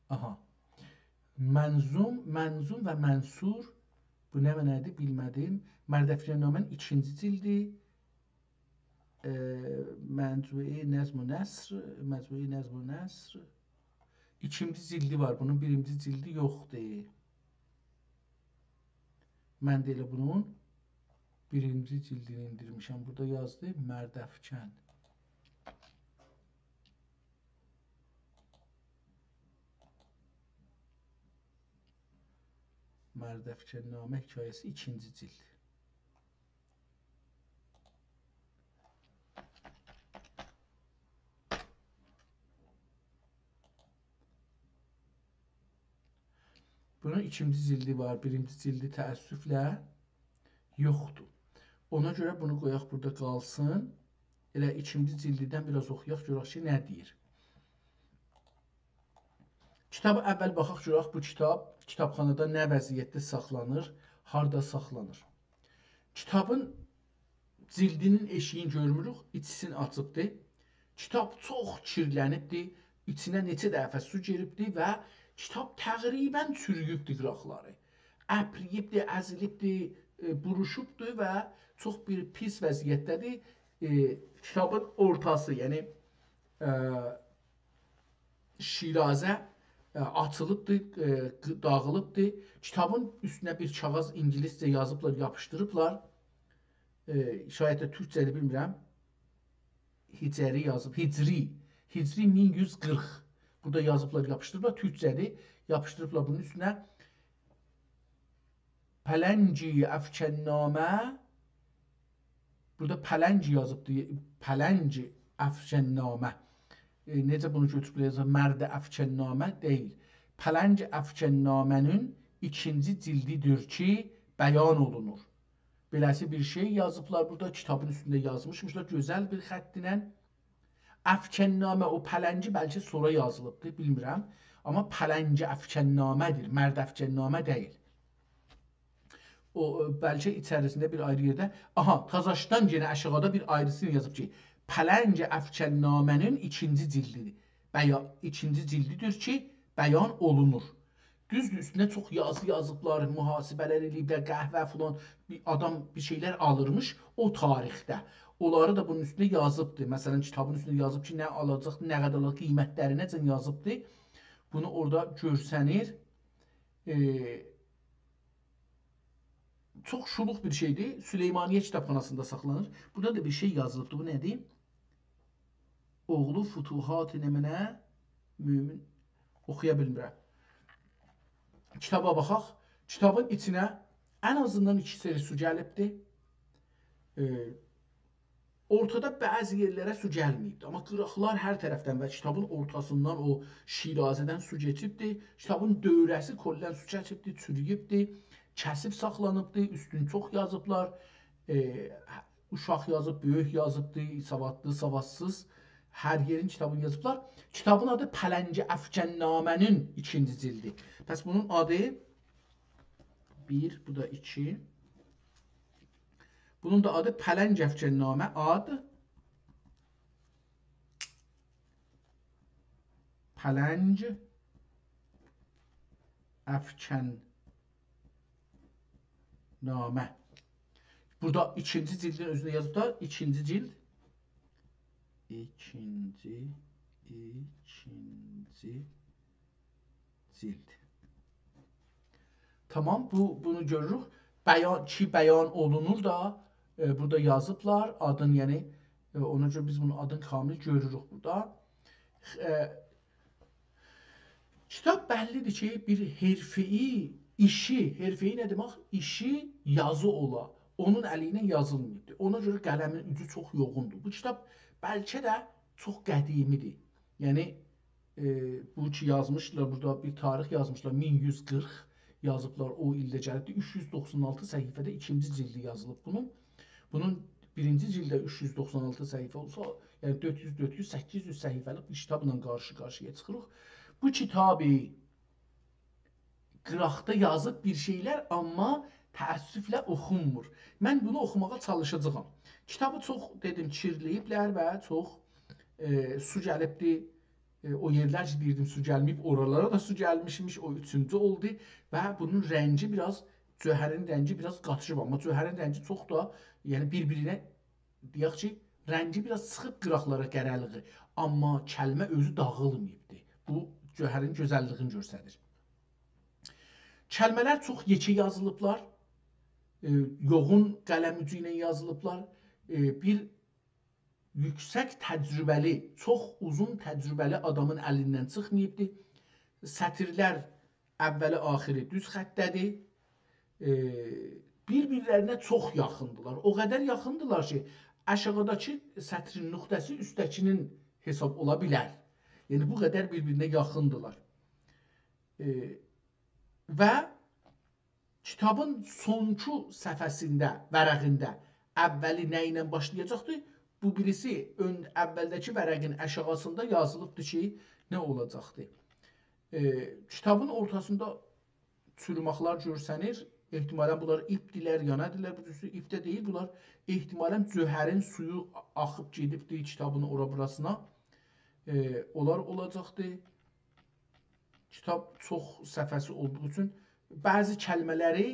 آها. منظوم، منظوم و منثور بو نمنه‌دیر، بیلمه‌دیم. مرد افکن‌نامه‌نین ایکینجی جیلدی. ائ، مجموعه‌ی نظم و نثر، مجموعه‌ی نظم و نثر. ایکینجی جیلدی وار، بونون بیرینجی جیلدی یوخدور. من ده ائله بونون بیرینجی جیلدینی ایندیرمیشم. بورادا یازدی، مرد افکن. مرد افکن‌نامه حکایه‌سی ایکینجی جیلد. بونون ایکینجی جیلدی وار، بیرینجی جیلدی تأسفله یوخدور. اونا گؤره بونو قویاق بورادا قالسین. ائله ایکینجی جیلدیدن بیر آز اوخویاق، گؤرک کی، نه دئییر. کیتابی اول باخاق، گؤرک بو کیتاب کیتابخانادا نه وضعیتده ساخلانیر، هاردا ساخلانیر. کیتابین جیلدینین ائشیگینی گؤرموروک، ایچیسینی آچیبدیر. کیتاب چوخ کیرلنیبدیر، ایچینه نئچه دفعه سو گیریبدیر و کیتاب تقریباً چورویوبدور قیراقلاری. اپرییبدیر، ازیلیبدیر، ائ، بوروشوبدور و چوخ بیر پیس وضعیتده‌دیر. ائ، کیتابین اورتاسی، یعنی، ائ، شیرازه، ائ، آچیلیبدیر، ائ، ق-، داغیلیبدیر. کیتابین اوستونه بیر کاغیذ اینگیلیسجه یازیبلار، یاپیشدیریبلار. ائ، شاید ده تورکجه‌دیر، بیلمیرم. هجری یازیب، هجری، هجری مین یوز قیرخ. بورادا یازیبلار، یاپیشدیریبلار، تورکجه‌دیر. یاپیشدیریبلار بونون اوستونه. پلنگی افکن‌نامه. بورادا پلنگ یازیبدی، پلنگ افکن‌نامه. ائ، نئجه بونو گؤتوروبلر یازیب، مرد افکن‌نامه دئییل. پلنگ افکن‌نامه‌نین ایکینجی جیلدیدیر کی، بیان اولونور. بئله‌سی بیر شئی یازیبلار بورادا، کیتابین اوستونده یازمیشمیشلار، گؤزل بیر خط ایله. افکن‌نامه، او پلنگی بلکه سونرا یازیلیبدیر، بیلمیرم. آمما پلنگ افکن‌نامه‌دیر، مرد افکن‌نامه دئییل. او، ائ، بلکه ایچریسینده بیر آیری یئرده. آها، تازاشدان یئنه آشاغیدا بیر آیریسینی یازیب کی، پلنگ افکن‌نامه‌نین ایکینجی جیلدیدیر. بیا-، ایکینجی جیلدیدیر کی، بیان اولونور. دوزدور، اوستونه چوخ یازی یازیبلار، محاسبه‌لر ائله‌ییبلر، قهوه فلان، بیر آدام بیر شئیلر آلیرمیش او تاریخده. اونلاری دا بونون اوستونده یازیبدی. مثلا، کیتابین اوستونده یازیب کی، نه آلاجاق، نه قدر آلاجاق، قیمتلری نئجه یازیبدی. بونو اورادا گؤرسنیر. ائ، چوخ شولوق بیر شئیدیر. سلیمانیه کیتابخاناسیندا ساخلانیر. بورادا دا بیر شئی یازیلیبدی. بو نه‌دیر؟ اوغلو فتوحات نمنه مؤمن، اوخویا بیلمیرم. کیتابا باخاق. کیتابین ایچینه ان آزیندان ایکی سری سو گلیبدی. ائ، اورتادا بعضی یئرلره سو گلمه‌ییبدی. آمما قیراقلار هر طرفدن و کیتابین اورتاسیندان، او شیرازه‌دن سو کئچیبدی. کیتابین دؤوره‌سی کلاً سو چکیبدی، چورویوبدو. کثیف ساخلانیبدی، اوستون چوخ یازیبلار. ائ، اوشاق یازیب، بؤیوک یازیبدی، سوادلی، سوادسیز. هر یئرین کیتابینی یازیبلار. کیتابین آدی پلنگ افکن‌نامه‌نین ایکینجی جیلدی. پس بونون آدی بیر، بو دا ایکی. بونون دا آدی پلنگ افکن‌نامه، آد پلنگ افکن‌نامه. بورادا ایکینجی جیلدین اؤزونده یازیبلار، ایکینجی جیلد. ایکینجی، ایکینجی جیلد. تامام، بو، بونو گؤروروک. بیان، کی بیان اولونور دا، ائ، بورادا یازیبلار آدین، یعنی، ائ، اونا گؤره بیز بونون آدین کامل گؤروروک بورادا. ائ، کیتاب بللی‌دیر کی، بیر حرفه‌ای ایشی، حرفه‌ای نه دئمک؟ ایشی یازی اولا، اونون الی ایله یازیلماییبدیر. اونا گؤره قلمین اوجو چوخ یوغوندور. بو کیتاب بلکه ده چوخ قدیمی‌دیر. یعنی، ائ، بو کی یازمیشلار، بورادا بیر تاریخ یازمیشلار، مین یوز قیرخ یازیبلار، او ایلده گلیبدیر. اوچ یوز دوخسان آلتی صفحه‌ده ایکینجی جیلدی یازیلیب بونون. بونون بیرینجی جیلده اوچ یوز دوخسان آلتی صفحه اولسا، یعنی دؤرد یوز، دؤرد یوز، سککیز یوز صفحه‌لیک بیر کیتابلا قارشی-قارشییا چیخیریق. بو کیتابی قیراقدا یازیب بیر شئیلر، آمما تأسفله اوخونمور. من بونو اوخوماغا چالیشاجاغام. کیتابی چوخ، دئدیم، کیرله‌ییبلر و چوخ، ائ، سو گلیبدی. ائ، او یئرلر کی، دئییردیم، سو گلمه‌ییب، اورالارا دا سو گلمیشمیش، او اوچونجو اولدو و بونون رنگی بیر آز جوهرین رنگی بیر آز قاتیشیب، آمما جوهرین رنگی چوخ دا، یعنی بیر-بیرینه، دئیک کی، رنگی بیر آز چیخیب قیراقلارا قره‌لیغی، آمما کلمه اؤزو داغیلماییبدی. بو، جوهرین گؤزللیگینی گؤستریر. کلمه‌لر چوخ یئکه یازیلیبلار، ائ، یوغون قلم اوجو ایله یازیلیبلار. ائ، بیر یوکسک تجربه‌لی، چوخ اوزون تجربه‌لی آدامین الیندن چیخماییبدی. سطیرلر اولی آخیری دوز خطده‌دیر. ائ، بیر-بیرلرینه چوخ یاخیندیلار. او قدر یاخیندیلار کی، آشاغیداکی سطرین نقطه‌سی اوستده‌کینین حساب اولا بیلر. یعنی، بو قدر بیر-بیرینه یاخیندیلار. ائ، و کیتابین سونکی صفحه‌سینده، ورقینده اولی نه ایله باشلایاجاقدی؟ بو بیریسی اؤن، اولده‌کی ورقین آشاغیسیندا یازیلیبدی کی، نه اولاجاقدی. ائ، کیتابین اورتاسیندا چوروماقلار گؤرسنیر. احتمالاً بونلار ایپدیلر، یا نه‌دیرلر، بو جورسو ایپ ده دئییل. بونلار احتمالاً جوهرین سویو آخیب گئدیبدی کیتابین اورا بوراسینا. ائ، اونلار اولاجاقدی. کیتاب چوخ صفحه‌سی اولدوغو اوچون بعضی کلمه‌لری،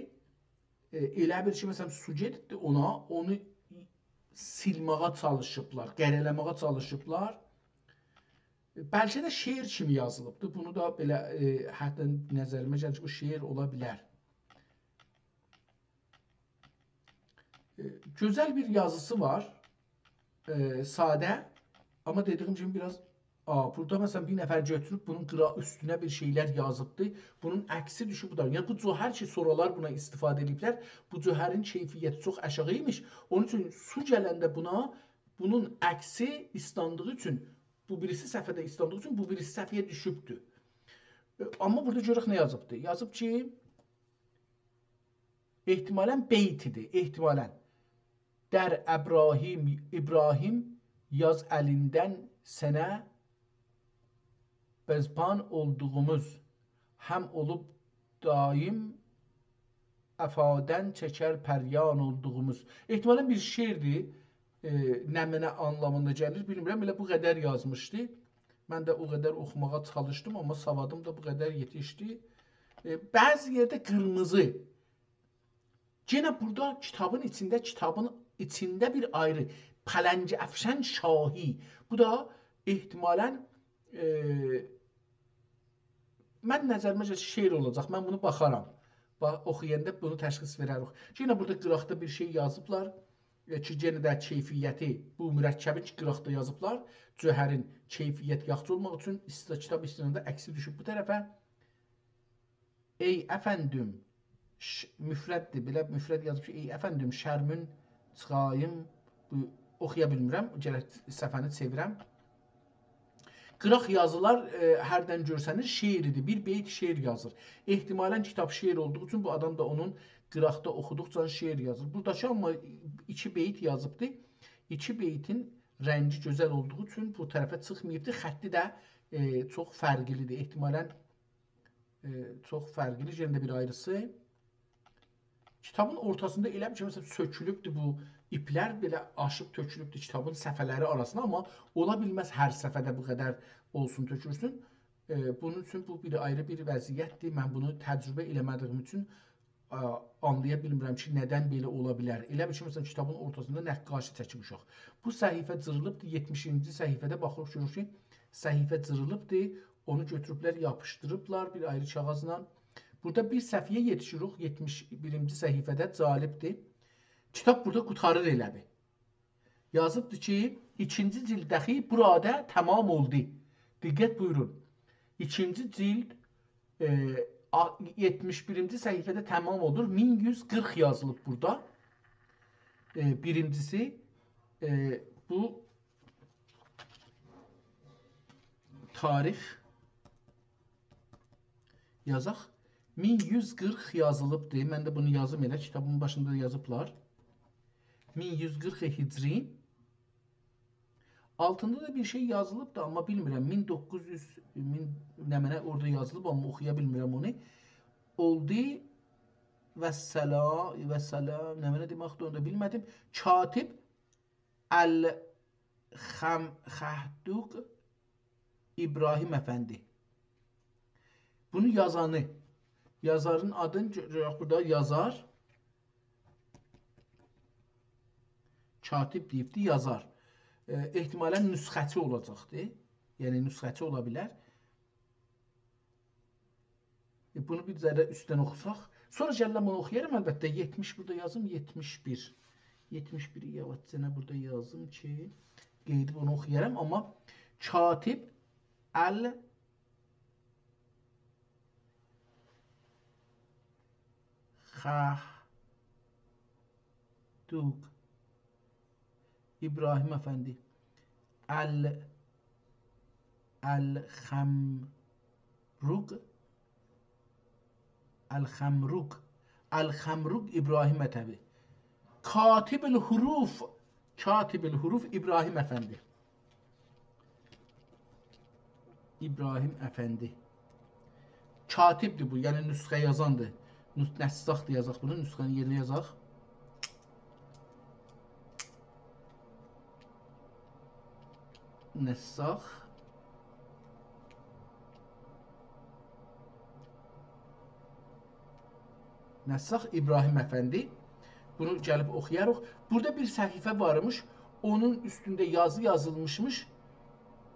ائ، ائله بیل کی، مثلاً، سو گئدیبدی اونا، اونو سیلماغا چالیشیبلار، قره‌له‌مه‌یه چالیشیبلار. بلکه ده شعر کیمی یازیلیبدی. بونو دا بئله، ائ، حتی نظریمه گلیر کی، بو شعر اولا بیلر. ائ، گؤزل بیر یازیسی وار. ائ، ساده. آمما دئدیگیم کیمی بیر آز، آ، بورادا مثلاً بیر نفر گؤتوروب بونون قیرا-، اوستونه بیر شئیلر یازیبدی. بونون عکسی دوشوب بو دا. یعنی بو جوهر کی، سونرالار بونا استفاده ائدیبلر، بو جوهرین کیفیتی چوخ آشاغی ایمیش. اونون اوچون سو گلنده بونا، بونون عکسی ایسلاندیغی اوچون، بو بیریسی صفحه‌ده ایسلاندیغی اوچون بو بیریسی صفحه‌یه دوشوبدور. ائ، آمما بورادا گؤرک نه یازیبدی. یازیب کی، احتمالاً بیت ایدی، احتمالاً. در ابراهیم، ابراهیم یاز الیندن سنه بزبان اولدوغوموز، هم اولوب دایم افادن چکر پریان اولدوغوموز. احتمالاً بیر شعردیر، ائ، نمنه آنلامیندا گلیر، بیلمیرم، ائله بو قدر یازمیشدی. من ده او قدر اوخوماغا چالیشدیم، آمما سوادیم دا بو قدر یئتیشدی. ائ، بعضی یئرده قیرمیزی. یئنه بورادا کیتابین ایچینده، کیتابین ایچینده بیر آیری پلنگ افشان شاهی. بو دا احتمالاً، ائ، من نظریمه گلیر شعر اولاجاق. من بونو باخارام. با-، اوخویاندا بونو تشخیص وئرریک. یئنه بورادا قیراقدا بیر شئی یازیبلار، ائ، کی، یئنه ده کیفیتی، بو مرکبین کی، قیراقدا یازیبلار، جوهرین کیفیتی یاخشی اولماق اوچون ایستا-، کیتاب ایستیناندا عکسی دوشوب بو طرفه. ای افندیم، ش-، مفرددیر، بئله مفرد یازیب کی، ای افندیم، شرمین چیخاییم، بو، اوخویا بیلمیرم، گرک صفحه‌نی چئویرم. قیراق یازیلار، ائ، هردن گؤرسنیر، شعر ایدی. بیر بیت شعر یازیر. احتمالاً کیتاب شعر اولدوغو اوچون بو آدام دا اونون قیراقدا اوخودوقجا شعر یازیر. بوراداکی آمما ایکی بیت یازیبدی. ایکی بیتین رنگی گؤزل اولدوغو اوچون بو طرفه چیخماییبدی. خطی ده، ائ، چوخ فرقلیدیر. احتمالاً، ائ، چوخ فرقلی. یئنه ده بیر آیریسی. کیتابین اورتاسیندا ائله بیل کی، مثلاً، سؤکولوبدور بو ایپلر، بئله آشیب تؤکولوبدور کیتابین صفحه‌لری آراسینا، آمما اولا بیلمز هر صفحه‌ده بو قدر اولسون، تؤکولسون. ائ، بونون اوچون بو بیر آیری بیر وضعیتدیر. من بونو تجربه ائله‌مه‌دیگیم اوچون، آ، آنلایا بیلمیرم کی، ندن بئله اولا بیلر. ائله بیل کی، مثلاً، کیتابین اورتاسیندا نقاشی چکیب اوشاق. بو صفحه جیریلیبدیر، یئتمیشینجی صفحه‌ده باخیریق، گؤروروک کی، صفحه جیریلیبدیر. اونو گؤتوروبلر، یاپیشدیریبلار بیر آیری کاغیذلا. بورادا بیر صفحه‌یه یئتیشیریک، یئتمیش بیرینجی صفحه‌ده، جالبدیر. کیتاب بورادا قوتاریر ائله بیل. یازیبدیر کی، ایکینجی جیلد دخی بورادا تمام اولدو. دقت بویورون. ایکینجی جیلد، ائ، آ-، یئتمیش بیرینجی صفحه‌ده تمام اولور. مین یوز قیرخ یازیلیب بورادا. ائ، بیرینجیسی، ائ، بو تاریخ یازاق. مین یوز قیرخ یازیلیبدیر. من ده بونو یازیم ائله. کیتابین باشیندا دا یازیبلار. مین یوز قیرخ هجری. آلتیندا دا بیر شئی یازیلیبدیر، آمما بیلمیرم. مین دوققوز یوز، مین، نمنه اورادا یازیلیب، آمما اوخویا بیلمیرم اونو. اولدو و سلام، و سلام، نمنه دئمکدیر، اونو دا بیلمه‌دیم. کاتب الخم-، خهدوق ابراهیم افندی. بونو یازانی، یازارین آدینی گؤ-، گؤرک بورادا یازار. کاتب دئییبدی، یازار. ائ، احتمالاً نسخه‌چی اولاجاقدی. یعنی نسخه‌چی اولا بیلر. ائ، بونو بیر ذره اوستدن اوخوساق. سونرا گلن بونو اوخویارام، البته. یئتمیش بورادا یازیم، یئتمیش بیر. یئتمیش بیری یاواشجانا بورادا یازیم کی، قاییدیب اونو اوخویارام. آمما کاتب ال خهدوق. ابراهیم افندی. ال، الخمروق. الخمروق. الخمروق ابراهیم اته‌وی. کاتب الحروف. کاتب الحروف ابراهیم افندی. ابراهیم افندی. کاتبدیر بو، یعنی نسخه یازاندیر. نس-، نساخ دا یازاق بونو، نسخه‌نین یئرینه یازاق. نساخ. نساخ ابراهیم افندی. بونو گلیب اوخویاریق. بورادا بیر صفحه وارمیش. اونون اوستونده یازی یازیلمیشمیش.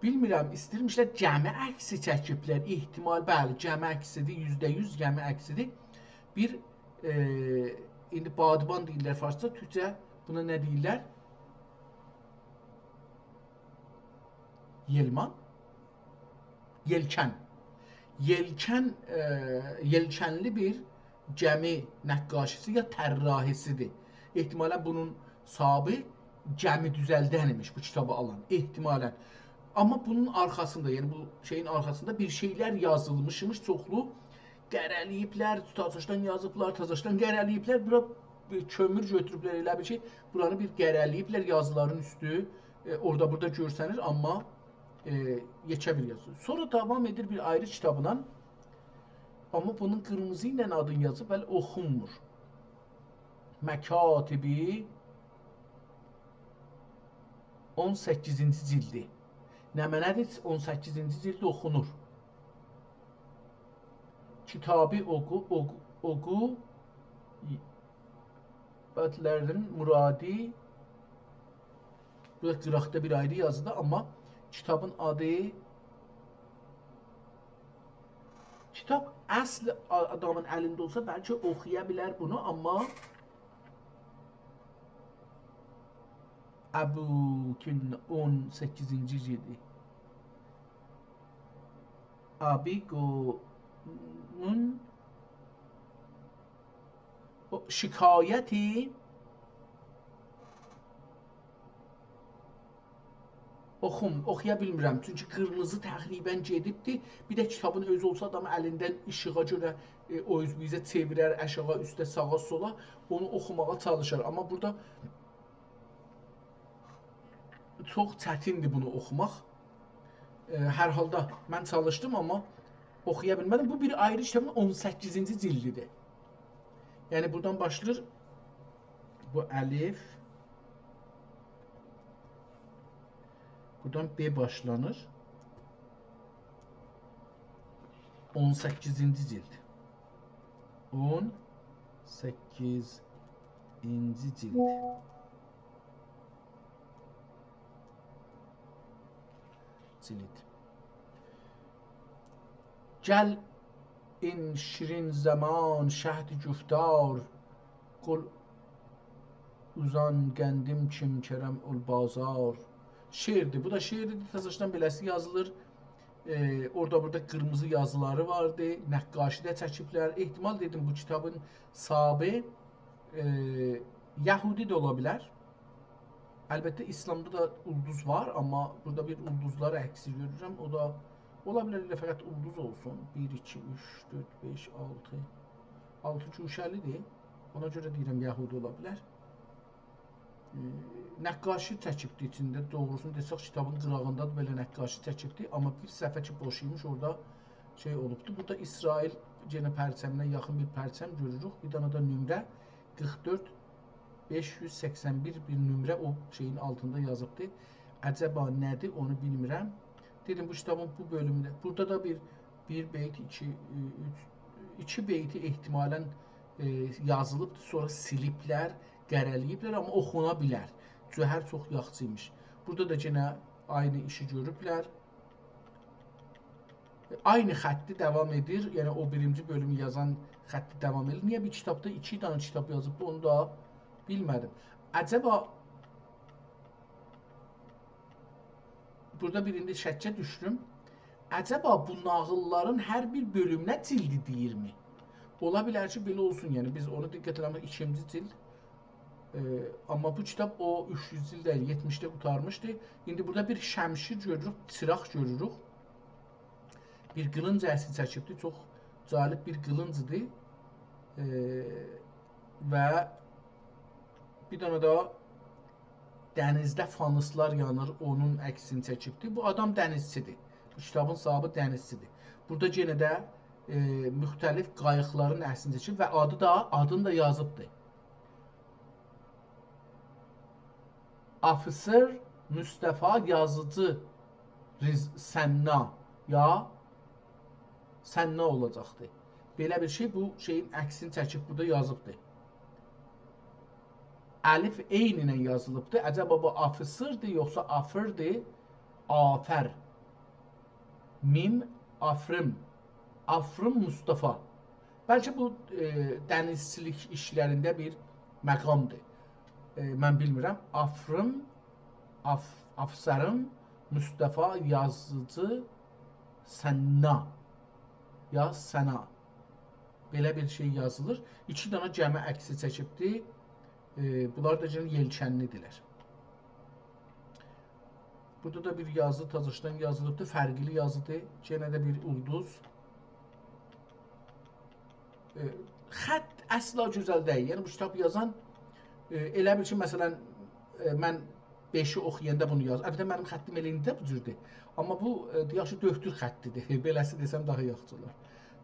بیلمیرم، ایستیرمیشلر گمی عکسی چکیبلر. احتمال، بلی، گمی عکسیدیر، یوزده یوز گمی عکسیدیر. بیر، ائ، ایندی بادبان دئییرلر فارسجا، تورکجه بونا نه دئییرلر؟ یلمان؟ یئلکن. یئلکن، ائ، یئلکنلی بیر گمی نقاشی‌سی یا طراحی‌سیدیر. احتمالاً بونون صاحبی گمی دوزلدن ایمیش، بو کیتابی آلان. احتمالاً. آمما بونون آرخاسیندا، یعنی بو شئیین آرخاسیندا بیر شئیلر یازیلمیشمیش، چوخلو قره‌له‌ییبلر، تازاشدان یازیبلار، تازاشدان قره‌له‌ییبلر. بورا بیر کؤمور گؤتوروبلر، ائله بیل کی، بورانی بیر قره‌له‌ییبلر، یازیلارین اوستو، ائ، اورادا بورادا گؤرسنیر، آمما، ائ، یئکه بیر یازی. سونرا داوام ائدیر بیر آیری کیتابلا. آمما بونون قیرمیزی ایله آدینی یازیب، بلی، اوخونمور. مکاتبی اون سککیزینجی جیلدی. نمنه‌دیر؟ اون سککیزینجی جیلد اوخونور. کیتابی اوقو، اوقو، اوقو، بادلردین مرادی. بو دا قیراقدا بیر آیری یازیدیر، آمما کیتابین آدی، کیتاب اصل آ-، آدامین الینده اولسا بلکه اوخویا بیلر بونو، آمما ابوکون اون سککیزینجی جیلدی. آبیگونون او شکایتی اوخوم-، اوخویا بیلمیرم. چونکی قیرمیزی تقریباً گئدیبدی. بیر ده کیتابین اؤزو اولسا، آدام الیندن ایشیغا گؤره، ائ، او اوز بو اوزه چئویرر، آشاغی، اوسته، ساغا، سولا، اونو اوخوماغا چالیشار. آمما بورادا چوخ چتیندیر بونو اوخوماق. ائ، هر حالدا من چالیشدیم، آمما اوخویا بیلمه‌دیم. بو بیر آیری کیتابین اون سککیزینجی جیلدیدیر. یعنی بورادان باشلاییر. بو الف. بورادان ب باشلانیر. اون سککیزینجی جیلد. اون سککیزینجی جیلد. جیلد. گل این شیرین زمان شهد گفتار، گل اوزان قندیم کیم کرم اول بازار. شعردیر. بو دا شعردیر. تازاشدان بئله‌سی یازیلیر. ائ، اورادا بورادا قیرمیزی یازیلاری واردی. نقاشی ده چکیبلر. احتمال دئدیم بو کیتابین صاحبی، ائ، یهودی ده اولا بیلر. البته، ایسلامدا دا اولدوز وار، آمما بورادا بیر اولدوزلار عکسی گؤرورم. او دا اولا بیلر ائله فقط اولدوز اولسون. بیر، ایکی، اوچ، دؤرد، بئش، آلتی. آلتی گوشه‌لیدیر. اونا گؤره دئییرم، یهودی اولا بیلر. ائ، نقاشی چکیبدی ایچینده. دوغروسونو دئسک، کیتابین قیراغیندا دا بئله نقاشی چکیبدی. آمما بیر صفحه کی بوش ایمیش، اورادا شئی اولوبدو. بورادا اسرائیل یئنه پرچمینه یاخین بیر پرچم گؤروروک. بیر دنه ده نمره، قیرخ دؤرد، بئش یوز سکسن بیر بیر نمره او شئیین آلتیندا یازیبدی. عجبا نه‌دیر، اونو بیلمیرم. دئدیم، بو کیتابین بو بؤلومونده، بورادا دا بیر، بیر بیت، ایکی، اوچ، ایکی بیتی احتمالاً، ائ، یازیلیبدیر، سونرا سیلیبلر، قره‌له‌ییبلر، آمما اوخونا بیلر. جوهر چوخ یاخشی‌یمیش. بورادا دا یئنه عینی ایشی گؤروبلر. عینی خطی داوام ائدیر. یعنی او بیرینجی بؤلومو یازان خطی داوام ائدیر. نییه بیر کیتابدا ایکی دنه کیتاب یازیبدی، اونو دا بیلمه‌دیم. عجبا، بورادا بیر ایندی شکّه دوشدوم. عجبا بو ناغیللارین هر بیر بؤلومونه جیلدی دئییرمی؟ اولا بیلر کی، بئله اولسون، یعنی بیز اونو دقت ائله‌میریک، ایکینجی جیلد. ائ، آمما بو کیتاب او اوچ یوز جیلد دئییل، یئتمیشده قوتارمیشدی. ایندی بورادا بیر شمشیر گؤروروک، چیراق گؤروروک. بیر قیلینج عکسی چکیبدی، چوخ جالب بیر قیلینجدیر. ائ، و بیر دنه ده دنیزده فانوسلار یانیر، اونون عکسینی چکیبدی. بو آدام دنیزچی‌دیر. بو کیتابین صاحیبی دنیزچی‌دیر. بورادا یئنه ده، ائ، مختلف قاییقلارین عکسینی چکیب و آدی دا، آدینی دا یازیبدی. آفیسر مصطفی یازیجی رض-، سنا، یا سنا اولاجاقدی. بئله بیر شئی، بو شئیین عکسینی چکیب بورادا یازیبدی. الف عین ایله یازیلیبدی. عجبا بو آفیسردیر، یوخسا آفردیر؟ آفر. میم، آفریم. آفریم مصطفی. بلکه بو، ائ، دنیزچیلیک ایشلرینده بیر مقامدیر. ائ، من بیلمیرم. آفریم، آف-، آفسریم مصطفی یازیجی سنا. یا سنا. بئله بیر شئی یازیلیر. ایکی دنه گمی عکسی چکیبدی. ائ، بونلار دا یئنه یئلکنلی‌دیرلر. بورادا دا بیر یازی تازاشدان یازیلیبدی، فرقلی یازیدیر. یئنه ده بیر اولدوز. ائ، خط اصلا گؤزل دئییل. یعنی بو کیتاب یازان، ائ، ائله بیل کی، مثلا، ائ، من بئشی اوخویاندا بونو یاز-، البته منیم خطیم ائله ایندی ده بو جوردور. آمما بو، ائ، دئیک کی، دؤکتور خطی‌دیر. بئله‌سی دئسم داها یاخشی اولار.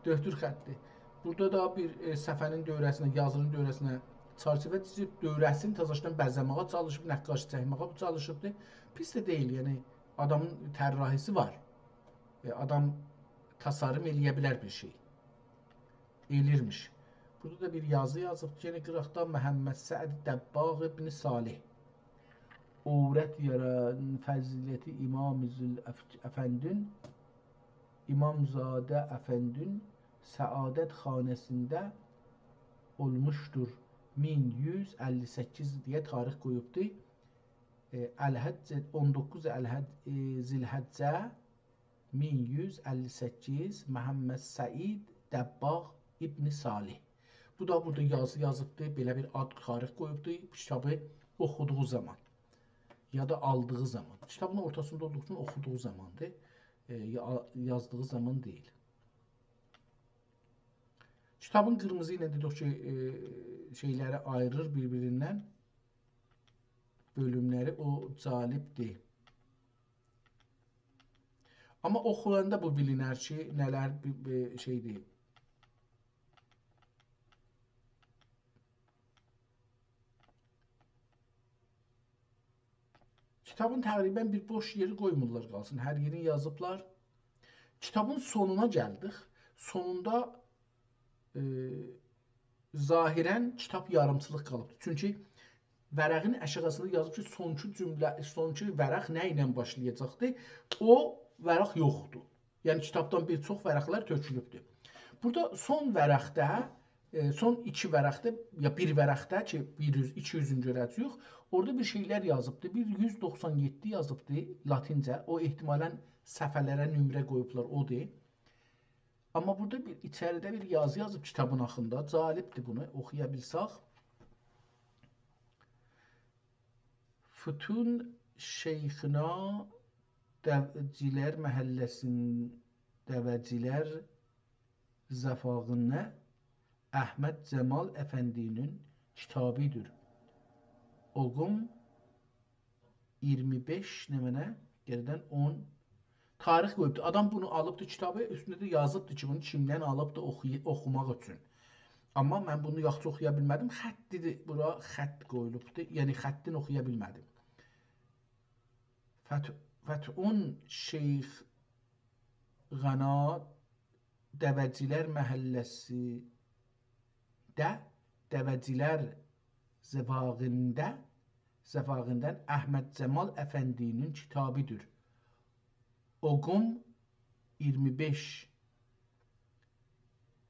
دؤکتور خطی. بورادا دا بیر، ائ، صفحه‌نین دؤوره‌سینه، یازی‌نین دؤوره‌سینه چرچیوه دوزوب، دؤوره‌سینی تازاشدان بزه‌مه‌یه چالیشیب، نقاشی چکمه‌یه بو چالیشیبدیر. پیس ده دئییل، یعنی آدامین طراحی‌سی وار. ائ، آدام تصاریم ائله‌یه بیلر بیر شئی. ائله‌ییرمیش. بورادا دا بیر یازی یازیب. یئنه قیراقدا محمد سعد دباغ ابن صالح. عورت یاران فضیلتی امام ذوالافندین، امامزاده افندین سعادت خانه‌سینده اولموشدور مین یوز اللی سککیز دئیه تاریخ قویوبدو. ائ، الحجه، اون دوققوز الحج-، ائ، ذی‌الحجه مین یوز اللی سککیز، محمد سعید دباغ ابن صالح. بو دا بورادا یازی یازیبدی، بئله بیر آد، تاریخ قویوبدو. بو کیتابی اوخودوغو زامان، یا دا آلدیغی زامان. کیتابین اورتاسیندا اولدوغو اوچون اوخودوغو زاماندیر. ائ، یا-، یازدیغی زامان دئییل. کیتابین قیرمیزی ایله دئدیک کی، ائ، شئیلری آییریر بیر-بیریندن. بؤلوملری او جالبدیر. آمما اوخویاندا بو بیلینر کی، نه‌لر بی-، بی-، شئیدیر. کیتابین تقریباً بیر بوش یئری قویمورلار قالسین. هر یئرین یازیبلار. کیتابین سونونا گلدیک. سونوندا، ائ، ظاهراً کیتاب یاریمچیلیق قالیبدیر. چونکی ورقین آشاغیسیندا یازیب کی، سونکی جمله، سونکی ورق نه ایله باشلایاجاقدی؟ او ورق یوخدور. یعنی کیتابدان بیر چوخ ورقلر تؤکولوبدور. بورادا سون ورقده، ائ، سون ایکی ورقده، یا بیر ورقده کی، بیر یوز، ایکی یوزون گؤره‌جه‌ییک، اورادا بیر شئیلر یازیبدی. بیر یوز دوخسان یئددی یازیبدی لاتینجه. او احتمالاً صفحه‌لره نمره قویوبلار، اودور. آمما بورادا بیر، ایچریده بیر یازی یازیب کیتابین حاقیندا. جالبدیر، بونو اوخویا بیلسک. فتون شیخنا دوه‌جیلر محله‌سین، دوه‌جیلر زفاغیندا احمد جمال افندی‌نین کیتابی‌دیر. اوقوم اییرمی بئش نمنه، گئریدن اون. تاریخ قویوبدو. آدام بونو آلیبدی کیتابی، اوستونده ده یازیبدی کی، بونو کیمدن آلیبدی اوخوی-، اوخوماق اوچون. آمما من بونو یاخشی اوخویا بیلمه‌دیم. خطی‌دیر، بورا خط قویولوبدو. یعنی خطین اوخویا بیلمه‌دیم. فت-، فتون شیخ غنا دوه‌جیلر محله‌سینده، دوه‌جیلر زیواغیندا، زیواغیندان احمد جمال افندی‌نین کیتابی‌دیر. اوغوم اییرمی بئش،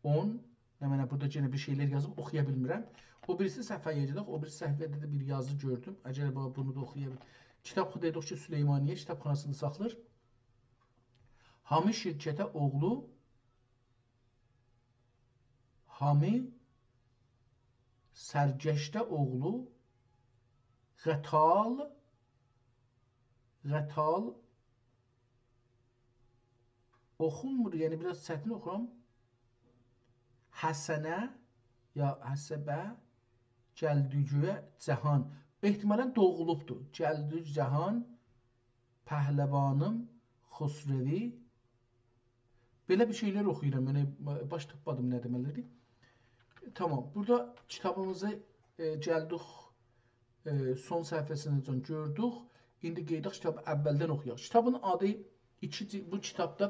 اون، نمنه، بورادا یئنه بیر شئیلر یازیب، اوخویا بیلمیرم. او بیریسی صفحه‌یه گئدک، او بیریسی صفحه‌ده ده بیر یازی گؤردوم. عجبا بونو دا اوخویا بیل-، کیتاب خو دئدیک کی، سلیمانیه کیتابخاناسیندا ساخلیر. هامی شرکته اوغلو، هامی سرگشته اوغلو، قتال، قتال، اوخونمور، یعنی بیر آز چتین اوخورام. حسنه، یا حسبه، گلدیگویه جهان. احتمالاً دوغولوبدور. گلدیگویه جهان، پهلوانیم، خسروی. بئله بیر شئیلر اوخویورام. یعنی، باش تاپمادیم نه دئمه‌لیدیر. تامام. بورادا کیتابیمیزی، ائ، گلدیک، ائ، سون صفحه‌سینه‌جن گؤردوک. ایندی قئییداق کیتابی اولدن اوخویاق. کیتابین آدی ایکی جی-، بو کیتابدا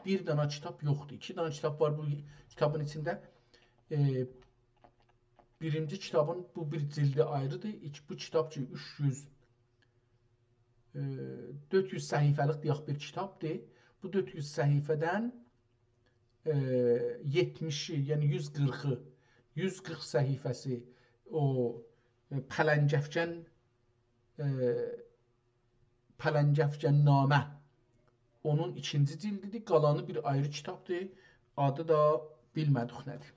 بیر دانا کیتاب یوخدور. ایکی دانا کیتاب وار بو کیتابین ایچینده. ائ، بیرینجی کیتابین بو بیر جیلدی آیریدیر. ایکی، بو کیتاب کی، اوچ یوز، ائ، دؤرد یوز صفحه‌لیک دئیک بیر کیتابدیر. بو دؤرد یوز صفحه‌دن، ائ، یئتمیشی، یعنی یوز قیرخی، یوز قیرخ صفحه‌سی او، ائ، پلنگ‌افکن، ائ، پلنگ‌افکن‌نامه. اونون ایکینجی جیلدیدیر، قالانی بیر آیری کیتابدیر. آدی دا بیلمه‌دیک نه‌دیر.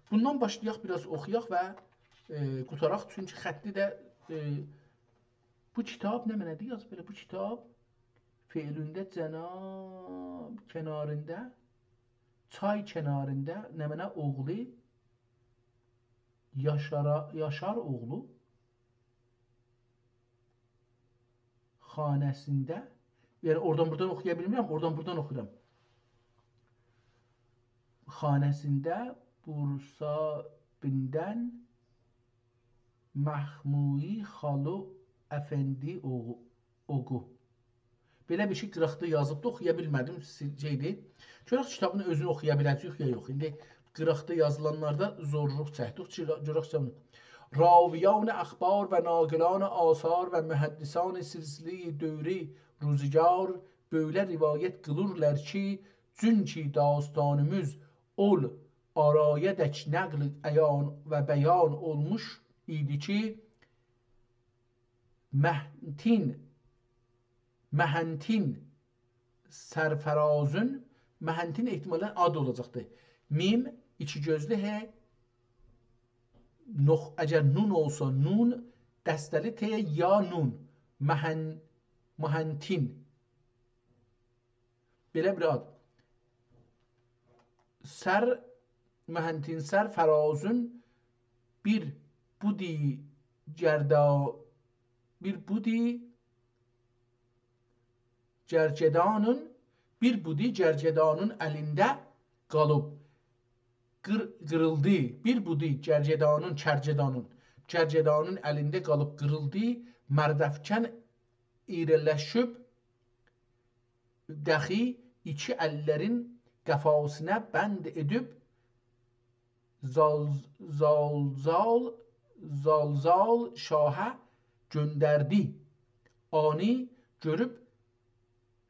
بوندان باشلایاق، بیر آز اوخویاق و، ائ، قوتاراق. چونکی خطی ده، ائ، بو کیتاب نمنه‌دیر؟ یاز بئله، بو کیتاب فعلونده جناب کناریندا، چای کناریندا نمنه اوغلو، یاشارا-، یاشار اوغلو خانه‌سینده، یعنی اورادان بورادان اوخویا بیلمیرم، اورادان بورادان اوخویورام. خانه‌سینده بورسابیندن مخمویی خالو افندی اوغو-، اوغو. بئله بیر شئی قیراقدا یازیبدی، اوخویا بیلمه‌دیم، سی-، شئیدیر. گؤرک کیتابین اؤزونو اوخویا بیله‌جه‌ییک یا یوخ. ایندی قیراقدا یازیلانلاردا زورلوق چکدیک. گؤرک کیتابین. راویان اخبار و ناقلان آثار و محدثان سلسلهٔ دور روزگار بؤیله روایت قیلورلار کی، چونکی داستانیمیز اول آرایا دک نقل عیان و بیان اولموش ایدی کی، مهنتین، مهنتین سرفرازون، مهنتین احتمالاً آد اولاجاقدیر. میم، ایکی گؤزلو ه، نوخ-، اگر نون اولسا نون، دسته‌لی ت، یا نون، مهن-، مهنتین. بئله بیر آد. سر، مهنتین سرفرازون بیر بودی گردا-، بیر بودی گرگدانین، بیر بودی گرگدانین الینده قالیب قیر-، قیریلدی. بیر بودی گرگدانین، کرگدانین، گرگدانین الینده قالیب قیریلدی. مردافکن ایره‌لشیب دخی ایکی اللرین قفاسینا بند ائدیب زال-، زالزال، زالزال شاها گؤندردی. آنی گؤروب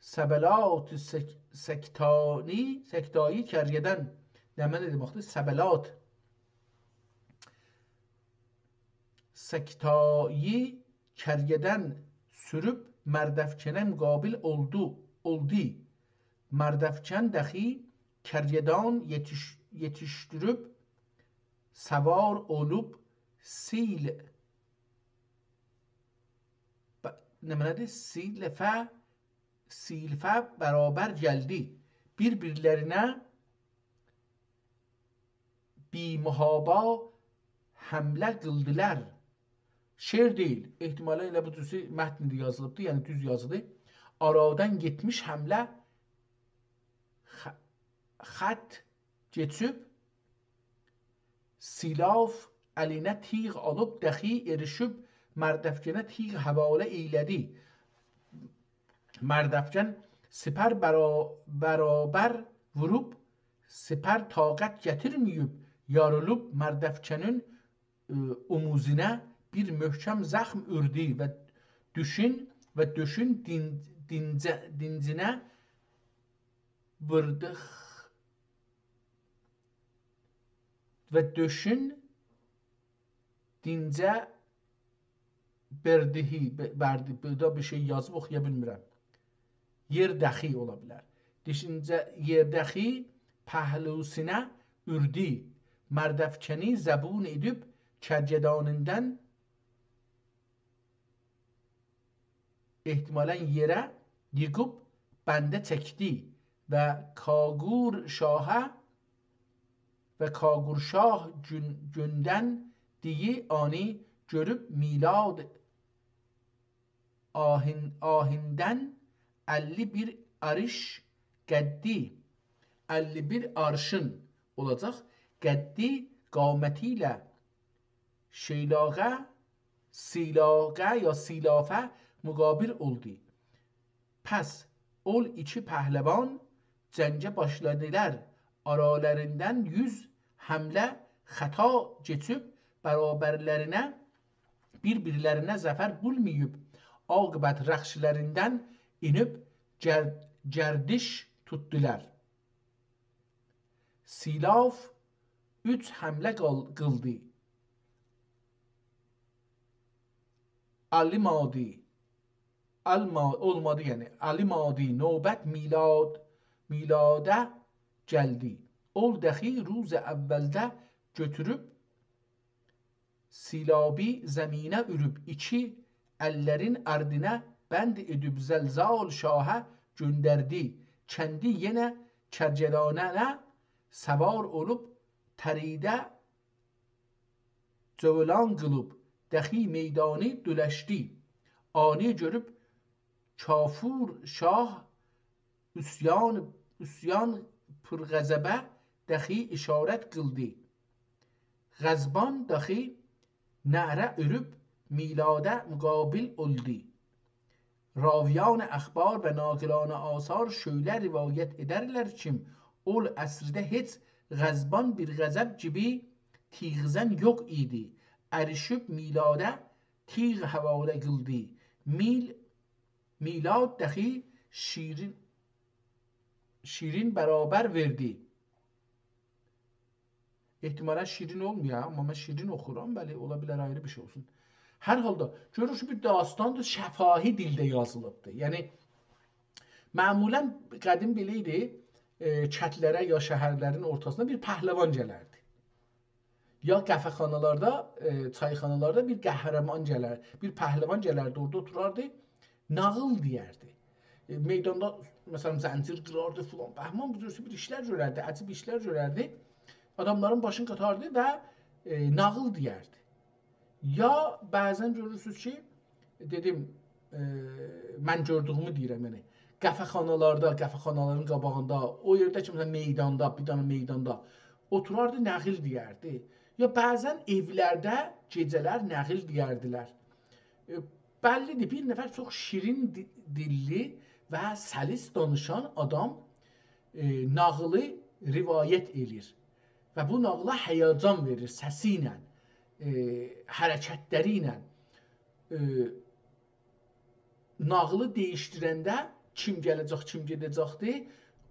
سبلات سک-، سکتانی، سکتایی کرگدن. نمنه دئمکدیر؟ سبلات. سکتایی کرگدن سوروب مردافکنه مقابل اولدو، اولدو. مردافکن دخی کرگدان یئتیش-، یئتیشدیریب سوار اولوب سیل، ب-، نمنه‌دیر؟ سیلفه، سیلفه برابر گلدی. بیر-بیرلرینه بی‌محابا حمله قیلدیلار. شعر دئییل. احتمالاً ائله بو جورسی متنده یازیلیبدیر، یعنی دوز یازیلی. آرادان یئتمیش حمله خ-، خط کئچیب، سیلاف الینه تیغ آلیب، دخی ائریشیب مردافکنه تیغ حواله ائیله‌دی. مردافکن سپر برا-، برابر ووروب، سپر طاقت گتیرمه‌ییب، یاریلیب مردفکنین، ائ، اوموزونه بیر محکم زخم اؤردو و دوشون، و دوشون دین-، دینجه-، دینجینه بردیخ، و دوشون دینجه بردهی، ب-، بردی، بورادا بیر شئی یازیب، اوخویا بیلمیرم. یئرده‌خی اولا بیلر. دوشونجه یئرده‌خی پهلوسونه اؤردو. مردفکنی زبون ائدیب کرگدانیندان احتمالاً یئره ییغیب بنده چکدی و کاغور شاها و کاغور شاه گون-، گوندن دیگی آنی گؤروب میلاد آهین-، آهیندن اللی بیر آریش قدّی، اللی بیر آرشین اولاجاق قدّی قامتی ایله شیلاغه، سیلاغه یا سیلافه مقابل اولدو. پس اول ایکی پهلوان جنگه باشلادیلار. آرالاریندان یوز حمله خطا کئچیب برابرلرینه، بیر-بیرلرینه ظفر بولماییب، عاقبت رخشلریندن ائنیب گر-، گردش توتدولار. سیلاف اوچ حمله قال-، قیلدی. آلیمادی، آلما-، اولمادی، یعنی آلیمادی نوبت میلاد، میلاده گلدی. اول دخی روز اولده گؤتوروب سیلابی زمینه اؤروب ایکی اللرین آردینه بند ائدیب زلزال شاها گؤندردی. کندی یئنه کرگدانانه سوار اولوب تریده جولان قیلیب دخی میدانی دولشدی. آنی گؤروب کافور شاه عصیان، عصیان پر غضبه دخی اشارت قیلدی. غضبان دخی نعره اؤروب میلاده مقابل اولدو. راویان اخبار و ناقلان آثار شؤیله روایت ائدرلر کی، اول عصرده هئچ غضبان بیر غضب کیمی تیغ‌زن یوخ ایدی. اریشیب میلاده تیغ حواله قیلدی. میل-، میلاد دخی شیرین، شیرین برابر وئردی. احتمالاً شیرین اولمویا، آمما من شیرین اوخورام. بلی، اولا بیلر آیری بیر شئی اولسون. هر حالدا، گؤرورسونوز، بیر داستاندیر، شفاهی دیلده یازیلیبدیر. یعنی، معمولاً قدیم بئله ایدی، ائ، کندلره یا شهرلرین اورتاسینا بیر پهلوان گلردی. یا قهوه‌خانالاردا، ائ، چایخانالاردا بیر قهرمان گلر، بیر پهلوان گلردی، اورادا اوتوراردی، ناغیل دئیردی. ائ، میداندا، مثلاً، زنجیر قیراردی فلان، بهمان، بو جور بیر ایشلر گؤرردی، عجیب ایشلر گؤرردی. آداملارین باشینی قاتاردی و، ائ، ناغیل دئیردی. یا بعضاً گؤرورسونوز کی، دئدیم، ائ، من گؤردویومو دئییرم، یعنی، قهوه‌خانالاردا، قهوه‌خانالارین قاباغیندا، او یئرده کی، مثلاً، میداندا، بیر دنه میداندا اوتوراردی، ناغیل دئیردی. یا بعضاً ائولرده گئجه‌لر ناغیل دئیردیلر. ائ، بللی‌دیر، بیر نفر چوخ شیرین دی-، دیللی و سلیس دانیشان آدام، ائ، ناغیلی روایت ائله‌ییر. و بو ناغیلا هیجان وئریر، سسی ایله، ائ، حرکتلری ایله، ائ، ناغیلی دییشدیرنده کیم گله‌جک، کیم گئده‌جکدی،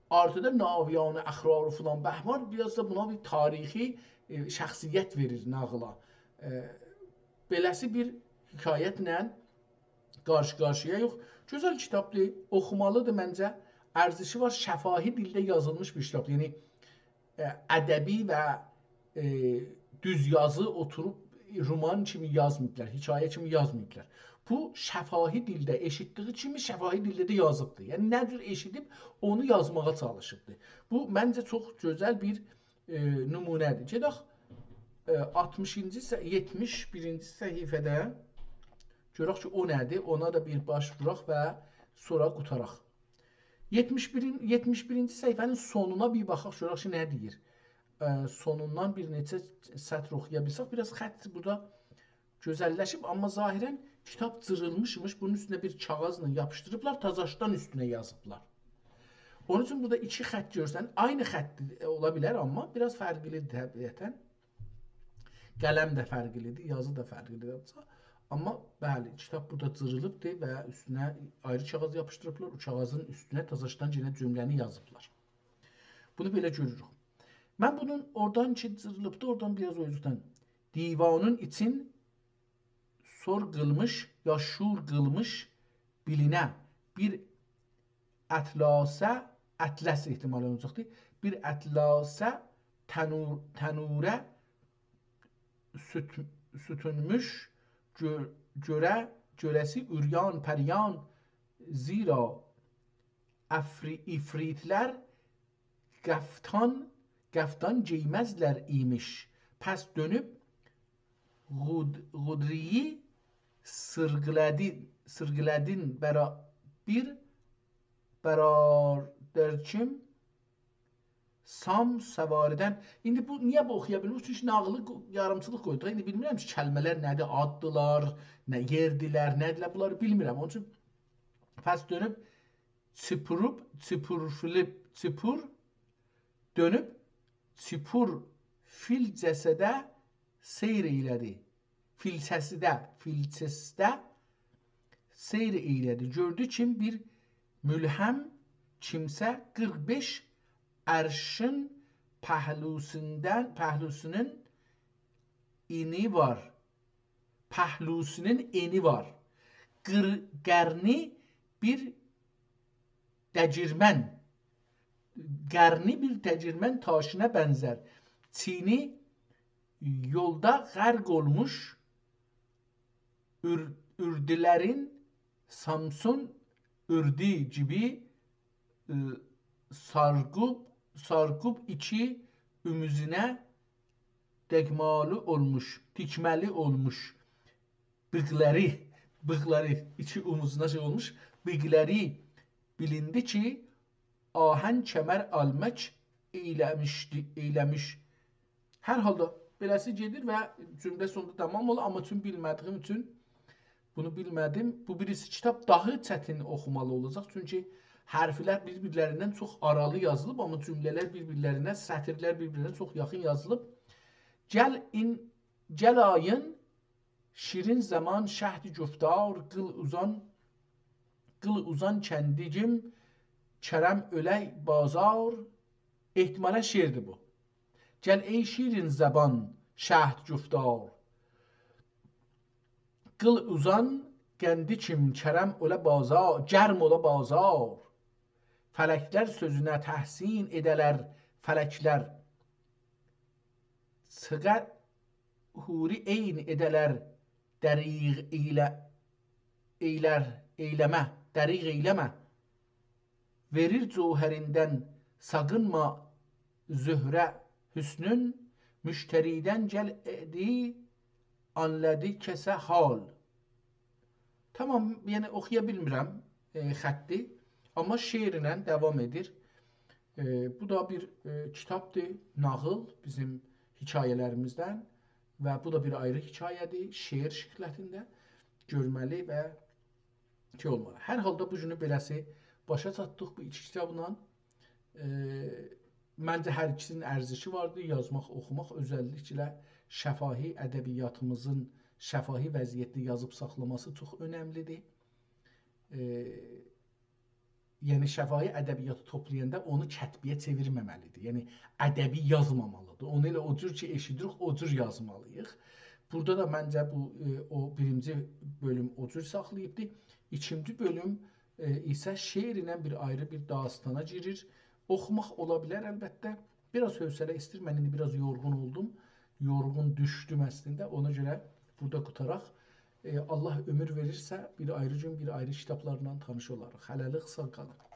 آرتیدا ناویان اخرار فلان بهمان، بیر آز دا بونا بیر تاریخی، ائ، شخصیت وئریر ناغیلا. ائ، بئله‌سی بیر حکایتله قارشی-قارشی‌یایوخ. گؤزل کیتابدیر، اوخومالیدیر منجه. ارزشی وار، شفاهی دیلده یازیلمیش بیر کیتابدیر. یعنی، ائ، ادبی و، ائ، دوز یازی اوتوروب رومان کیمی یازماییبلار، حکایه کیمی یازماییبلار. بو شفاهی دیلده، ائشیتدیگی کیمی شفاهی دیلده ده یازیبدیر. یعنی، نه جور ائشیدیب، اونو یازماغا چالیشیبدیر. بو، منجه، چوخ گؤزل بیر، ائ، نمونه‌دیر. گئدک، ائ، آلتمیشینجی صح-، یئتمیش بیرینجی صفحه‌ده گؤرک کی، او نه‌دیر؟ اونا دا بیر باش ووراق و سونرا قوتاراق. یئتمیش بیرین-، یئتمیش بیرینجی صفحه‌نین سونونا بیر باخاق، گؤرک کی، نه دئییر. ائ، سونوندان بیر نئچه سطر اوخویا بیلسک، بیر آز خط بورادا گؤزللشیب، آمما ظاهراً کیتاب جیریلمیشمیش، بونون اوستونه بیر کاغیذلا یاپیشدیریبلار، تازاشدان اوستونه یازیبلار. اونون اوچون بورادا ایکی خط گؤرسن، عینی خط اولا بیلر، آمما بیر آز فرقلی‌دیر طبیعتاً. قلم ده فرقلی‌دیر، یازی دا فرقلی‌دیر. آمما بلی، کیتاب بورادا جیریلیبدیر و اوستونه آیری کاغیذ یاپیشدیریبلار. او کاغیذین اوستونه تازاشدان یئنه جمله‌نی یازیبلار. بونو بئله گؤروروک. من بونون اورادان کی جیریلیبدی، اورادان بیر آز او اوزدن. دیوانین ایچین سور قیلمیش، یا شور قیلمیش بیلینه بیر اطلاسه، اطلس احتمالاً اولاجاقدیر، بیر اطلاسه تنور، تنوره سوت-، سوتونموش گؤ-، گؤره، گؤره‌سی عریان پریان، زیرا افری-، عفریتلر قفتان، قفتان گئیمزلر ایمیش. پس دؤنوب قود-، قودری‌یی سیرگیله‌دین، سیرگیله‌دین برا-، بیر برادرچیم سام سواریدن. ایندی بو، نییه بو اوخویا بیلمیریک؟ چونکی ناغیلی قو-، یاریمچیلیق قویدوق. ایندی بیلمیرم کی، کلمه‌لر نه‌دیر، آددیلار، نه یئردیلر، نه‌دیلر، بونلاری بیلمیرم. اونون اوچون پس دؤنوب چیپوروب، چیپورفیلیب، چیپور، دؤنوب چیپورفیلجه‌سیده سیر ائیله‌دی. فیلچه‌سیده، فیلچه‌سیده سیر ائیله‌دی. گؤردو کی، بیر ملهم کیمسه قیرخ بئش عرشین پهلوسوندان، پهلوسونون انی وار. پهلوسونون انی وار. قیر-، قرنی بیر دگیرمن، قرنی بیر دگیرمن تاشینا بنزر. چیینی یولدا غرق اولموش، اور-، اوردولرین سامسون اوردو گیبی، ائ، سارقوب، سارقوب ایکی اوموزونه دگمالی اولموش، تیکمه‌لی اولموش بیغلاری، بیغلاری، ایکی اوموزونا شئی اولموش بیغلاری بیلیندی کی، آهن کمر آلماق ائیله‌میشدی، ائیله‌میش. هر حالدا بئله‌سی گئدیر و جمله سونوندا تمام اولور، آمما چون بیلمه‌دیییم اوچون بونو بیلمه‌دیم. بو بیریسی کیتاب داها چتین اوخومالی اولاجاق، چونکی حرفلر بیر-بیرلریندن چوخ آرالی یازیلیب، آمما جمله‌لر بیر-بیرلرینه، سطیرلر بیر-بیرینه چوخ یاخین یازیلیب. گل این، گل آیین شیرین زمان شهد گفتار، قیل اوزان، قیل اوزان کندیگیم، کرم اؤله بازار. احتمالاً شعردیر بو. گل ای شیرین زبان شهد گفتار، قیل اوزان کندیگیم، کرم اؤله بازار، گرم اولا بازار. فلکلر سؤزونه تحسین ائده‌لر، فلکلر. چیغا حوری عین ائده‌لر، دریغ ائیله-، ائیلر، ائیله‌مه، دریغ ائیله‌مه. وئریر جوهریندن، ساغینما زهره حسنون، مشتریدن گل ائدی، آنلادی کسه حال. تمام، یعنی اوخویا بیلمیرم، ائ، خطی، آمما شعرله داوام ائدیر. ائ، بو دا بیر، ائ، کیتابدیر، ناغیل بیزیم حکایه‌لریمیزدن و بو دا بیر آیری حکایه‌دیر، شعر شکلتینده گؤرمه‌لی و شئی اولمالی. هر حالدا بو گونو بئله‌سی باشا چاتدیق بو ایکی کیتابلا. ائ، منجه هر ایکیسینین ارزشی واردیر، یازماق، اوخوماق، اؤزللیکله شفاهی ادبیاتیمیزین شفاهی وضعیتده یازیب ساخلاماسی چوخ اؤنملی‌دیر. ائ، یعنی شفاهی ادبیاتی توپلایاندا اونو کتبی‌یه چئویرمه‌مه‌لی‌دیر. یعنی ادبی یازمامالی‌دیر. اونو ائله او جور کی ائشیدیریک، او جور یازمالی‌ییق. بورادا دا منجه بو، ائ، او بیرینجی بؤلوم او جور ساخلاییبدی. ایکینجی بؤلوم، ائ، ایسه شعر ایله بیر آیری بیر داستانا گیریر. اوخوماق اولا بیلر البته. بیر آز حوصله ایسته‌ییر. من ایندی بیر آز یورغون اولدوم. یورغون دوشدوم اصلینده. اونا گؤره بورادا قوتاراق. ائ، الله عؤمور وئریرسه، بیر آیری گون بیر آیری کیتابلارلا تانیش اولاریق. هله‌لیک، ساغ قالین.